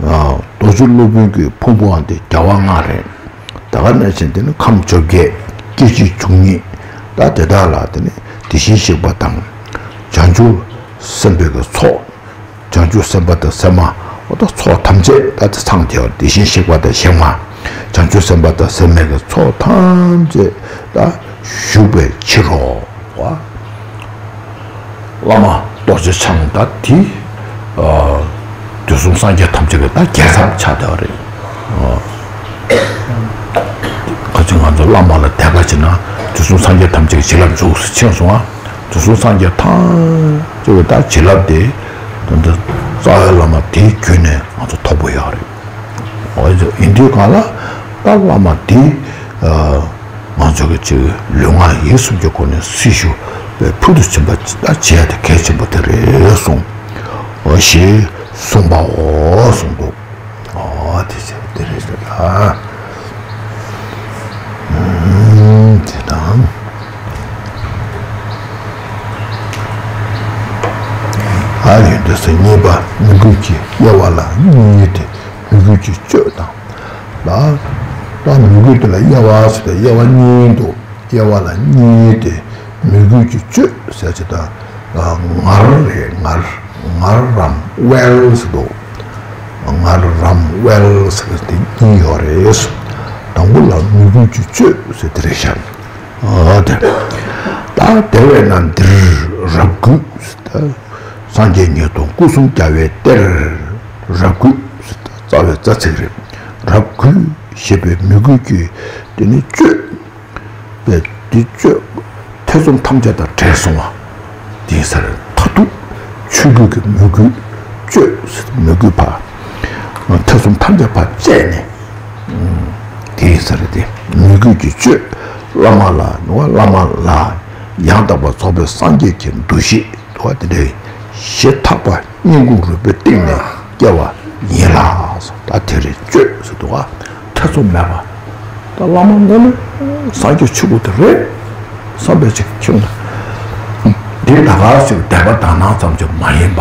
རྡོ་རྗེ་སློབ་དཔོན་གྱི་ཕུང་པོའང་དེ་རྒྱལ་བ་ལྔ་རེད། ད་ག་ནང་བཞིན་དེ་ནི་ཁམས་བཅོ་བརྒྱད། སྐྱེ་མཆེད་བཅུ་གཉིས། ད་དེ་དག་ལ་དེ་ནི་དེ་བཞིན་གཤེགས་པ་དང་། བྱང་ཆུབ་སེམས་དཔའི་གི་ཚོགས། བྱང་ཆུབ་སེམས་དཔའ་དང་སེམས་མ། འོ་ད་ཚོགས་ཐམས་ཅད་ད་དེ་ཚང་དེ་བ། དེ་བཞིན་གཤེགས་པ་དང་གཤེགས་མ། བྱང་ཆུབ་སེམས་དཔའ་དང་སེམས་མའི་གི་ཚོགས་ཐམས་ཅད་ད་བཞུགས་པའི་ཕྱིར་རོ། བ། བླ་མ་རྡོ་རྗེ་འཆང་ད་དེ། ཨ། དུས་གསུམ་སངས་རྒྱས་ཐམས་ཅད་ཀྱི་ད་རྒྱལ་ཚབ་ཆགས་བསྡད་པ་རེད། ཨ། ཁ་ཅིག་ང་ཚོ་བླ་མ་ལ་དད་པ་བྱེད་ན་དུས་གསུམ་སངས་རྒྱས་ཐམས་ཅད་ཀྱི་བྱིན་རླབས་འཇུག་ཟེར་ཕྱིན་སོང་ང་། དུས་གསུམ་སངས་རྒྱས་ཐམས་ཅད་ཀྱི་ད་བྱིན་རླབས་དེ་ད་ལྟ་རྩ་བའི་བླ་མ་དེའི་བརྒྱུད་ནས་ང་ཚོ་ཐོབ་པ་ཡོད་རེད། འོ་ཡིན་དུས་གང་ལ་ད་བླ་མ་དེ། ཨ། ང་ཚོ་གི་ཅིག་ལུས་ངག་ཡིད་གསུམ་གྱི་སྒོ་ནས་སྲི་ཞུ་བའི་ཕུལ་དུ་ཕྱིན་པ་ཅིག་ད་བྱེད་ཡ་དེ་གལ་ཆེན་པོ་དེ་རེད་གསུངས། འོ་ཞེས་གསུངས་པའོ་གསུངས་འདུག་འོ་དེ་ཚེ་དེ་རེད་ཟེར་ད། ཨུམ། དེ་དང་། ཨ་ཡོན་ཏེ་ཟེར་གཉིས་པ་མོས་གུས་ཀྱི་དབྱེ་བ་ལ་གཉིས་ཏེ། མོས་གུས་ཀྱི་སྤྱོད་དང་། ལ། ད་མོས་གུས་དེ་ལ་དབྱེ་བ་ཟེར་ཏེ་དབྱེ་བ་གཉིས་འདུག་དབྱེ་བ་ལ་གཉིས་ཏེ། མོས་གུས་ཀྱི་སྤྱོད་ཟེར་ཅིག་དང་། ངར་རེད། ངར། ངར་རམ་དབལ་ཟེར་འདུག་ངར་རམ་དབལ་ཟེར་དེ་གཉིས་ཡོད་རེད། དང་པོ་ལ་མོས་གུས་ཀྱི་སྤྱོད་ཟེར་དེ་རེད་ཤག་ཨ་དེ། ད་དེ་བས་ན་འདིར་རབ་གུས་ཟེར་ད། སངས་རྒྱས་ཉིད་དང་སྐུ་གསུམ་རྒྱལ་བའི་གཏེར། རབ་གུས་ཟེར་ད་རྩ་བའི་རྩ་ཚིག་རེད། རབ་གུས་ཞེས་པའི་མོས་གུས་ཀྱི་དེ་ནི་སྤྱོད། པས་འདི་སྤྱོད་ཐེ་ཚོམ་ཐམས་ཅད་དང་བྲལ་སོང་བ། དེ་ཡིན་ས་རེད། མཐར་ཐུག་ཆོས་གོས་ཀྱི་མོས་གུས་སྤྱོད་མོས་གུས་ཕར་ཐེ་ཚོམ་ཐམས་ཅད་ཕར་བཅད་ནས། དེ་ཡིན་ས་རེད་དེ། མོས་གུས་ཀྱི་སྤྱོད་བླ་མ་ལ་ནུ་བ་བླ་མ་ལ་ཡང་དག་པར་རྫོགས་པའི་སངས་རྒྱས་ཀྱི་འདུ་ཤེས། དུ་བ་དེ་འདྲའི་ཞེ་ཐག་པ་སྙིང་ཁུང་རུས་པའི་གཏིང་ནས་སྐྱེ་བ་ཡིན་ལ། ད་དེ་རེད་སྤྱོད་ཟེར་དུ་བ་ཐེ་ཚོམ་མེད་པ། ད་བླ་མ་དངོས་གནས་སངས་རྒྱས་ཆོས་སྐུ་དེ་རེད་བསམ་པའི་ཅིག་ཁྱོད་འདི་ད་ག་ཅིག་དད་པ་དག་སྣང་ཙམ་ཅིག་མ་ཡིན་པ།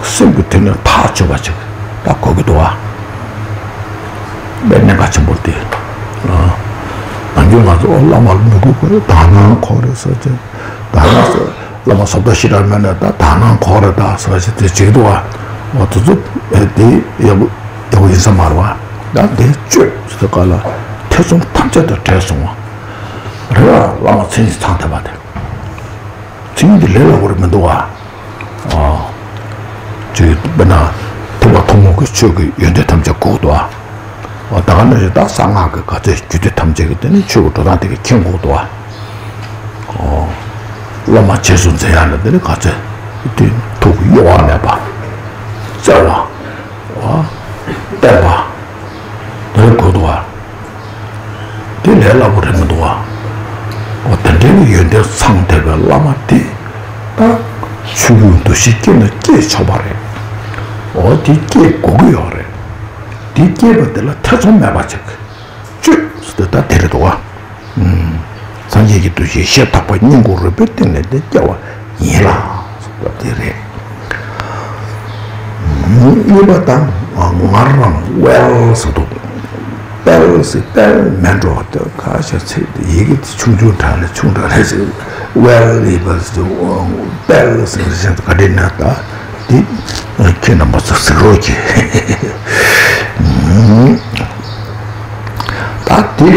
སེམས་ཀྱི་དོན་ནས་ཐག་ཆོད་པ་ཅིག་ད་གོ་གི་འདུག་བ། དཔེ་གནད་འགག་ཆེན་པོ་སྟེ། ནམ་རྒྱུན་ང་ཚོ་བླ་མ་ལ་མི་དགོས་པར་དག་སྣང་ཁོ་རེ་ཟེར་ཅིག་དག་སྣང་ཟེར། བླ་མ་ཟབ་དོན་ཞེ་དྲག་མེད་ན་ད་དག་སྣང་ཁོ་རེ་ད་ཟེར་བ་ཞིག་དེ་བྱེད་འདུག་བ། འོ་དེ་ཚོ་དེ་ཡག་པོ་ཡག་པོ་ཡིན་ས་མ་རེད་བ། ད་དེ་སྤྱོད་ཟེར་དུས་སྐབས་ལ་ཐེ་ཚོམ་ཐམས་ཅད་དང་བྲལ་སོང་བ། རེད་བ། བླ་མ་མཚན་ཉིད་ཚང་ཐུབ་པ་དེ། མཚན་ཉིད་དེ་ལས་སླ་པོ་རེད་མི་འདུག་བ། ཨ། ཅིག་དཔེར་ན་ཐེག་པ་ཐུན་མོང་གི་ཆོས་ཀྱི་ཡོན་ཏན་ཐམས་ཅད་གོ་གི་འདུག་བ། ད་ག་ནང་བཞིན་ད་གསང་སྔགས་ཀྱི་ག་ཚོད་རྒྱུད་སྡེ་ཐམས་ཅད་ཀྱི་དེ་ནི་ཆོས་ཀྱི་འགྲོ་སྟངས་དེ་ག་མཁྱེན་དགོས་འདུག་བ། སློབ་མ་རྗེས་སུ་འཛིན་ཡག་ལ་དེ་ནི་ག་ཚོད་དེ་ཐུགས་ཀྱི་གཡོ་བ་མེད་པ། བརྩེ་བ། བརྟན་པ། དེ་དགོས་འདུག་བ། དེ་ལས་སླ་པོ་རེད་མི་འདུག་བ། འོ་དེ་འདྲའི་ཡོན་ཏན་ཚང་ཐེབས་པའི་བླ་མ་དེ་ད་ཆོས་ཀྱི་འདུ་ཤེས་སྐྱེས་ན་སྐྱེས་ཆོག་པ་རེད། འོ་དེ་སྐྱེས་དགོས་ཀྱི་ཡོད་རེད། དེ་སྐྱེས་པ་དེ་ལ་ཐེ་ཚོམ་མེད་པ་ཅིག་སྤྱོད་ཟེར་དེ་ད་དེ་རེད་འདུག་བ། སངས་རྒྱས་ཀྱི་འདུ་ཤེས་ཞེ་དག་པ་སྙིང་ཁུང་རུས་པའི་གཏིང་ནས་དེ་སྐྱེ་བ་ཡིན་ལ་ཟེར་བ་དེ་རེད། གཉིས་པ་དང་ངར་རམ་དབལ་ཟེར་འདུག་དཔལ་ཟེར་དཔལ་མེད་འགྲོ་བ་དེ་ཁ་ཤས་ཚིག་དེ་ཡི་གེ་དེ་ཆུང་ཆུང་དྲགས་ལ་ཆུང་དྲགས་ལ་ཟེར། དབལ་ཡིན་པ་ཟེར། དཔལ་ཟེར་བཞིན་ག་འདྲ་ན་ད་དེ་ཁྱེད་རྣམ་པ་ཚོ་གཟིགས་རོགས་གྱིས། ད་དེ་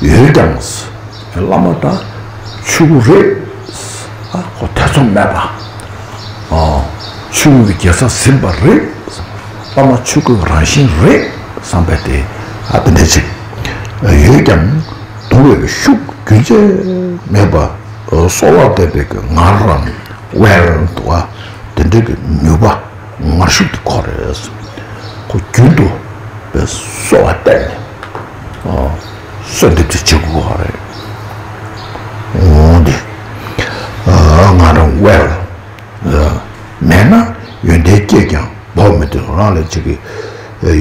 ཡོད་ཀྱང་། བླ་མ་དང་ཆོས་སྐུ་རེད། ཨ་ཁོ་ཐེ་ཚོམ་མེད་པ། ཨ་ཆོས་སྐུ་གི་རྒྱལ་ས་ཟིན་པ་རེད། བླ་མ་ཆོས་སྐུ་རང་བཞིན་རེད་བསམ་པའི་དེ་ཨ་དེ་འདྲ་ཅིག་ཡོད་ཀྱང་གདུང་བའི་ཤུགས་རྒྱུན་ཆད་མེད་པ་གསོལ་བ་འདེབས་པའི་གི་ངར་རམ་དབལ་འདུག་བ། དེ་འདྲ་གི་ནུས་པ། ངར་ཤུགས་དེ་ཁོ་རེད། ཁོ་རྒྱུན་དུ་པའི་གསོལ་བ་བཏབ་ནས་གསོལ་འདེབས་དེ་བྱེད་དགོས་ཁོ་རེད། འོ་འདི་ང་རང་དབལ་མེད་ན་ཡོན་ཏན་སྐྱེས་ཀྱང་བོགས་མི་ཐོན། རང་ལ་ཅིག་གི་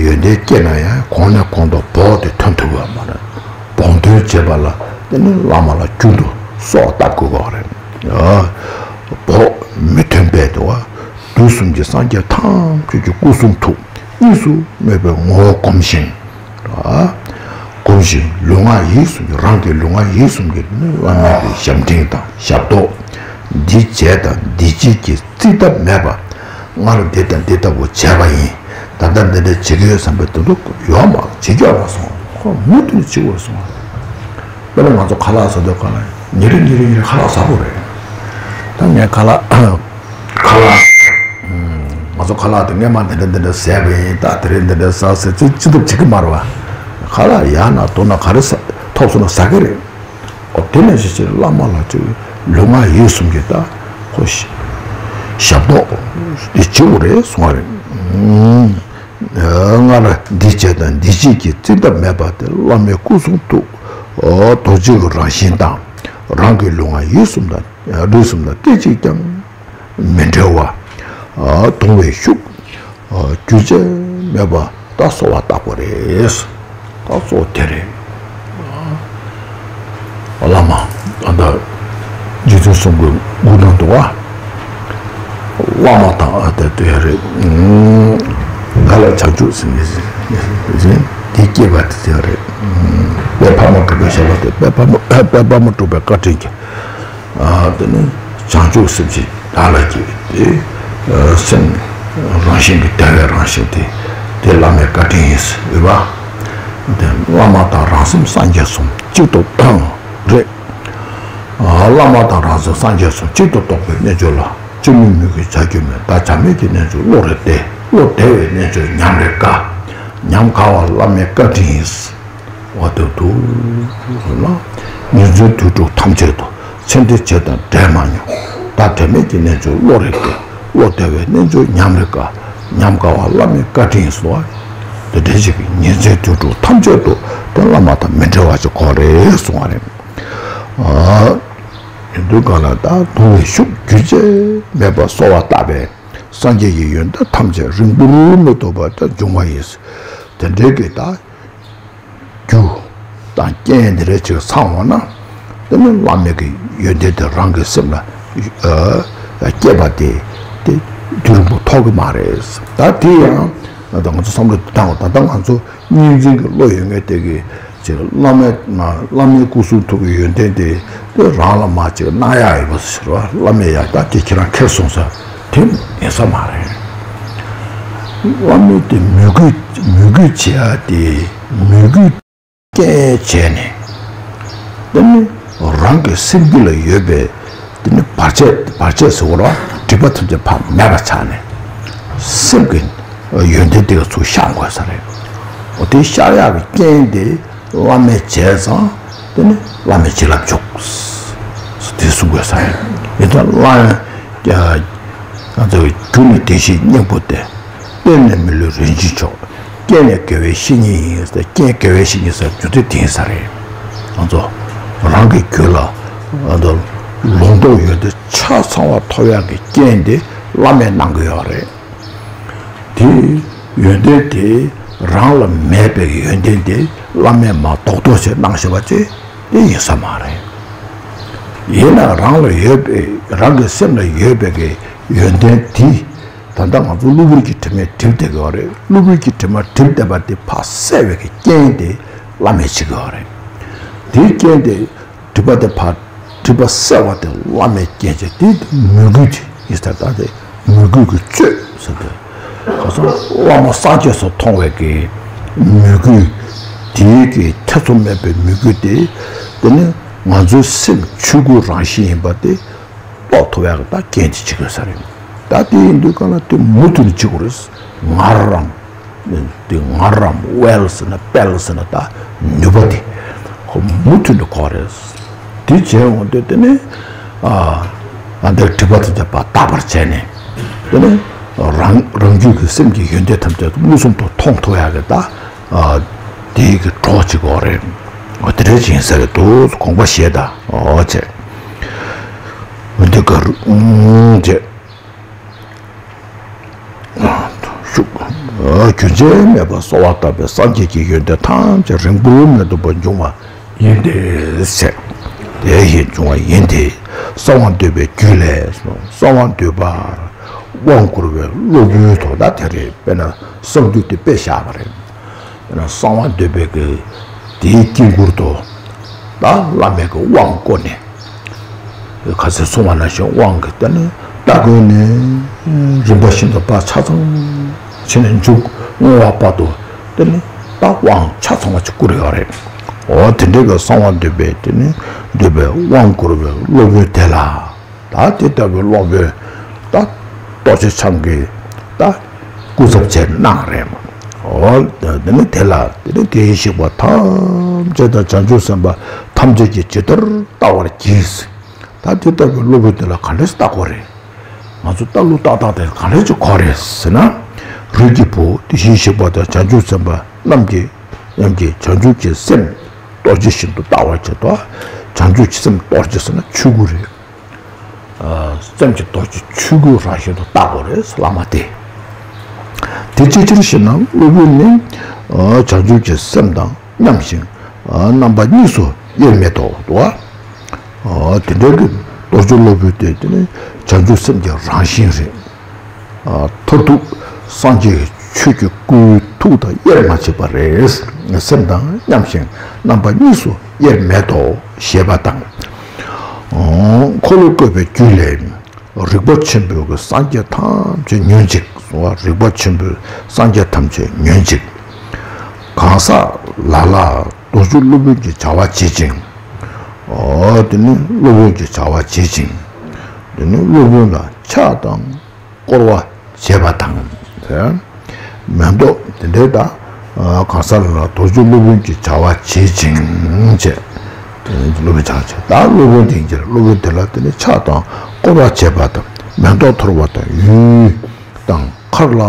ཡོན་ཏན་སྐྱེས་ན་ཡང་གོང་ནས་གོང་དུ་བོགས་དེ་ཐོན་ཐུབ་པ་མ་རེད། བོགས་འདོན་བྱེད་པ་ལ་དེ་ནི་བླ་མ་ལ་རྒྱུན་དུ་གསོལ་བ་བཏབ་དགོས་ཁོ་རེད། བོགས་མི་ཐོན་པའི་དུ་བ། དུས་གསུམ་གྱི་སངས་རྒྱས་ཐམས་ཅད་ཀྱི་སྐུ་གསུང་ཐུགས་གཉིས་སུ་མེད་པའི་ངོ་བོ་བསྒོམ་ཞིང་། བསྒོམ་ཞིང་ལུས་ངག་ཡིད་གསུམ་གྱི་རང་གི་ལུས་ངག་ཡིད་གསུམ་གྱི་བླ་མེད་པའི་ཞབས་འབྲིང་དང་ཞབས་ཏོག་འདི་བྱས་དང་འདི་བྱེད་ཀྱི་རྩིས་ཐབས་མེད་པ། སྔར་འདི་དང་འདི་ལྟ་བུ་བྱས་པ་ཡིན། ད་ལྟ་འདི་འདྲ་བྱེད་ཀྱི་ཡོད་བསམ་པའི་དོན་དུ་ཡོད་མ་བྱེད་ཀྱི་ཡོད་མ་སོང་། ཁོ་མུ་མཐུད་ནས་བྱེད་དགོས་སོང་། དཔེར་ན་ང་ཚོ་ཁ་ལག་ཟ་དུས་ཁ་ལག་ཉིན་རེ་ཉིན་རེ་ཉིན་རེ་ཁ་ལག་ཟ་དགོས་རེད། ད་ངས་ཁ་ལག་ཁ་ལག་ང་ཚོ་ཁ་ལག་དེ་སྔས་མ་འདི་འདྲ་འདི་འདྲ་ཟས་པ་ཡིན། ད་དེ་རིང་འདི་འདྲ་ཟ་ཟེར་ཅི་ཅི་ཐུབ་བྱེད་ཀྱི་མ་རེད་བ། ཁ་ལག་ཡག་ན་དོ་ན་ག་རེ་ཟ་ཐོབ་སོང་ན་ཟ་གི་རེད། ཨོ་དེ་ནས་ཅི་ཅི་བླ་མ་ལ་ཅི་ལུས་ངག་ཡིད་གསུམ་གྱི་ད་ཁོ་ཞབས་ཏོག་འདི་བྱེད་དགོས་རེད་གསུང་བ་རེད། སྔར་འདི་བྱས་དང་འདི་བྱེད་ཀྱི་རྩིས་ཐབས་མེད་པ་དེ་བླ་མའི་སྐུ་གསུང་ཐུགས་རྡོ་རྗེ་གི་རང་བཞིན་དང་རང་གི་ལུས་ངག་ཡིད་གསུམ་དང་ལུས་གསུམ་དང་སྐད་ཅིག་ཀྱང་མི་འབྲལ་བ། གདུང་བའི་ཤུགས་རྒྱུན་ཆད་མེད་པ་ད་གསོལ་བ་བཏབ་པ་རེད། ད་གཙོ་བོ་དེ་རེད། བླ་མ་ད་ལྟ་རྗེ་བཙུན་གསུམ་གྱི་སྐུ་ནང་དུ་བ། བླ་མ་དང་ཨ་དེ་དེ་རེད། ད་ལ་བྱང་ཆུབ་སེམས་དེ་སྐྱེས་པ་དེ་དེ་རེད། དཔལ་འཕགས་མ་གྲུབ་པའི་ཞབས་པ་དེ་དཔལ་འཕགས་མ་དཔལ་འཕགས་མ་གྲུབ་པའི་བཀའ་དྲིན་གྱིས། དེ་ནི་བྱང་ཆུབ་སེམས་ཀྱི་བདག་ལ་སྐྱེས་ཏེ། སེམས་ རང་བཞིན་གྱི་བདེ་བའི་རང་བཞིན་དེ། དེ་བླ་མའི་བཀའ་དྲིན་ཡིན་ཟེར་བ། དེ་བླ་མ་དང་རང་སེམས་སངས་རྒྱས་གསུམ་གཅིག་ཏུ་རེད། བླ་མ་དང་རང་སེམས་སངས་རྒྱས་གསུམ་གཅིག་ཏུ་རྟོགས་པའི་རྣལ་འབྱོར་ལ། ཅི་ནུས་མོས་གུས་བྱ་རྒྱུ་མེད། བདག་བྱ་མེད་ཀྱི་རྣལ་འབྱོར་བློ་རེ་བདེ། བློ་བདེ་བའི་རྣལ་འབྱོར་ཉམས་རེ་དཀའ། ཉམས་དཀའ་བ་བླ་མའི་བཀའ་དྲིན་ཡིན། འོ་དེ་འདུག་ཟེར་ན། ཉིན་མཚན་དུས་དྲུག་ཐམས་ཅད་དུ། ཚེ་འདི་བྱེད་དང་འབྲལ་མ་མྱོང་། བདག་འབྲལ་མེད་ཀྱི་རྣལ་འབྱོར་བློ་རེ་བདེ། བློ་བདེ་བའི་རྣལ་འབྱོར་ཉམས་རེ་དཀའ། ཉམས་དཀའ་བ་བླ་མའི་བཀའ་དྲིན་ཡིན་ཟེར་བ། དེ་འདྲ་ཞིག་གིས་ཉིན་མཚན་དུས་དྲུག་ཐམས་ཅད་དུ་དེ་བླ་མ་དང་མི་འབྲལ་བ་ཞིག་དགོས་རེད་གསུང་བ་རེད། ཨ། ཡིན་དུས་གང་ལ་བདག་དུང་བའི་ཤུགས་རྒྱུན་ཆད་མེད་པར་གསོལ་བ་བཏབ་པས། སངས་རྒྱས་ཀྱི་ཡོན་ཏན་ཐམས་ཅད་རིང་པོར་མི་ཐོགས་པར་འབྱུང་བ་ཡིན། དེ་འདྲའི་གི་ད་རྒྱུ་དང་རྐྱེན་འདི་འདྲ་ཅིག་ཚང་བ་ན། དེ་ནི་བླ་མའི་གི་ཡོན་ཏན་དེ་རང་གི་སེམས་ལ་ཨ་སྐྱེས་པ་དེ་དེ་དུས་རིང་པོ་ཐོགས་ཀྱི་མ་རེད། ད་དེ་ཡང་ད་ང་ཚོ་བསམ་བློ་བཏང་བ། ད་ལྟ་ང་ཚོ་གཉིས་འཛིན་གྱི་བློ་ཡོད་མཁན་དེ་གི་ཅིག་བླ་མའི་ང་བླ་མའི་སྐུ་གསུང་ཐུགས་ཀྱི་ཡོན་ཏན་དེ་དེ་རང་ལ་མ་ཅིག་གནང་ཡག་ཡོད་པ་ཟེར་བ། བླ་མས་ཡང་ད་དེ་ཁྱེད་རང་ཁྱེར་སོང་ཟེར། དེ་ཡིན་ས་མ་རེད། བླ་མས་དེ་མོས་གུས་མོས་གུས་བྱེད་ཡག་དེ་མོས་གུས་རྐྱེན་བྱས་ནས། དེ་ནི་རང་གི་སེམས་རྒྱུད་ལ་ཡོད་པའི་དེ་ནི་བར་ཆད་བར་ཆད་ཟེར་བ་ལ་སྒྲིབ་པ་ཐམས་ཅད་ཕར་མེད་པར་ཆགས་ནས། སེམས་ཀྱི་ཡོན་ཏན་དེ་ག་ཚུར་ཤར་དགོས་ས་རེད། འོ་དེ་ཤར་ཡག་གི་རྐྱེན་དེ་བླ་མས་བྱས་ཙང་དེ་ནི་བླ་མའི་བྱིན་རླབས་འཇུག་དེ་གསུང་དགོས་ས་རེད། ཡིན་ཙང་བླ་ང་ཚོ་རྒྱུ་ནི་བདེ་གཤེགས་སྙིང་པོ་སྟེ། རྟེན་ནི་མི་ལུས་རིན་ཆེན་མཆོག་རྐྱེན་ནི་དགེ་བའི་བཤེས་གཉེན་ཡིན། རྐྱེན་དགེ་བའི་བཤེས་གཉེན་ཟེར་རྒྱུ་དེ་དེ་ཡིན་ས་རེད། ང་ཚོ་རང་གི་རྒྱུད་ལ་ང་ཚོ་ལུང་རྟོགས་ཡོན་ཏན་ཆ་ཚང་བ་ཐོབ་ཡག་གི་རྐྱེན་དེ་བླ་མས་གནང་གི་ཡོད་རེད། དེ་ཡོན་ཏན་དེ་རང་ལ་མེད་པའི་ཡོན་ཏན་དེ་བླ་མས་མར་རྡོག་རྡོག་བྱས་གནང་བཞག་པ་ཅིག་དེ་ཡིན་ས་མ་རེད། ཡིན་ན་རང་ལ་ཡོད་པའི་རང་གི་སེམས་ལ་ཡོད་པའི་གི་ཡོན་ཏན་དེ། ད་ལྟ་ང་ཚོ་གློ་བུར་གྱི་དྲི་མས་བསྒྲིབས་བསྡད་ཀྱི་ཡོད་རེད། གློ་བུར་གྱི་དྲི་མ་བསྒྲིབས་བསྡད་པ་དེ་ཕར་བསལ་བའི་གི་རྐྱེན་དེ་བླ་མས་བྱེད་ཀྱི་ཡོད་རེད། དེའི་རྐྱེན་དེ་སྒྲིབ་པ་དེ་ཕར་སྒྲིབ་པ་བསལ་བ་དེ་བླ་མའི་རྐྱེན་བྱས། དེ་མོས་གུས་དེ་ཡིན་ས། ད་དེ་མོས་གུས་ཀྱི་སྤྱོད་ཟེར་དེ། ཁ་སང་བླ་མ་སངས་རྒྱས་སུ་མཐོང་བའི་གི་མོས་གུས། དེའི་གི་ཐེ་ཚོམ་མེད་པའི་མོས་གུས་དེ། དེ་ནི་ང་ཚོའི་སེམས་ཆོས་སྐུའི་རང་བཞིན་ཡིན་པ་དེ། རྟོགས་ཐུབ་ཡག་གི་ད་རྐྱེན་དེ་བྱེད་དགོས་ས་རེད། ད་དེ་ཡིན་དུས་གང་ལ་དེ་མུ་མཐུད་ནས་བྱེད་དགོས་རེད། ངར་རམ། དེ་ངར་རམ་ཝེལ་ཟེར་ན་དཔལ་ཟེར་ན་ད་ནུས་པ་དེ་ཁོ་མུ་མཐུད་ནས་དགོས་རེད། དེ་བྱས་འོང་དུས་དེ་ནི་ཨ་ཨ་འདིར་སྒྲིབ་པ་དེ་ཚོ་ཕར་དག་པར་བྱས་ནས། དེ་ནི་རང་རང་རྒྱུད་ཀྱི་སེམས་ཀྱི་ཡོན་ཏན་ཐམས་ཅད་མངོན་སུམ་དུ་མཐོང་ཐུབ་ཡག་གི་ད། ཨ་དེའི་གི་གྲོགས་གཅིག་གོ་རེད། ཨ་དེ་འདྲ་ཅིག་ཡིན་ས་རེད་འདུག་དགོངས་པ་བཞེས་དང་། ཨོ་ཅེ། འོན་ཏེ་ག་རུ་ཨུམ་ཅེ། ཤུགས་ཨ་རྒྱུན་ཆད་མེད་པར་གསོལ་བ་བཏབ་པས། སངས་རྒྱས་ཀྱི་ཡོན་ཏན་ཐམས་ཅད་རིང་པོར་མི་ཐོགས་པར་འབྱུང་བ་ཡིན་ཏེ་ཟེར། དེ་བཞིན་འབྱུང་བ་ཡིན་ཏེ། གསང་བ་འདུས་པའི་རྒྱུད་ལས་སོ། གསང་བ་འདུས་པ་དབང་བསྐུར་བའི་སློབ་དཔོན་དོ། ད་དེ་རེད། དཔེར་ན་གསང་འདུས་དེ་དཔེ་བཞག་པ་རེད། དཔེར་ན་གསང་བ་འདུས་པའི་གི་དེའི་དཀྱིལ་འཁོར་དུ་ད་བླ་མའི་གི་དབང་བསྐུར་ནས། ཁ་སང་གསུངས་པ་ནང་བཞིན་དབང་གི་དེ་ནི་སྟ་གོན་ནས་རིམ་པ་བཞིན་དུ་ཕར་ཆ་ཚང་ཕྱི་ནས་མཇུག་བསྔོ་བ་བར་དུ་དེ་ནི་ད་དབང་ཆ་ཚང་བ་ཅིག་བསྐུར་ཡོད་རེད། འོ་དེ་འདྲའི་གི་གསང་བ་འདུས་པའི་དེ་ནི་འདུས་པའི་དབང་བསྐུར་བའི་སློབ་དཔོན་དེ་ལ། ད་དེ་ལྟ་བུའི་སློབ་དཔོན་ད་རྡོ་རྗེ་འཆང་གི་ད་སྐུ་ཚབ་བྱས་གནང་རེད་མ། འོ་དེ་ནི་དེ་ལ་དེ་ནི་དེ་བཞིན་གཤེགས་པ་ཐམས་ཅད་དང་བྱང་ཆུབ་སེམས་དཔའ་ཐམས་ཅད་ཀྱིས་ཇི་ལྟར་བལྟ་བར་བགྱི། ད་དེ་ལྟ་བུའི་སློབ་དཔོན་དེ་ལ་ག་འདྲས་ལྟ་དགོས་རེད། ང་ཚོ་ལྟ་ལུགས་ཏག་ཏག་དེ་ག་འདྲས་ཅིག་དགོས་རེད་ཟེར་ན། རིགས་ཀྱི་བུ་དེ་བཞིན་གཤེགས་པ་དང་བྱང་ཆུབ་སེམས་དཔའ་རྣམས་ཀྱིས་ཡུམ་གྱི་བྱང་ཆུབ་ཀྱི་སེམས་རྡོ་རྗེ་བཞིན་དུ་ལྟ་བར་བྱེད་དོ། བྱང་ཆུབ་ཀྱི་སེམས་རྡོ་རྗེ་ཟེར་ན་ཆོས་སྐུ་རེད། སེམས་ཀྱི་རྡོ་རྗེ་ཆོས་སྐུ་རང་བཞིན་དུ་བལྟ་དགོས་རེད་བླ་མ་དེ། དེ་ཅིའི་ཕྱིར་ཞེ་ན། སློབ་དཔོན་ནི་བྱང་ཆུབ་ཀྱི་སེམས་དང་མཉམ་ཞིང་རྣམ་པ་གཉིས་སུ་དབྱེར་མེད་དོ། དེ་འདྲའི་གི་རྡོ་རྗེ་སློབ་དཔོན་དེ་དེ་ནི་བྱང་ཆུབ་སེམས་ཀྱི་རང་བཞིན་རེད། མཐར་ཐུག་སངས་རྒྱས་ཆོས་ཀྱི་སྐུའི་ཐུགས་དང་དབྱེར་མ་མཆིས་པ་རེད། སེམས་དང་མཉམ་ཞིང་རྣམ་པ་གཉིས་སུ་དབྱེར་མེད་དོ་ཞེས་པ་དང་། འཁོར་ལོ་བཀོད་པའི་རྒྱུད་ལས། རིག་པ་ཆེན་པོའི་གི་སངས་རྒྱས་ཐམས་ཅད་ཉོན་ཅིག་གསུངས་པ། རིག་པ་ཆེན་པོའི་སངས་རྒྱས་ཐམས་ཅད་ཉོན་ཅིག་གང་ཟག་ལ་ལ་རྡོ་རྗེ་སློབ་དཔོན་གྱི་བྱ་བ་བྱེད་ཅིང་། འོ་དེ་ནི་སློབ་དཔོན་གྱི་བྱ་བ་བྱེད་ཅིང་། དེ་ནི་སློབ་དཔོན་ལ་ཕྱག་དང་། བསྐོར་བ་བྱེད་པ་དང་། མེ་ཏོག་དེ་འདྲའི་ད་གང་ཟག་ལ་རྡོ་རྗེ་སློབ་དཔོན་གྱི་བྱ་བ་བྱེད་ཅིང་བྱས། སློབ་དཔོན་བྱ་བ་བྱེད། ད་སློབ་དཔོན་དེ་ཡིན་གྱི་རེད། སློབ་དཔོན་དེ་ལ་དེ་ནི་ཕྱག་དང་བསྐོར་བ་བྱེད་པ་དང་། མེ་ཏོག་འཐོར་བ་དང་། ཡུལ་དང་མཁར་ལ་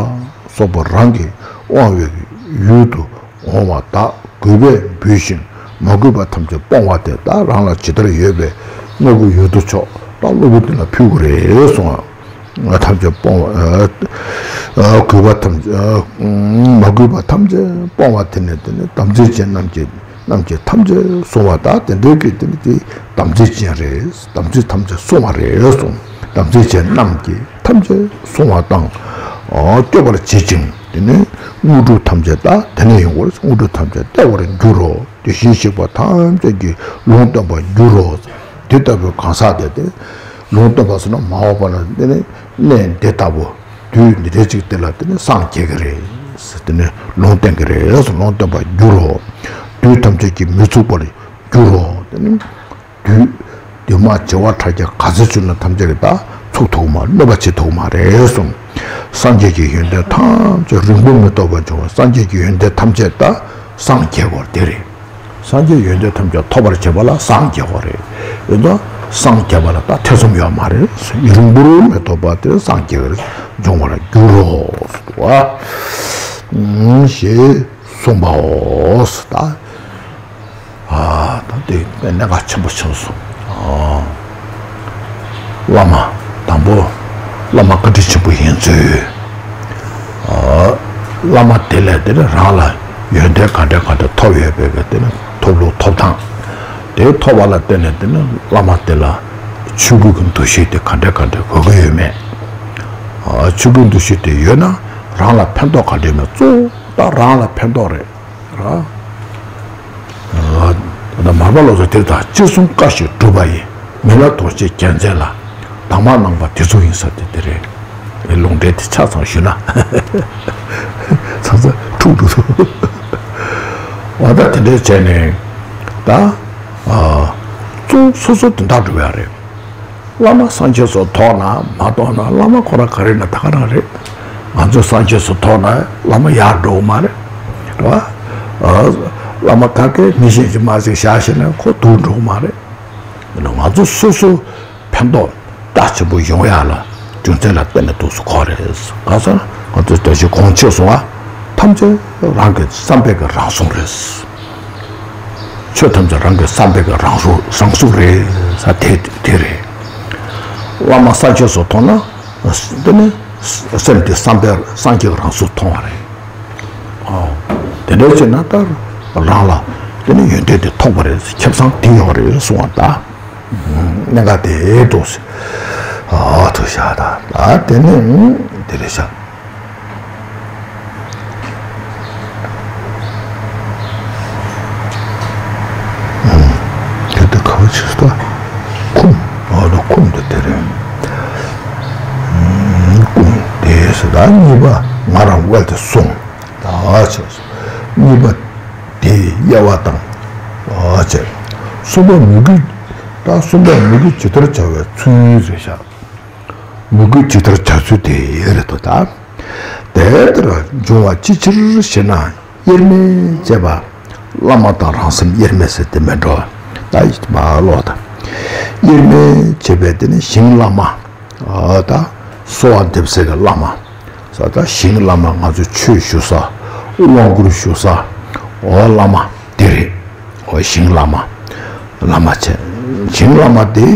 སོགས་པ་རང་གིས་དབང་བའི་ཡུལ་དུ་འོང་བ་དག་གུས་པས་འབུལ་ཞིང་། མ་གུས་པ་ཐམས་ཅད་སྤོང་བ་སྟེ། ད་རང་ལ་ཇི་ལྟར་ཡོད་པའི་དངོས་པོ་ཡོད་དོ་ཅོག་ད་སློབ་དཔོན་དེ་ལ་ཕུལ་དགོས་རེད་གསུངས། ཐམས་ཅད་སྤོང་བ། གུས་པ་ཐམས་ཅད། མ་གུས་པ་ཐམས་ཅད་སྤོང་བ་དེ་ནི་དེ་ནི་དམ་ཚིག་ཅན་རྣམས་ཀྱི་རྣམས་ཀྱི་ཐམས་ཅད་བསྲུང་བ་དག་དེ་འདྲའི་གི་དེ་ནི་དེ་དམ་ཚིག་ཅན་རེད། དམ་ཚིག་ཐམས་ཅད་བསྲུང་བ་རེད་གསུངས། དམ་ཚིག་ཅན་རྣམས་ཀྱི་ཐམས་ཅད་བསྲུང་བ་དང་། སྐྱོབ་པར་བྱེད་ཅིང་། དེ་ནི་དངོས་གྲུབ་ཐམས་ཅད་དག་དེ་ནས་ཡོང་བར། དངོས་གྲུབ་ཐམས་ཅད་སྟེར་བར་འགྱུར་རོ། དེ་བཞིན་གཤེགས་པ་ཐམས་ཅད་ཀྱིས་ལུང་སྟོན་པར་འགྱུར་རོ། དེ་ལྟ་བུའི་གང་ཟག་དེ་སྟེ། ལུང་སྟོན་པ་ཟེར་ན་མ་འོངས་པ་ལ་དེ་ནི་གནས་འདི་ལྟ་བུ་དུས་འདི་འདྲའི་ཅིག་དེ་ལ་དེ་ནི་སངས་རྒྱས་ཀྱི་རེད། དེ་ནི་ལུང་བསྟན་གྱི་རེད། ལུང་སྟོན་པར་འགྱུར་རོ། དུས་ཐམས་ཅད་ཀྱིས་མི་ཚུགས་པར་འགྱུར་རོ། དེ་ནི་དུས། དུས་མ་བྱེ་བ་ཕྲག་བརྒྱ་ག་ཚོད་བྱུང་ན་ཐམས་ཅད་ཀྱིས་ད་ཚུགས་ཐུབ་མ། གནོད་པ་བྱེད་ཐུབ་མ་རེད་གསུངས། སངས་རྒྱས་ཀྱི་ཡོན་ཏན་ཐམས་ཅད་རིང་པོ་མི་ཐོགས་པར་འབྱུང་བ། སངས་རྒྱས་ཀྱི་ཡོན་ཏན་ཐམས་ཅད་ད་སངས་རྒྱས་པར་དེ་རེད། སངས་རྒྱས་ཡོན་ཏན་ཐམས་ཅད་ཐོབ་པར་བྱེད་པ་ལ་སངས་རྒྱས་པ་རེད། ཡོད་ན་སངས་རྒྱས་པ་ལ་ད་ཐེ་ཚོམ་ཡོད་མ་རེད། རིང་པོར་མི་ཐོགས་པ་དེ་སངས་རྒྱས་པར་འབྱུང་བར་འགྱུར་རོ། ཞེས་གསུངས་པའོ། ད། ཨ། ད་དེ་གནད་འགག་ཆེན་པོ་ཆགས་སོང་། ཨ། བླ་མ་དང་པོ། བླ་མ་བཀའ་དྲིན་ཆེན་པོ་ཡིན་ཚུལ། ཨ། བླ་མ་དེ་ལས་དེ་ནི་རང་ལ་ཡོན་ཏན་ག་འདྲ་ག་འདྲ་ཐོབ་ཡོད་པའི་གི་དེ་ནི་ཐོབ་ལུགས་ཐོབ་ཐངས། དེ་ཐོབ་པ་ལ་བརྟེན་ནས་དེ་ནི་བླ་མ་དེ་ལ་ཆོས་སྐུ་གི་འདུ་ཤེས་དེ་ག་འདྲ་ག་འདྲ་དགོས་ཀྱི་ཡོད་མེད། ཨ། ཆོས་སྐུའི་འདུ་ཤེས་དེ་ཡོད་ན་རང་ལ་ཕན་ཐོགས་ག་འདྲ་མེད། གཙོ་བོ་ད་རང་ལ་ཕན་ཐོགས་རེད། ར། ད་མར་པ་ལོ་ཙཱ་དེ་དང་ཅི་གསུང་བཀའ་བཞིན་སྒྲུབ་པ་ཡི། མི་ལ་དོ་ཆེ་རྒྱལ་མཚན་ལ། དྭངས་མ་གནང་བ་དེ་ཚོ་ཡིན་ས་དེ་དེ་རེད། ལུང་འདྲེན་དེ་ཆ་ཚང་ཞུས་ན། ཚང་ཚང་འཁྲུག་འགྲོ་ཐུབ། འོ་ད་དེ་འདྲས་བྱས་ནས་ད། ཨ། གཙོ་བོ་སོ་སོ་དོན་དག་སྒྲུབ་ཡ་རེད། བླ་མ་སངས་རྒྱས་སུ་ཐོགས་ན་མ་ཐོགས་ན། བླ་མ་ཁོ་རང་ག་རེ་ན་ད་ག་རང་རེད། ང་ཚོ་སངས་རྒྱས་སུ་ཐོགས་ན་བླ་མ་ཡར་འགྲོ་གི་མ་རེད། རེད་བ། ཨ། བླ་མ་ག་གེ་མི་གཞན་གྱིས་མ་ཟིག་བཞག་ཤེ་ན་ཁོ་སྡུག་འགྲོ་གི་མ་རེད། ཡིན་ན་ང་ཚོ་སོ་སོ་ཕན་ཐོགས་རྩ་ཆེན་པོ་ཡོང་ཡ་ལ་རྒྱུ་མཚན་ལ་བརྟེན་ནས་འདུག་སུ་ཁོ་རེད། གང་ཟེར་ན་ང་ཚོ་ད་ཅི་གོང་ཆེ་སོང་བ་ཐམས་ཅད་རང་གི་བསམ་པའི་གི་རང་སྲུང་རེད། ཆོས་ཐམས་ཅད་རང་གི་བསམ་པའི་གི་རང་སྲུང་རང་སྲུང་རེད་ས་དེ་དེ་རེད། བླ་མ་སངས་རྒྱས་སུ་མཐོང་ན་དེ་ནི་སེམས་དེ་བསམ་པའི་སངས་རྒྱས་རང་སུ་མཐོང་བ་རེད། ཨོ། དེ་འདྲ་བྱས་ན་ད་རང་ལ་དེ་ནི་ཡོན་ཏན་དེ་ཐོབ་པ་རེད། ཁེ་བཟང་དེ་ཡོང་བ་རེད་གསུང་བ་ད། གནད་འགག་དེ་འདུག་ཟེར། ཨ་ཐུ་ཤ་ད་ད་དེ་ནི་དེ་རེད་ཤག་དེ་ལྟ་ག་བ་ཆེ་སོ། ཁུམ། འོ་ད་ཁུམ་དེ་དེ་རེད། ཁུམ་དེ་སོ། ད་གཉིས་པ་ང་རང་དབལ་དེ་སོང་། ད་ཆེ་སོ། གཉིས་པ་དེ་དབྱེ་བ་དང་། ཨ་ཆེ། གསུམ་པ་མོས་གུས། ད་གསུམ་པ་མོས་གུས་ཇི་ལྟར་བྱ་བའི་ཚུལ་རེད་ཤག་མོས་གུས་ཇི་ལྟར་བྱ་ཚུལ་དེ་རེད་དོ། ད་དེ་ལྟར་འབྱུང་བ་ཅི་ཕྱིར་ཞེ་ན། དབྱེར་མེད་བྱེད་པ། བླ་མ་དང་རང་སེམས་དབྱེར་མེད་ཟེར་དེ་མེད་འགྲོ། ད་ཡིད་མ་ལོག་ད། དབྱེར་མེད་བྱེད་པའི་དེ་ནི་ཞིང་བླ་མ། ཨ་ད་གསོལ་བ་འདེབས་སའི་གི་བླ་མ། ས་ད་ཞིང་བླ་མ། ང་ཚོས་ཆོས་ཞུ་ས། དབང་བསྐུར་ཞུ་ས། འོ་བླ་མ་དེ་རེད། འོ་ཞིང་བླ་མ། བླ་མ་བྱས། ཞིང་བླ་མ་དེ་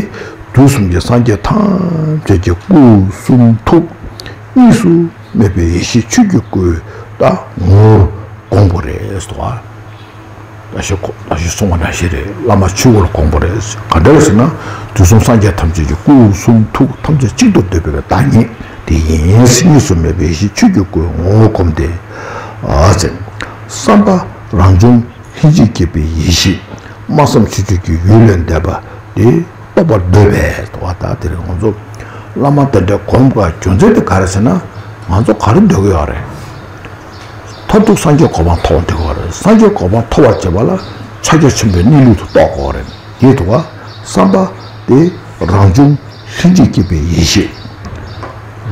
དུས་གསུམ་གྱི་སངས་རྒྱས་ཐམས་ཅད་ཀྱི་སྐུ་གསུང་ཐུགས་གཉིས་སུ་མེད་པའི་ཡེ་ཤེས་ཆོས་ཀྱི་སྐུའི་ད་ངོ་བོར་དགོངས་པ་རེད་ཟེར་བ། ད་ཞུ་ཁོ་ད་ཞུ་གསུང་བ་ནང་བཞིན་རེད། བླ་མ་ཆོས་སྐུ་ལ་དགོངས་པ་རེད། ག་འདྲ་རེད་ཟེར་ན། དུས་གསུམ་སངས་རྒྱས་ཐམས་ཅད་ཀྱི་སྐུ་གསུང་ཐུགས་ཐམས་ཅད་གཅིག་ཏུ་བསྡུས་པའི་བདག་ཉིད་དེ་ཡིན། གཉིས་སུ་མེད་པའི་ཡེ་ཤེས་ཆོས་ཀྱི་སྐུའི་ངོ་བོ་བསྒོམས་ཏེ། ཨ་ཙི། བསམ་པ་རང་བྱུང་ལྷན་ཅིག་སྐྱེས་པའི་ཡེ་ཤེས། སྨྲ་བསམ་ཤེས་བརྗོད་ཀྱི་ཡུལ་ལས་འདས་པ་དེ་རྟོགས་པར་འདོད་པས། དོ་བ་ད་དེ་རིང་ང་ཚོ་ བླ་མ་དེ་འདྲའི་སྒོམ་དགོས་རྒྱུ་མཚན་དེ་ག་རེ་ཟེར་ན། ང་ཚོ་ག་རེ་འདོད་ཀྱི་ཡོད་རེད། མཐར་ཐུག་སངས་རྒྱས་གོ་འཕང་ཐོབ་འདོད་ཀྱི་ཡོད་རེད། སངས་རྒྱས་གོ་འཕང་ཐོབ་པར་བྱེད་པ་ལ་ཕྱག་རྒྱ་ཆེན་པོའི་གནས་ལུགས་དེ་རྟོགས་དགོས་རེད། དེ་དུ་བ་བསམ་པ་དེ་རང་བྱུང་ལྷན་ཅིག་སྐྱེས་པའི་ཡེ་ཤེས།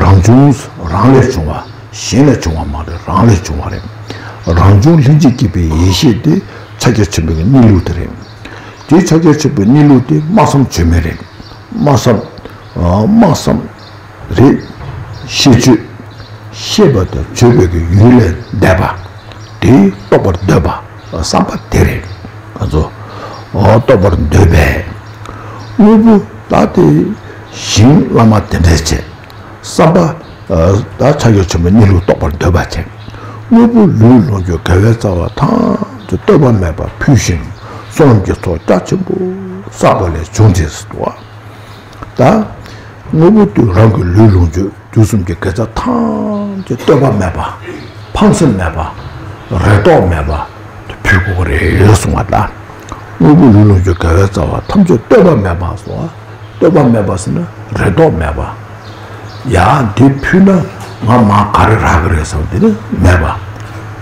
རང་བྱུང་རང་ལས་བྱུང་བ། གཞན་ལས་བྱུང་བ་མ་རེད། རང་ལས་བྱུང་བ་རེད། རང་བྱུང་ལྷན་ཅིག་སྐྱེས་པའི་ཡེ་ཤེས་དེ་ཕྱག་རྒྱ་ཆེན་པོའི་གནས་ལུགས་དེ་རེད། དེ་ཕྱག་རྒྱ་ཆེན་པོའི་གནས་ལུགས་དེ་སྨྲ་བསམ་བརྗོད་མེད་རེད། སྨྲ་བསམ། ཨ། སྨྲ་བསམ་རེད། ཤེས་བརྗོད། ཤེས་པ་དང་བརྗོད་པའི་གི་ཡུལ་ལས་འདས་པ། དེ་རྟོགས་པར་འདོད་པ། བསམ་པ་དེ་རེད། ང་ཚོ། ཨ། རྟོགས་པར་འདོད་པས། དངོས་པོ་ད་དེ་ཞིང་བླ་མ་དེ་འདྲས་བྱས། བསམ་པ། ཨ། ད་ཕྱག་རྒྱ་ཆེན་པོའི་གནས་ལུགས་རྟོགས་པར་འདོད་པ་བྱས། དངོས་པོ་ལུས་ལོངས་སྤྱོད་དགེ་བའི་རྩ་བ་ཐམས་ཅད་ལྟོས་པ་མེད་པར་ཕུལ་ཞིང་། བསོད་ནམས་ཀྱི་ཚོགས་རྒྱ་ཆེན་པོ་བསགས་པ་ལས་བྱུང་སྟེ་སུ་དུ་བ། ད་དངོས་པོ་དེ་རང་གི་ལུས་ལོངས་སྤྱོད་དུས་གསུམ་གྱི་དགེ་རྩ་ཐམས་ཅད་ལྟོས་པ་མེད་པ། ཕངས་སེམས་མེད་པ། རེ་དོགས་མེད་པ་ཕུལ་དགོས་རེད་གསུངས་པ་ལྟར། དངོས་པོ་ལུས་ལོངས་སྤྱོད་དགེ་བའི་རྩ་བ་ཐམས་ཅད་ལྟོས་པ་མེད་པ་སོགས། ལྟོས་པ་མེད་པ་ཟེར་ན་རེ་དོགས་མེད་པ། ཡ་འདི་ཕུལ་ན་ང་མ་ག་རེ་རག་གི་རེད་བསམ་དེ་ནི་མེད་པ།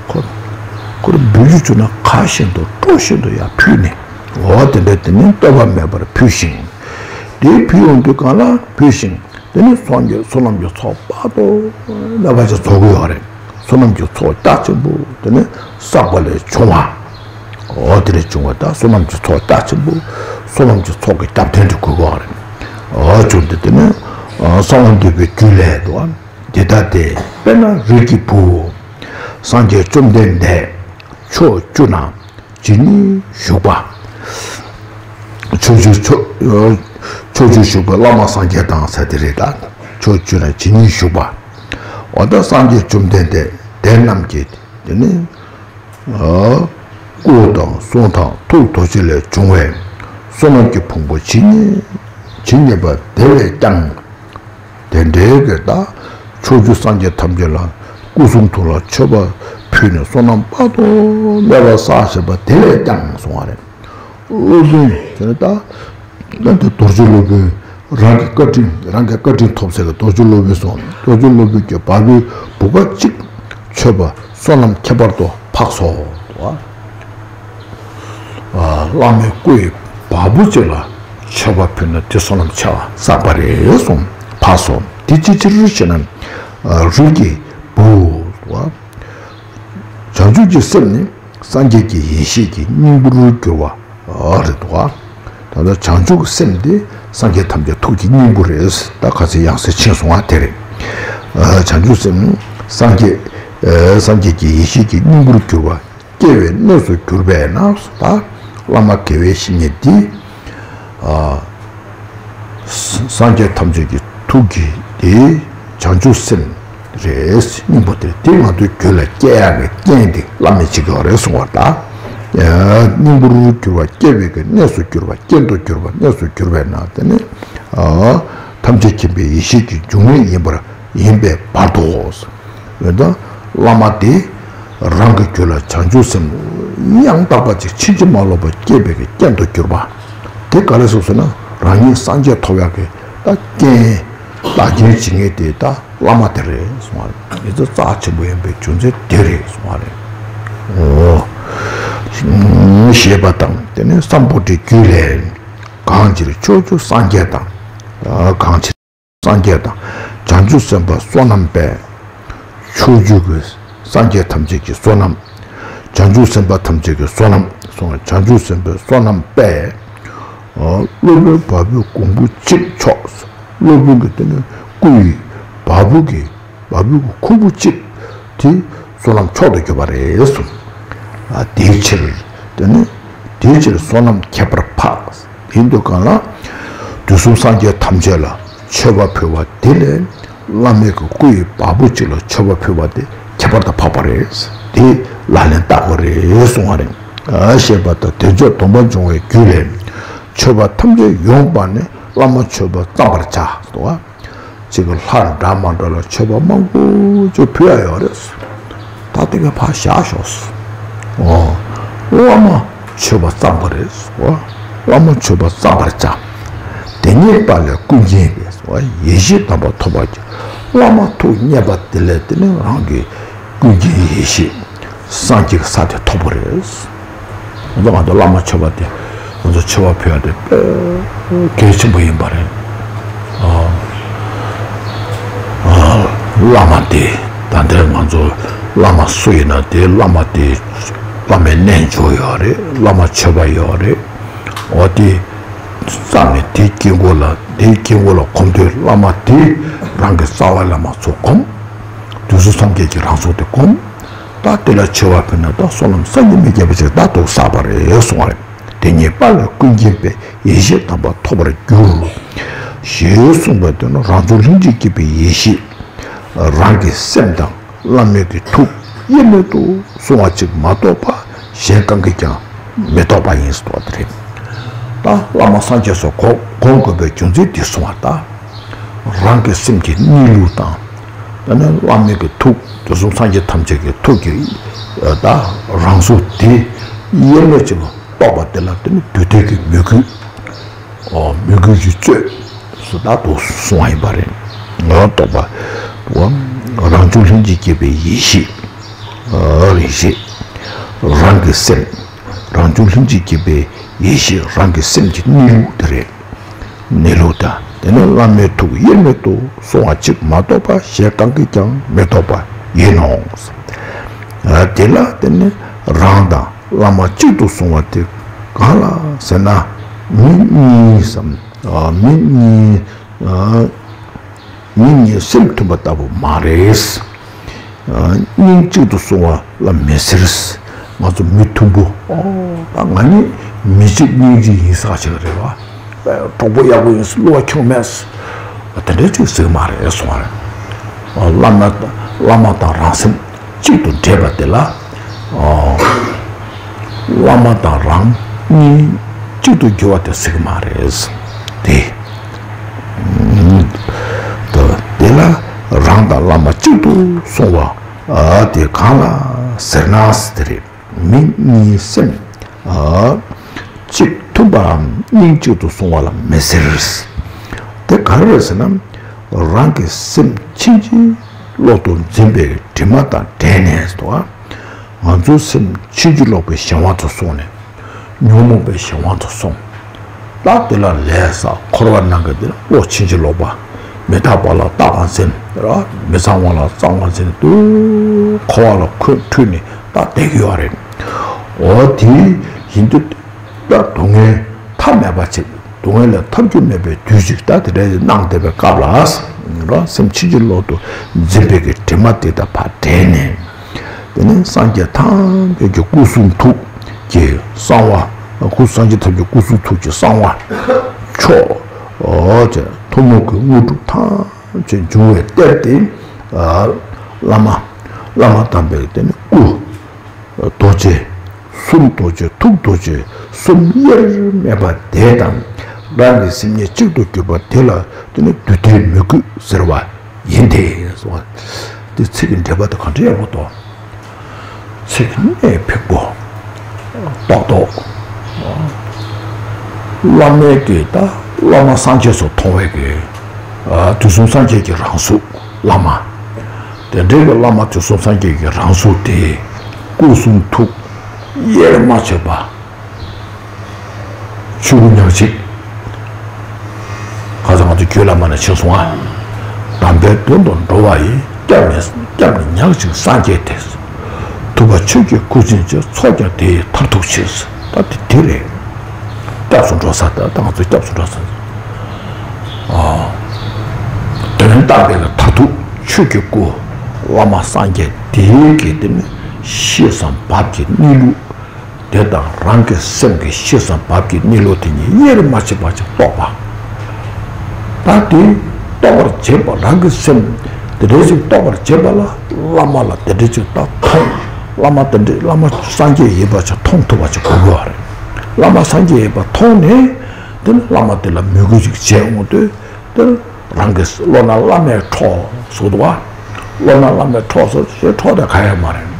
ཁོ་ཁོ་རེ་འབུལ་རྒྱུ་བྱུང་ན་ག་བཞིན་དུ་སྤྲོ་བཞིན་དུ་ཡ་ཕུལ་ནས། འོ་དེ་འདྲ་དེ་ནི་ལྟོས་པ་མེད་པར་ཕུལ་ཞིང་། དེ་ཕུལ་ཡོང་དུས་གང་ལ་ཕུལ་ཞིང་། དེ་ནི་སངས་རྒྱས་བསོད་ནམས་ཀྱི་ཚོགས་དཔག་ཏུ་མེད་པ་ཅིག་རྫོགས་ཀྱི་ཡོད་རེད། བསོད་ནམས་ཀྱི་ཚོགས་རྒྱ་ཆེན་པོ་དེ་ནི་བསགས་པ་ལས་བྱུང་བ། འོ་དེ་ལས་བྱུང་བ་དང་བསོད་ནམས་ཀྱི་ཚོགས་རྒྱ་ཆེན་པོ། བསོད་ནམས་ཀྱི་ཚོགས་ཀྱི་རྒྱབ་རྟེན་དུ་གྱུར་པ་རེད། འོ་བྱུང་སྟེ་དེ་ནི་གསང་བ་འདུས་པའི་རྒྱུད་ལས་དུ། འདི་ལྟ་སྟེ། དཔེར་ན་རིགས་ཀྱི་བུ། སངས་རྒྱས་བཅོམ་ལྡན་འདས་ཕྱོགས་བཅུ་ན་ཇི་སྙེད་བཞུགས་པ། ཕྱོགས་བཅུ་ཕྱོགས་ཕྱོགས་བཅུར་བཞུགས་པའི་བླ་མ་སངས་རྒྱས་དང་ཟེར་དེ་རེད་ད། ཕྱོགས་བཅུ་ན་ཇི་སྙེད་བཞུགས་པ། འོ་ད་སངས་རྒྱས་བཅོམ་ལྡན་འདས་དེ་རྣམས་ཀྱིས་དེ་ནི། ཨ། སྐུ་དང་གསུང་དང་ཐུགས་རྡོ་རྗེ་ལས་བྱུང་བའི་བསོད་ནམས་ཀྱི་ཕུང་པོ་ཇི་སྙེད་ཇི་སྙེད་པ་དེ་ལས་ཀྱང་། དེ་འདྲའི་གི་ད་ཕྱོགས་བཅུའི་སངས་རྒྱས་ཐམས་ཅད་ལ་སྐུ་གསུང་ཐུགས་ལ་མཆོད་པ་ཕུལ་ནས་བསོད་ནམས་དཔག་ཏུ་མེད་པ་བསགས་བཞིན་པ་དེ་ལས་ཀྱང་གསུང་བ་རེད། སློབ་དཔོན་དེ་ནི་ད་ད་དེ་རྡོ་རྗེ་སློབ་དཔོན་རང་གི་བཀའ་དྲིན་རང་གི་བཀའ་དྲིན་ཐོབ་ཟེར་གི་རྡོ་རྗེ་སློབ་དཔོན་སོང་། རྡོ་རྗེ་སློབ་དཔོན་གྱི་བ་སྤུའི་བུ་ག་གཅིག་མཆོད་པ་བསོད་ནམས་ཁྱད་པར་དུ་འཕགས་སོ། བླ་མའི་སྐུ་ཡི་བ་སྤུ་གཅིག་ལ་མཆོད་པ་ཕུལ་ན་དེ་བསོད་ནམས་ཆེ་བ་བསགས་པ་རེད་གསུངས། འཕགས་སོ། དེ་ཅིའི་ཕྱིར་ཞེ་ན། རིགས་ཀྱི་བུ། བྱང་ཆུབ་ཀྱི་སེམས་ནི་སངས་རྒྱས་ཀྱི་ཡེ་ཤེས་ཀྱི་སྙིང་པོར་གྱུར་པ་རེད་དོ། ད་ལྟ་བྱང་ཆུབ་ཀྱི་སེམས་དེ་སངས་རྒྱས་ཐམས་ཅད་ཐུགས་ཀྱི་སྙིང་པོ་རེད། ད་ག་ཚོད་ཡང་སེ་ཕྱིན་སོང་བ་དེ་རེད། བྱང་ཆུབ་སེམས་ནི་སངས་རྒྱས་སངས་རྒྱས་ཀྱི་ཡེ་ཤེས་ཀྱི་སྙིང་པོར་གྱུར་པ། སྐྱེ་བའི་གནས་སུ་གྱུར་པས་ན། ད་བླ་མ་དགེ་བའི་བཤེས་གཉེན་འདི། ཨ། སངས་རྒྱས་ཐམས་ཅད་ཀྱི་ཐུགས་ཀྱི་དེ་བྱང་ཆུབ་སེམས་རེད། སྙིང་པོ་དེ་དེ་ང་ཚོའི་རྒྱུད་ལ་སྐྱེ་ཡག་གི་རྐྱེན་དེ་བླ་མས་བྱེད་ཀྱི་ཡོད་རེད་གསུང་བ་ད། སྙིང་པོར་གྱུར་པ་སྐྱེ་བའི་གི་གནས་སུ་གྱུར་པ་རྐྱེན་དུ་གྱུར་པ་གནས་སུ་གྱུར་པས་ན་དེ་ནི། ཨ། ཐམས་ཅད་མཁྱེན་པའི་ཡེ་ཤེས་ཀྱི་འབྱུང་གནས་ཡིན་པར་ཡིན་པའི་བར་དུ། འོན་ཀྱང་བླ་མ་དེ་རང་གི་རྒྱུད་ལ་བྱང་ཆུབ་སེམས་ཡང་དག་པ་ཅིག་ཕྱིན་ཅི་མ་ལོག་པ་སྐྱེས་པའི་གི་རྐྱེན་དུ་གྱུར་པ། དེ་ག་རེ་སོ་ཟེར་ན་རང་ཉིད་སངས་རྒྱས་ཐོབ་ཡག་གི་ད་རྐྱེན་བདག་རྐྱེན་བྱེད་མཁན་དེ་ད་བླ་མ་དེ་རེད་གསུང་བ་རེད། དེ་ཚོ་རྩ་ཆེན་པོ་ཡིན་པའི་རྒྱུ་མཚན་དེ་རེད་གསུང་བ་རེད། འོ། ཞེས་པ་དང་དེ་ནས་སམ་བྷོ་ཊའི་རྒྱུད་ལས། གང་ཕྱིར་ཕྱོགས་བཅུའི་སངས་རྒྱས་དང་། གང་ཕྱིར། སངས་རྒྱས་དང་། བྱང་ཆུབ་སེམས་དཔའི་བསོད་ནམས་དཔས། ཕྱོགས་བཅུ་གི་སངས་རྒྱས་ཐམས་ཅད་ཀྱི་བསོད་ནམས། བྱང་ཆུབ་སེམས་དཔའ་ཐམས་ཅད་ཀྱི་བསོད་ནམས་སོང་། བྱང་ཆུབ་སེམས་དཔའི་བསོད་ནམས་དཔས། སློབ་དཔོན་བ་སྤུའི་གོང་བུ་གཅིག་མཆོག་སློབ་དཔོན་གྱི་དེ་ནི་སྐུ་ཡི་བ་སྤུ་གི་བ་སྤུའི་ཁུང་བུ་གཅིག་དེ་བསོད་ནམས་མཆོག་ཏུ་གྱུར་པ་རེད་གསུངས། དེའི་ཕྱིར་དེ་ནི་དེའི་ཕྱིར་བསོད་ནམས་ཁྱད་པར་འཕགས། ཡིན་དུས་གང་ལ། དུས་གསུམ་སངས་རྒྱས་ཐམས་ཅད་ལ་མཆོད་པ་ཕུལ་བ་དེ་ལས། བླ་མའི་གི་སྐུ་ཡི་བ་སྤུ་གཅིག་ལ་མཆོད་པ་ཕུལ་བ་དེ་ཁྱད་པར་དུ་འཕགས་པ་རེད། དེ་ལག་ལེན་བསྟར་དགོས་རེད་གསུང་བ་རེད། ཞེས་པ་དང་དོན་བརྗོད་སྡོམ་པ་འབྱུང་བའི་རྒྱུད་ལས། མཆོད་པ་ཐམས་ཅད་ཡོངས་པ་ནི་བླ་མ་མཆོད་པ་བརྩམ་པར་བྱ། དོ། གཅིག་གི་ལྷ་འདྲ་མ་འདྲ་ལ་མཆོད་པ་མང་པོ་ཅིག་ཕུལ་ཡ་ཡོད་རེད། ད་དེ་ག་ཕར་བཞག་ཤོག། འོ། བླ་མ་མཆོད་པ་བརྩམ་པ་རེད། འོ། བླ་མ་མཆོད་པ་བརྩམ་པར་བྱ། དེ་ཉིད་པ་ལས་ཀུན་མཁྱེན་པས། ཡེ་ཤེས་དམ་པ་ཐོབ་པར་གྱུར། བླ་མ་ཐུགས་མཉེས་པ་དེ་ལས་དེ་ནི་རང་གི་ཀུན་མཁྱེན་ཡེ་ཤེས་སངས་རྒྱས་ཀྱི་ས་དེ་ཐོབ་པ་རེད། ང་ཚོ་ང་ཚོ་བླ་མ་མཆོད་པ་དེ་ང་ཚོ་མཆོད་པ་ཕུལ་ཡ་དེ་དཔེ་གལ་ཆེན་པོ་ཡིན་པ་རེད། ཨ་ཨ་བླ་མ་དེ་ད་ལྟའི་ང་ཚོ་བླ་མ་སུ་ཡིན་ན་དེ་བླ་མ་དེ་བླ་མའི་རྣལ་འབྱོར་ཡོད་རེད། བླ་མ་མཆོད་པ་ཡོད་རེད། འོ་དེ་བསམ་ནས་དེའི་དཀྱིལ་འཁོར་ལ་དེའི་དཀྱིལ་འཁོར་ལ་སྒོམ་དུས་བླ་མ་དེ་རང་གི་རྩ་བའི་བླ་མ་ཚོ་སྒོམ། དུས་གསུམ་སངས་རྒྱས་ཀྱི་རང་གཟུགས་དེ་སྒོམ། ད་དེ་ལ་མཆོད་པ་ཕུལ་ན་ད་བསོད་ནམས་བསམ་གྱིས་མི་ཁྱབ་པ་ཞིག་ད་ཐོབ་ས་པ་རེད་གསུངས་པ་རེད། དེ་ཉིད་དཔལ་ལ་ཀུན་མཁྱེན་པའི་ཡེ་ཤེས་དམ་པ་ཐོབ་པར་འགྱུར། ཞེས་གསུངས་པ་དེ་ནི་རང་བྱུང་ལྷུན་གྱིས་སྐྱེས་པའི་ཡེ་ཤེས་རང་གི་སེམས་དང་བླ་མེད་ཀྱི་ཐུགས་དབྱེར་མེད་དུ་བཟུང་བ་གཅིག་མ་གཏོགས་པ་གཞན་གང་གིས་ཀྱང་མི་ཐོབ་པ་ཡིན་ཟེར་བ་དེ་རེད། ད་བླ་མ་སངས་རྒྱས་སོགས་སྒོམ་དགོས་པའི་རྒྱུ་མཚན་འདི་གསུངས་པ་ད། རང་གི་སེམས་ཀྱི་གནས་ལུགས་དང་། ད་ནི་བླ་མེད་ཀྱི་ཐུགས་དུས་གསུམ་སངས་རྒྱས་ཐམས་ཅད་ཀྱི་ཐུགས་ཀྱི་ད་རང་གཟུགས་དེ་དབྱེར་མེད་ཅིག་རྟོགས་པ་དེ་ལ་དེ་ནི་རྒྱུ་འབྲས་ཀྱི་མོས་གུས། ཨོ་མོས་གུས་ཀྱི་སྤྱོད་སུ་ད་དུ་གསུངས་པ་ཡིན་པ་རེད། ང་རྟོགས་པ། རང་བྱུང་ལྷུན་གྱིས་སྐྱེས་པའི་ཡེ་ཤེས། ཨ་ཡེ་ཤེས། རང་གི་སེམས། རང་བྱུང་ལྷུན་གྱིས་སྐྱེས་པའི་ཡེ་ཤེས་རང་གི་སེམས་ཀྱི་གནས་ལུགས་དེ་རེད། གནས་ལུགས་དང་དེ་ནི་བླ་མའི་ཐུགས་དབྱེར་མེད་དུ་སོང་བ་གཅིག་མ་གཏོགས་པ་གཞན་གང་གིས་ཀྱང་མི་ཐོབ་པ་ཡིན་ནོ། ཨ་དེ་ལ་དེ་ནི་རང་དང་བླ་མ་གཅིག་ཏུ་སོང་བ་དེ་གང་ལ་ཟེར་ན། མི་གཉིས་སམ། ཨ་མི་གཉིས། ཨ་མི་གཉིས་སེམས་མཐུན་པ་ལྟ་བུ་མ་རེད། ཨ་སྙིང་གཅིག་ཏུ་སོང་བ་ལ་མི་ཟེར། ང་ཚོ་མི་མཐུན་པོ། ཨོ་ད་ང་ནི་མི་གཅིག་སྙིང་གཅིག་ཡིན་ས་ཞིག་རེད་བ། གྲོགས་པོ་ཡག་པོ་ཡིན་ཟེར་བསླུ་བ་ཁྱོན་མེད། དེ་འདྲའི་ཅིག་ཟེར་མ་རེད་གསུངས་པ་རེད། བླ་མ་བླ་མ་དང་རང་སེམས་གཅིག་ཏུ་འདྲེས་པ་དེ་ལ། བླ་མ་དང་རང་གཉིས་གཅིག་ཏུ་གྱུར་བ་དེ་ཟེར་གྱི་མ་རེད། དེ། དེ་ལ་རང་དང་བླ་མ་གཅིག་ཏུ་སོང་བ་དེ་གང་ལ་ཟེར་ན་དེ་རེད། མི་གཉིས་སེམས་གཅིག་མཐུན་པའམ་སྙིང་གཅིག་ཏུ་སོང་བ་ལ་མི་ཟེར། དེ་ག་རེ་རེད་ཟེར་ན། རང་གི་སེམས་ཕྱིན་ཅི་ལོག་ཏུ་འཛིན་པའི་དྲི་མ་དང་བྲལ་ནས་སོ། ང་ཚོའི་སེམས་ཕྱིན་ཅི་ལོག་པའི་གཞན་དབང་དུ་སོང་ནས། ཉོན་མོངས་པའི་གཞན་དབང་དུ་སོང་། ད་དེ་ལ་ལས་བསགས་འཁོར་བ་ནང་གི་དེ་ལ་བློ་ཕྱིན་ཅི་ལོག་པ། མི་རྟག་པ་ལ་རྟག་པར་འཛིན་ར། མི་གཙང་བ་ལ་གཙང་བར་འཛིན་དུ། འཁོར་བ་ལ་འཁོད་འཁྲུལ་ནས་ད་བསྡད་ཀྱི་ཡོད་རེད། འོ་དེ་ཡིན་དུས་ད་སྡུག་བསྔལ་མཐའ་མེད་པ་ཅིག་སྡུག་བསྔལ་ལས་ཐར་རྒྱུ་མེད་པའི་དུས་ཤིག་ད་དེ་འདྲའི་སྣང་བསྡད་པའི་སྐབས་ལ། ར་སེམས་ཕྱིན་ཅི་ལོག་ཏུ་འཛིན་པའི་གི་དྲི་མ་དེ་དག་ཕར་བྲལ་ནས། དེ་ནས་སངས་རྒྱས་ཐམས་ཅད་ཀྱི་སྐུ་གསུང་ཐུགས་ཀྱི་གསང་བ། སྐུ་སངས་རྒྱས་ཐམས་ཅད་སྐུ་གསུང་ཐུགས་ཀྱི་གསང་བ་མཆོག་ཨོ་ཅེ་ཐུན་མོང་གི་དངོས་གྲུབ་ཐམས་ཅད་འབྱུང་བའི་གཏེར་དེ། ཨ་བླ་མ་བླ་མ་དམ་པའི་དེ་ནི་སྐུ་རྡོ་རྗེ་གསུང་རྡོ་རྗེ་ཐུགས་རྡོ་རྗེ་གསུམ་དབྱེར་མེད་པ་དེ་དང་རང་གི་སེམས་ཉིད་གཅིག་ཏུ་གྱུར་པ་དེ་ལ་དེ་ནི་རྒྱུ་འབྲས་མོས་གུས་ཟེར་བ། ཡིན་ཏེ། དེ་ཚིག་གི་འགྲེལ་པ་དེ་ག་འདྲ་ཡག་པོ་འདུག་ཚིག་གནད་ཕིགས་པོ། རྟོགས་རྟོགས། བླ་མའི་གི་ད་བླ་མ་སངས་རྒྱས་སུ་མཐོང་བའི་གི། ཨ་དུས་གསུམ་སངས་རྒྱས་ཀྱི་རང་གཟུགས་བླ་མ། དེ་འདྲའི་གི་བླ་མ་དུས་གསུམ་སངས་རྒྱས་ཀྱི་རང་གཟུགས་དེ། སྐུ་གསུང་ཐུགས་དབྱེར་མ་ཕྱེད་པ། ཆོས་སྐུ་མྱང་བྱེད། ཁ་སང་ང་ཚོ་རྒྱུད་བླ་མ་ནས་ཕྱིན་སོང་ང་། དམ་པའི་དོན་དུ་འགྲོ་བ་ཡི། སྐྱབས་ནས་སྐྱབས་ནས་ཉག་ཅིག་སངས་རྒྱས་ཏེ། ཐུབ་པ་ཆོས་ཀྱི་སྐུ་འཛིན་བྱེད། ཚོགས་ཀྱང་དེ་ཡི་མཐར་ཐུག་ཕྱིར། ད་དེ་དེ་རེད། སྐྱབས་སུ་འགྲོ་ས་ད་ད་ང་ཚོ་སྐྱབས་སུ་འགྲོ་ས། ཨ་དོན་དམ་པའི་མཐར་ཐུག་ཆོས་ཀྱི་སྐུ་བླ་མ་སངས་རྒྱས་དེའི་གི་དེ་ནི་ཤེས་སམ་བབ་ཀྱི་གནས་ལུགས། དེ་དང་རང་གི་སེམས་ཀྱི་ཤེས་སམ་བབ་ཀྱི་གནས་ལུགས་དེ་གཉིས་དབྱེར་མ་ཕྱེད་པ་ཅིག་རྟོགས་པ། ད་དེ་རྟོགས་པར་བྱེད་པ་རང་གི་སེམས་དེ་འདྲའི་ཅིག་རྟོགས་པར་བྱེད་པ་ལ་བླ་མ་ལ་དེ་འདྲའི་ཅིག་ད་མཐོང་། བླ་མ་དེ་འདྲའི་བླ་མ་སངས་རྒྱས་ཡིན་པ་ཅིག་མཐོང་ཐུབ་པ་ཅིག་དགོས་ཀྱི་ཡོད་རེད། བླ་མ་སངས་རྒྱས་ཡིན་པ་མཐོང་ནས་དེ་ནི་བླ་མ་དེ་ལ་མོས་གུས་ཅིག་བྱས་འོང་དུས། དེར་རང་གི་བློ་སྣ་བླ་མའི་གྲོགས་ཟེར་འདུག་བ། བློ་སྣ་བླ་མའི་གྲོགས་ཟེར་ཞེས་གྲོགས་དེ་ག་ཡང་མ་རེད།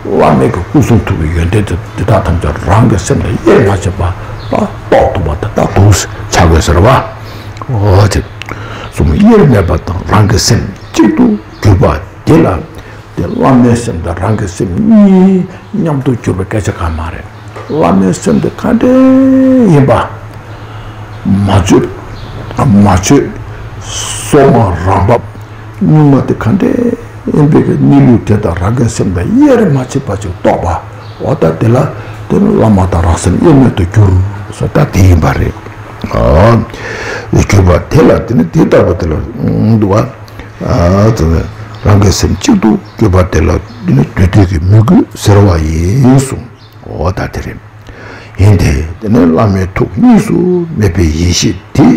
བླ་མའི་གི་སྐུ་གསུང་ཐུགས་ཀྱི་ཡོན་ཏན་དེ་འདི་དག་ཐམས་ཅད་རང་གི་སེམས་ལ་དབྱེར་མ་ཕྱེད་པ་ལ་རྟོགས་ཐུབ་པ་དེ་དག་ཏུ་ཆགས་དགོས་ཟེར་བ། འོ་དེ། གསུམ་དབྱེར་མེད་པ་དང་རང་གི་སེམས་གཅིག་ཏུ་གྱུར་པ་དེ་ལ། དེ་བླ་མའི་སེམས་དང་རང་གི་སེམས་གཉིས་མཉམ་དུ་གྱུར་པའི་སྐད་ཆ་གང་མ་རེད། བླ་མའི་སེམས་དེ་ག་འདྲ་ཡིན་པ། མ་བཅོས་མ་བཅོས་སོ་མ་རང་བབས་གཉུག་མ་དེ་ག་འདྲ་ཡིན་པའི་གི་གནས་ལུགས་དེ་དང་རང་གི་སེམས་དང་དབྱེར་མ་ཕྱེད་པ་ཅིག་རྟོགས་པ། འོ་ད་དེ་ལ་དེ་ནི་བླ་མ་དང་རང་སེམས་དབྱེར་མེད་དུ་གྱུར་ཟེར་ད་དེ་ཡིན་པ་རེད། ཨ། གྱུར་པ་དེ་ལ་དེ་ནི་དེ་ལྟ་བུ་དེ་ལ་འདུག་བ། ཨ་ཙི་ནི་རང་གི་སེམས་གཅིག་ཏུ་གྱུར་པ་དེ་ལ་དེ་ནི་དུས་གཏན་གྱི་མོས་གུས་ཟེར་བ་ཡིན་གསུངས། འོ་ད་དེ་རེད། ཡིན་ཏེ་དེ་ནི་བླ་མའི་ཐུགས་གཉིས་སུ་མེད་པའི་ཡེ་ཤེས་དེ་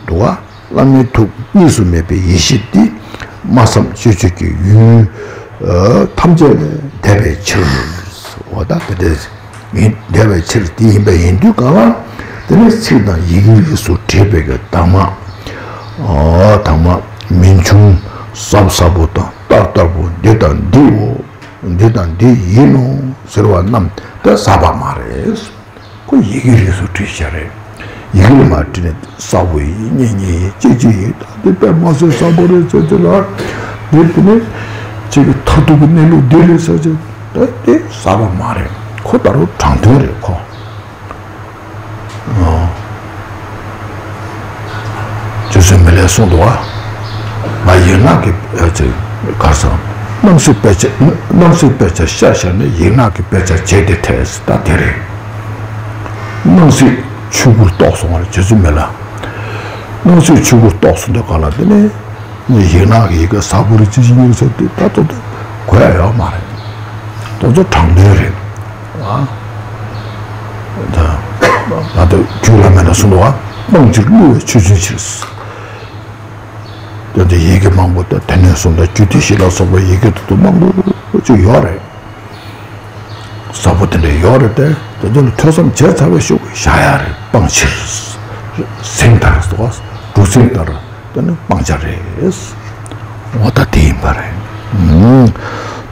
འདུག་བ། བླ་མའི་ཐུགས་གཉིས་སུ་མེད་པའི་ཡེ་ཤེས་དེ་སྨྲ་བསམ་ཤེས་བརྗོད་ཀྱི་ཡུལ་ཐམས་ཅད་ལས་འདས་པའི་ཕྱིར། འོ་ད་དེ་འདྲ་ཡིན་འདས་པའི་ཕྱིར་དེ་ཡིན་པ་ཡིན་དུས་གང་ལ། དེ་ནི་ཚིག་དང་ཡི་གེའི་རིས་སུ་བྲིས་པའི་གི་དྭངས་མ། ཨོ་དྭངས་མ་མི་འབྱུང་ཟབ་ཟབ་པོ་དང་ལྟར་ལྟར་པོ་འདི་དང་འདིའོ། འདི་དང་འདི་ཡིན་ནོ་ཟེར་བ་རྣམས་དེ་ཟབ་པ་མ་རེད། ཁོ་ཡི་གེའི་རིས་སུ་བྲིས་བཞག་རེད། ཡི་གེ་ལ་མ་བྲིས་ནས་གསལ་པོ་ཡིན་གཉེན་ཉེ་ཡིན་གཅིག་གཅིག་ཡིན་ད་འདི་དཔེ་མ་སྲིད་གསལ་པོ་རེད་ཟེར་གྱི་ལ། འདི་དེ་ནས་གཅིག་གི་མཐར་ཐུག་གི་གནས་ལུགས་འདི་རེད་ཟེར་གྱི་ད་འདི་ཟབ་པ་མ་རེད། ཁོ་ད་རུང་དྲང་དོན་རེད་ཁོ། རྗེ་བཙུན་མི་ལས་གསུངས་འདུག་བ། ང་ཡིག་ནག་གི་ཨ་ཅེ་གར་སོང་། རྣམ་གཟིགས་དཔེ་ཆ་རྣམ་གཟིགས་དཔེ་ཆ་ཤ་བཞག་ནས་ཡིག་ནག་གི་དཔེ་ཆ་བྱས་ཏེ་ཐལ་ད་དེ་རེད། རྣམ་གཟིགས་ཆོས་སྐུར་རྟོགས་སོང་བ་རེད་རྗེ་བཙུན་མི་ལ། རྣམ་གཟིགས་ཆོས་སྐུར་རྟོགས་སོང་དུས་ག་ལ་དེ་ནས་ངས་ཡིག་ནག་གི་ཡི་གེ་ཟ་བོ་རེ་ཅི་ཞིག་ཉོས་ཟེར་དུས་ད་ལྟ་དུ་གོ་ཡ་ཡོད་མ་རེད། དེ་ཚོ་དྲང་དོན་རེད། ཨ། ད་ད་ལྟ་རྒྱུད་བླ་མའི་ནང་གསུངས་འདུག་བ། སྤང་ཕྱིར་བསླུ་བའི་ཆོས་ཅན་ཕྱིར། དེ་ཚོ་ཡི་གེ་མང་པོ་དང་དེ་ནས་བཟུང་སྟེ་རྒྱུད་སྡེ་བཞི་ལ་སོགས་པའི་ཡི་གེ་དེ་ཚོ་མང་པོ་ཅིག་ཡོད་རེད། ཟབ་པོ་དེ་འདྲ་ཡོད་རེད་དེ། དེ་ཚོ་ལ་ཐོས་བསམ་བྱས་ཚར་བའི་གཞུག་གུ་བཞག་ཡ་རེད། སྤང་ཕྱིར། ཟིན་ལྟར་སོ། གྲུ་གཟིངས་ལྟར་དེ་ནི་སྤང་བྱ་རེད། འོ་ད་དེ་ཡིན་པ་རེད།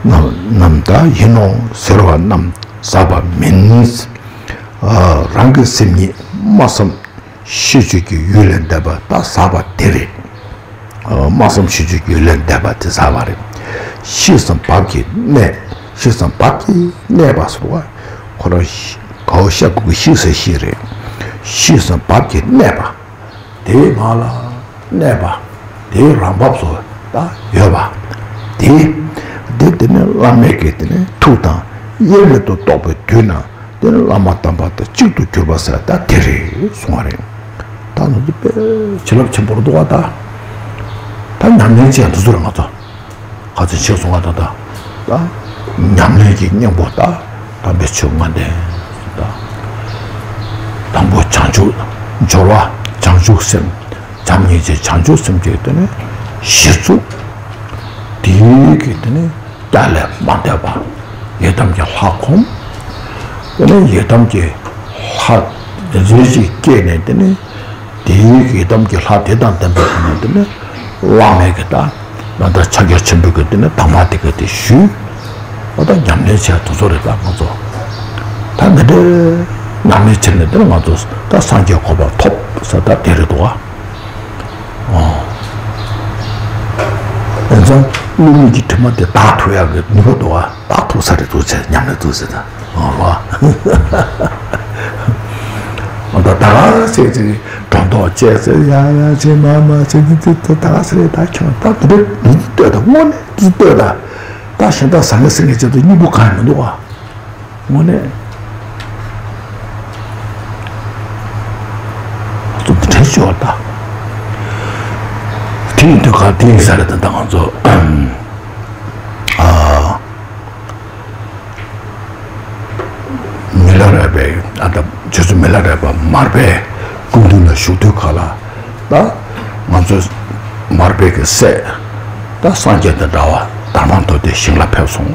རྣམ་རྣམ་དག་ཡིན་ནོ་ཟེར་བ་རྣམས་ཟབ་པ་མིན། རང་གི་སེམས་ཉིད་སྨྲ་བསམ་ཤེས་བརྗོད་ཀྱི་ཡུལ་ལས་འདས་པ་ད་ཟབ་པ་དེ་རེད། སྨྲ་བསམ་ཤེས་བརྗོད་ཀྱི་ཡུལ་ལས་འདས་པ་དེ་ཟབ་པ་རེད། ཤེས་བསམ་བབ་ཀྱིས་གནས། ཤེས་བསམ་བབ་ཀྱིས་གནས་པ་ཟེར་བ། ཁོ་རང་གའོ་ཤ་ཁུ་གི་ཤེས་ཟེར་ཤེས་རེད། ཤེས་བསམ་བབ་ཀྱིས་གནས་པ། དེའི་ངང་ལ་གནས་པ། དེའི་རང་བབས་སུ་ད་ཡོད་པ། དེ། དེ་དེ་ནི་བླ་མའི་གི་དེ་ནི་ཐུགས་དང་དབྱེར་མེད་དུ་རྟོགས་པའི་དུས་ན། དེ་ནི་བླ་མ་དམ་པ་དང་གཅིག་ཏུ་གྱུར་པ་ཟེར་ད་དེ་རེད་གསུང་བ་རེད། ད་ནི་དེ་དཔེ་བྱིན་རླབས་ཆེན་པོ་རེད་འདུག་བ་ད། ད་ཉམས་ལེན་བྱས་འདུག་ཚུལ་ང་ཚོ་ག་ཚོད་བྱས་སོང་བ་ད་ད། ད་ཉམས་ལེན་གྱི་སྙིང་པོ་ད་དམ་པའི་ཆོས་ལྔ་ལྡན་ད། དང་པོ་བྱང་ཆུབ་སྦྱོར་བ་བྱང་ཆུབ་སེམས། བྱམས་སྙིང་རྗེ་བྱང་ཆུབ་སེམས་ཀྱི་དེ་ནི་གཞི་བཙུགས། དེའི་གི་དེ་ནི་རྒྱ་ལས་མ་འདས་པ། ཡི་དམ་གྱི་ལྷ་ཁོང་། དེ་ནི་ཡི་དམ་གྱི་ལྷ་དེ་ཚོའི་ཅིག་སྐྱེས་ནས་དེ་ནི། དེའི་ཡི་དམ་གྱི་ལྷ་དེ་དང་ལྡན་པའི་དེ་ནི་དེ་ནི་བླ་མའི་གི་ད་ད་ལྟ་ཕྱག་རྒྱ་ཆེན་པོའི་གི་དེ་ནི་དྭངས་མ་དེ་གི་དེ་ཞུས། ཨ་ད་ཉམས་ལེན་བྱས་དེ་ཚོ་རེད་ད་ང་ཚོ། ད་འདི་འདྲའི་ཉམས་ལེན་བྱས་ནས་དེ་ནི་ང་ཚོ་ད་སངས་རྒྱས་གོ་འཕང་ཐོབ་ཟེར་ད་དེ་རེད་འདུག་ཨ། ཨོ། ཡིན་ཙང་བསླུ་མེད་ཀྱི་དྲི་མ་དེ་དག་ཐུབ་ཡག་གི་ནུས་པ་འདུག་ཨ། དག་ཐུབ་ས་རེད་འདུག་ཟེར་ཉམས་ལེན་འདུག་ཟེར་ད། ཨོ་ལོ། ཨོ་ད་ད་ག་ཚེ་ཚེ་སྒྲོ་འདོགས་བཅད་ཚེ་ཡ་ཡ་ཚེ་མ་མ་ཚེ་ཚེ་ཚེ་ད་ག་ཚེ་ད་ཁྱོད་ད་དེ་འདྲ་འདི་ལྟོས་ད་དངོས་གནས་འདི་ལྟོས་ད། ད་གཞན་དག་བཟང་ངན་སེམས་ཀྱི་ཆེད་དུ་སྙིང་པོ་གང་ཡང་མི་འདུག་ཨ། དངོས་གནས། ཚོ་འདི་དྲན་ཤོར་ད། དེ་ཡིན་དུས་ག་དེ་ཡིན་ས་རེད་ད་ང་ཚོ། ཨ། མི་ལ་རས་པའི་ཨ་ད་རྗེ་བཙུན་མི་ལ་རས་པ་མར་པའི་སྐུ་མདུན་ལ་བཞུགས་དུས་ག་ལ་ད་ང་ཚོ་མར་པའི་གི་སྲས་ད་སངས་རྒྱས་དང་འདྲ་བ་དར་མ་མདོ་སྡེ་ཞིང་ལ་ཕེབས་སོང་།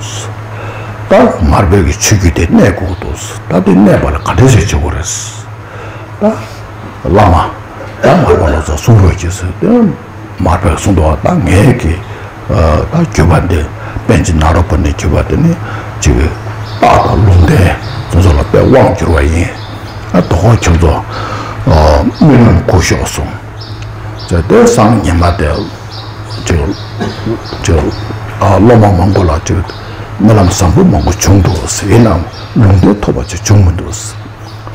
ད་མར་པའི་གི་ཆོས་བརྒྱུད་དེ་གནས་དགོས་འདུག་ད་དེ་གནས་པ་ལ་ག་འདྲ་ཞིག་བྱེད་དགོས་རེད། ད་བླ་མ་ད་མར་པ་ལོ་ཙཱ་གསུང་རོགས་གྱིས་ཟེར་ཏེ། མར་པས་གསུངས་འདུག་བ། ད་ངས་ཀྱི་ད་བརྒྱུད་པ་འདི་པཎ་ཆེན་ནཱ་རོ་པ་ཎི་བརྒྱུད་པ་འདི་ནི་ཅིག་རྟགས་དང་ལུང་བསྟན་དེ་ཚོ་ལ་དཔེ་དབང་བསྒྱུར་བ་ཡིན། ད་དོ་དགོང་ཁྱོད་ཚོ་སྨོན་ལམ་གོ་ཤོག་གསུངས། དེ་དེ་སང་ཉི་མ་དེ་ཅིག་ཅིག་ཨ་སློབ་མ་མང་པོ་ལ་ཅིག་རྨི་ལམ་བཟང་པོ་མང་པོ་བྱུང་འདུག་ཟེར། ཡིན་ནའང་ལུང་བསྟན་ཐོབ་པ་ཅིག་བྱུང་མི་འདུག་ཟེར།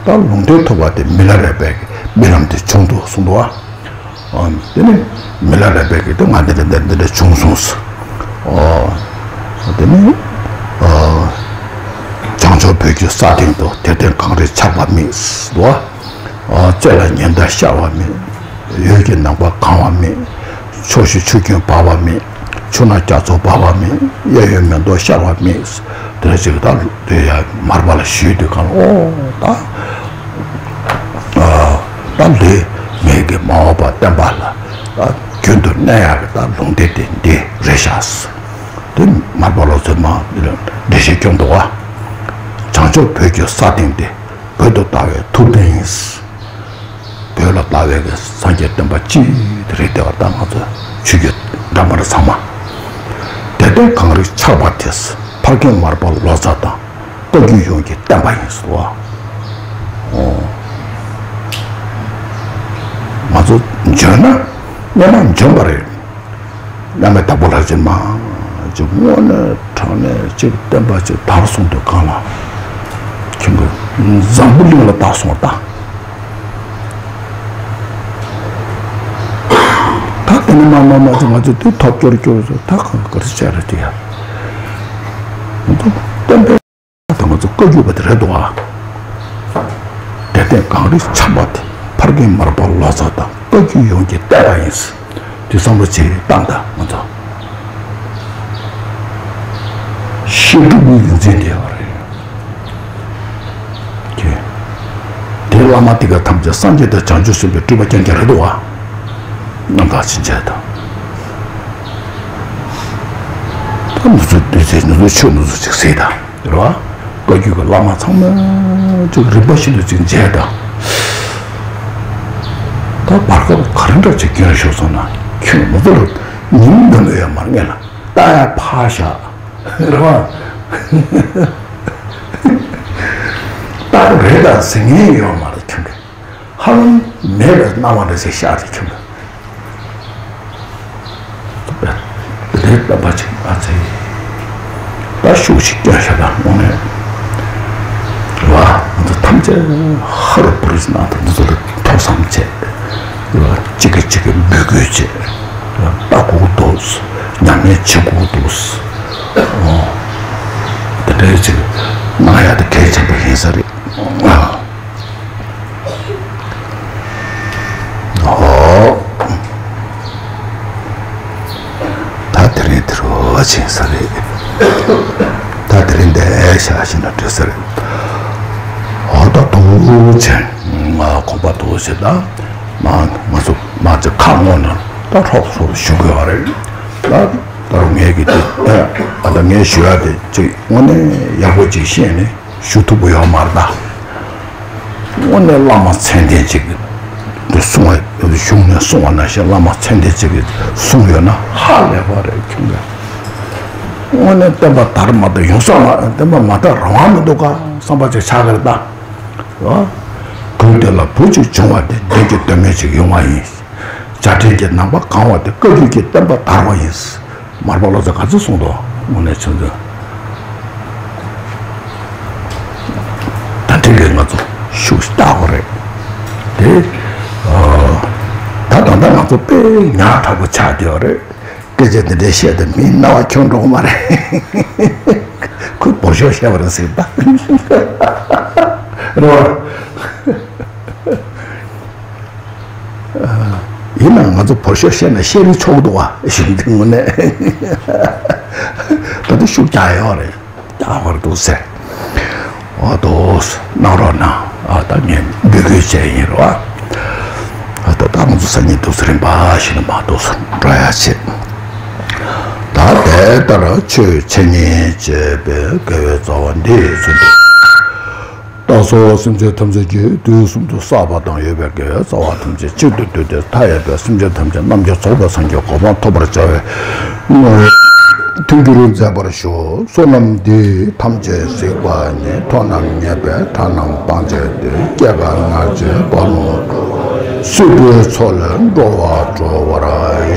ད་ལུང་བསྟན་ཐོབ་པ་དེ་མི་ལ་རས་པའི་རྨི་ལམ་དེ་བྱུང་འདུག་གསུངས་འདུག་ཨ། ཨ་དེ་ནས་མི་ལ་རས་པས་ཀྱིས་དེ་ང་འདི་འདྲ་འདི་འདྲ་འདི་འདྲ་བྱུང་སོང་ཟེར། ཨོ་དེ་ནས་ཨ་བྱང་ཕྱོགས་བོད་ཀྱི་ས་སྟེང་དུ་དེར་སྟེང་གངས་རིས་ཆགས་པ་མེད་ཟེར་འདུག་ཨ། ཨ་རྩེ་ལ་ཉི་ཟླ་ཤར་བ་མེད། འོད་ཀྱི་ནམ་མཁའ་གང་བ་མེད། ཕྱོགས་བཞི་ཆུ་རྒྱུན་འབབ་པ་མེད། ཆུ་སྣ་རྒྱ་མཚོ་འབབ་པ་མེད། གཡས་གཡོན་མེ་ཏོག་ཤར་བ་མེད། དེ་འདྲ་ཅིག་ད་དེ་ཡ་མར་པ་ལ་ཞུས་དུས་གང་ཨོ་ད་ཨ་ད་ལུས་ངེད་ཀྱི་མ་འོངས་པ་བསྟན་པ་ལ་ད་རྒྱུན་དུ་གནས་ཡག་གི་ད་ལུང་བསྟན་དེ་འདི་རེད་ཤག་ཟེར། དེ་མར་པ་ལོ་ཙཱ་མ་འདི་ལ་འགྲེལ་བཤད་སྐྱོན་འདུག་བ། བྱང་ཕྱོགས་བོད་ཀྱི་ས་སྟེང་འདི། བོད་དུ་དར་བའི་ཐུབ་བསྟན་ཡིན། བོད་ལ་དར་བའི་གི་སངས་རྒྱས་བསྟན་པ་གཅིག་དེ་རེད་དེ་བ། ད་ང་ཚོ་ཆོས་བརྒྱུད་འདྲ་མི་འདྲ་ཚང་མ། དེར་སྟེང་གངས་རིས་ཆགས་པ་དེ། ཕ་རྒན་མར་པ་ལོ་ཙཱ་དང་བཀའ་བརྒྱུད་ཡོངས་ཀྱི་བསྟན་པ་ཡིན་ཟེར་བ། ཨོ། ང་ཚོ་འཇོན་ན་སྔོན་མ་འཇོན་པ་རེད། བླ་མའི་བདག་པོ་ལྷ་རྗེ་མ་ཅིག་དངོས་གནས་དྲང་གནས་ཅིག་བསྟན་པ་ཅིག་དར་སོང་དུས་གང་ལ་ཁྱོད་ཀྱི་འཛམ་བུ་གླིང་ལ་དར་སོང་བ་ད། ད་དེ་ནི་མ་མ་མ་ཅིག་ང་ཚོ་དུས་ཐོབ་སྐྱོར་སྐྱོར་ཚོ་ད་གང་ག་རེ་བྱས་རེད་དེ་ཡ། ང་ཚོ་བསྟན་པའི། ད་ང་ཚོ་བཀའ་བརྒྱུད་པ་དེ་རེད་འདུག་ཨ། དེར་སྟེང་གངས་རིས་ཆགས་པ་དེ་ཕ་རྒན་མར་པ་ལོ་ཙཱ་དང་བཀའ་བརྒྱུད་ཡོངས་ཀྱི་བསྟན་པ་ཡིན། དེ་བསམ་བློ་བྱེད་བཏང་ད་ང་ཚོ། བཤད་སྒྲུབ་གཉིས་ཀྱི་འཛིན་བདེ་བ་རེད། ཀྱེ། དེ་བླ་མ་དེ་ག་ཐམས་ཅད་སངས་རྒྱས་དང་བྱང་ཆུབ་སེམས་དཔའི་སྤྲུལ་པ་རྐྱང་རྐྱང་རེད་འདུག་ཨ། རྣམ་དག་ཕྱིན་ཆད་དང་། ད་ནུ་ཚོ་བདུད་རྩི་ནུ་ཚོ་ཆོས་ནུ་ཚོ་ཅིག་ཟེར་དང་། རེད་བ། བཀའ་བརྒྱུད་ཀྱི་བླ་མ་ཚང་མ་ཅིག་རིམ་པ་བཞིན་དུ་ཅིག་མཇལ་དང་། ད་བར་སྐབས་ག་རེ་འདྲ་ཅིག་སྐྱོན་ཤོར་སོང་ན་ཁྱོད་མི་ཚོ་ལ་ཉིན་འདི་འདྲ་ཡོད་མ་རེད། ངས་ལ་ལྟ་ཡ་ཕར་བཞག་རེད་བ། ལྟ་རེད་ད་ཟེར་མཁན་ཡོད་མ་རེད་ཁྱོད་ཀྱི། ཧ་ལམ་མེད་པའི་སྣང་བ་འདྲ་ཞིག་ཤར་ཏེ་ཁྱོད་ལ། དེ་ལྟ་བ་ཅིག་ཨ་ཙི། ད་ཤུགས་ཤིག་སྐྱོན་ཤ་དང་དངོས་གནས། རེད་བ། ང་ཚོ་ཐམས་ཅད་ཧ་རུ་པུ་རི་ནང་དུ་འདི་ཚོ་ལ་ཐོས་བསམ་བྱས། རེད་བ། གཅིག་གིས་གཅིག་གི་འབོད་སྐུལ་བྱས། རེད་བ། ལྟ་དགོས་འདུག་ཉམས་ལེན་བྱེད་དགོས་འདུག་ཨོ། དེ་འདྲའི་ཅིག་གནང་ཡ་དེ་གལ་ཆེན་པོ་ཡིན་ས་རེད། ཨ། ཨོ། ད་དེ་རིང་དེ་རུ་ཕྱིན་ས་རེད། ད་དེ་རིང་འདིར་བཞག་ཕྱིན་ན་འགྲིག་ས་རེད། ཨོ་ད་དུ་ཆེན་ང་ཁོམ་པ་དུ་ཆེ་ད་མ་ང་ཚོ་མ་ཚོ་ཁ་སྔོན་ནས་ད་ཧྲོབ་ཧྲོབ་ཞུ་དགོས་པ་རེད། ད་ད་རུང་ངས་ཀྱི་དེ་ཨ་ད་ངས་ཞུ་ཡ་དེ་ཅིག་དངོས་གནས་ཡག་པོ་ཅིག་ཤེས་ནས། ཞུ་ཐུབ་པ་ཡོད་མ་རེད་ད། དངོས་གནས་བླ་མ་མཚན་ལྡན་ཅིག་གིས་གསུང་བ་གཞུང་ནས་གསུང་བ་ནང་བཞིན་བླ་མ་མཚན་ལྡན་ཅིག་གིས་གསུངས་ཡོད་ན་ཧ་ལས་པ་རེད་ཁྱོད་ཀྱིས། དངོས་གནས་བསྟན་པ་དར་མ་དར་ཡོང་ས་མ་བསྟན་པ་མ་དར་རང་དབང་མི་འདུག་ག་བསམ་པ་ཅིག་ཆགས་ཀྱི་རེད་ད། རེད་བ། བོད་འདི་ལ་བུ་གཅིག་བྱུང་བ་དེ་འདས་ཀྱི་དོན་མེད་ཅིག་ཡོང་བ་ཡིན། བྱ་བྲལ་གྱི་ནམ་མཁའ་གང་བ་དེ་བཀའ་བརྒྱུད་ཀྱི་བསྟན་པ་དར་བ་ཡིན། མར་པ་ལོ་ཙཱ་ག་ཚོད་གསུངས་འདུག་དངོས་གནས་ཆུ་འཛིན། ད་འདི་གས་ང་ཚོ་ཤུགས་ཆེ་ལྟ་དགོས་རེད། དེ་ད་ད་ལྟ་ང་ཚོ་དཔེ་ཉག་ཕྲ་པོ་ཆགས་བསྡད་པ་རེད། སྐད་ཆ་འདི་འདྲའི་བཤད་དུས་མིའི་རྣ་བ་ཁྱོན་འགྲོ་གི་མ་རེད། ཁོས་བོར་ཤོག་བཤད་པ་རེད་ཟེར་ད། རེད་བ། ཡིན་ནའང་ང་ཚོ་བོར་ཤོག་བཤད་ན་བཤད་རིན་ཆོག་འདུག་བ་ཞུ་འདི་དངོས་གནས། ད་ལྟ་ཤུགས་རྒྱག་ཡོད་རེད། རྒྱག་པར་འདུག་ཟེར། འོ་འདུག་གནང་རོགས་གནང་། ཨ་ད་ངས་འབོད་སྐུལ་བྱས་ཡིན་རོགས། ཨ་ད་ད་ང་ཚོ་སང་ཉིན་འདུག་ཟེར་རིམ་པ་བཞིན་དུ་མ་འདུག་ཟེར་འགྲོ་ཡ་བྱེད། ད་དེ་ལྟར་ཆོས་འཆད་ཉན་བྱེད་པའི་དགེ་བའི་རྩ་བ་འདི་ཚུལ་འདི། བདག་སོགས་སེམས་ཅན་ཐམས་ཅད་ཀྱི་དུས་གསུམ་དུ་བསགས་པ་དང་ཡོད་པའི་དགེ་བའི་རྩ་བ་ཐམས་ཅད་གཅིག་ཏུ་བསྡུས་ཏེ་མཐའ་ཡས་པའི་སེམས་ཅན་ཐམས་ཅད་རྣམ་མཁྱེན་རྫོགས་པའི་སངས་རྒྱས་གོ་འཕང་ཐོབ་པར་བྱ་བའི་སྨོན་ལམ་མཐུན་འགྱུར་མཛད་པར་ཞུ། བསོད་ནམས་འདི་ཐམས་ཅད་གཟིགས་པ་ཉིད། ཐོབ་རྣམས་ཉེས་པའི་དགྲ་རྣམས་ཕམ་བྱས་ཏེ། སྐྱེ་རྒ་ན་འཆིའི་རྦ་ཀློང་ སྲིད་པའི་མཚོ་ལས་འགྲོ་བ་སྒྲོལ་བར་ཤོག།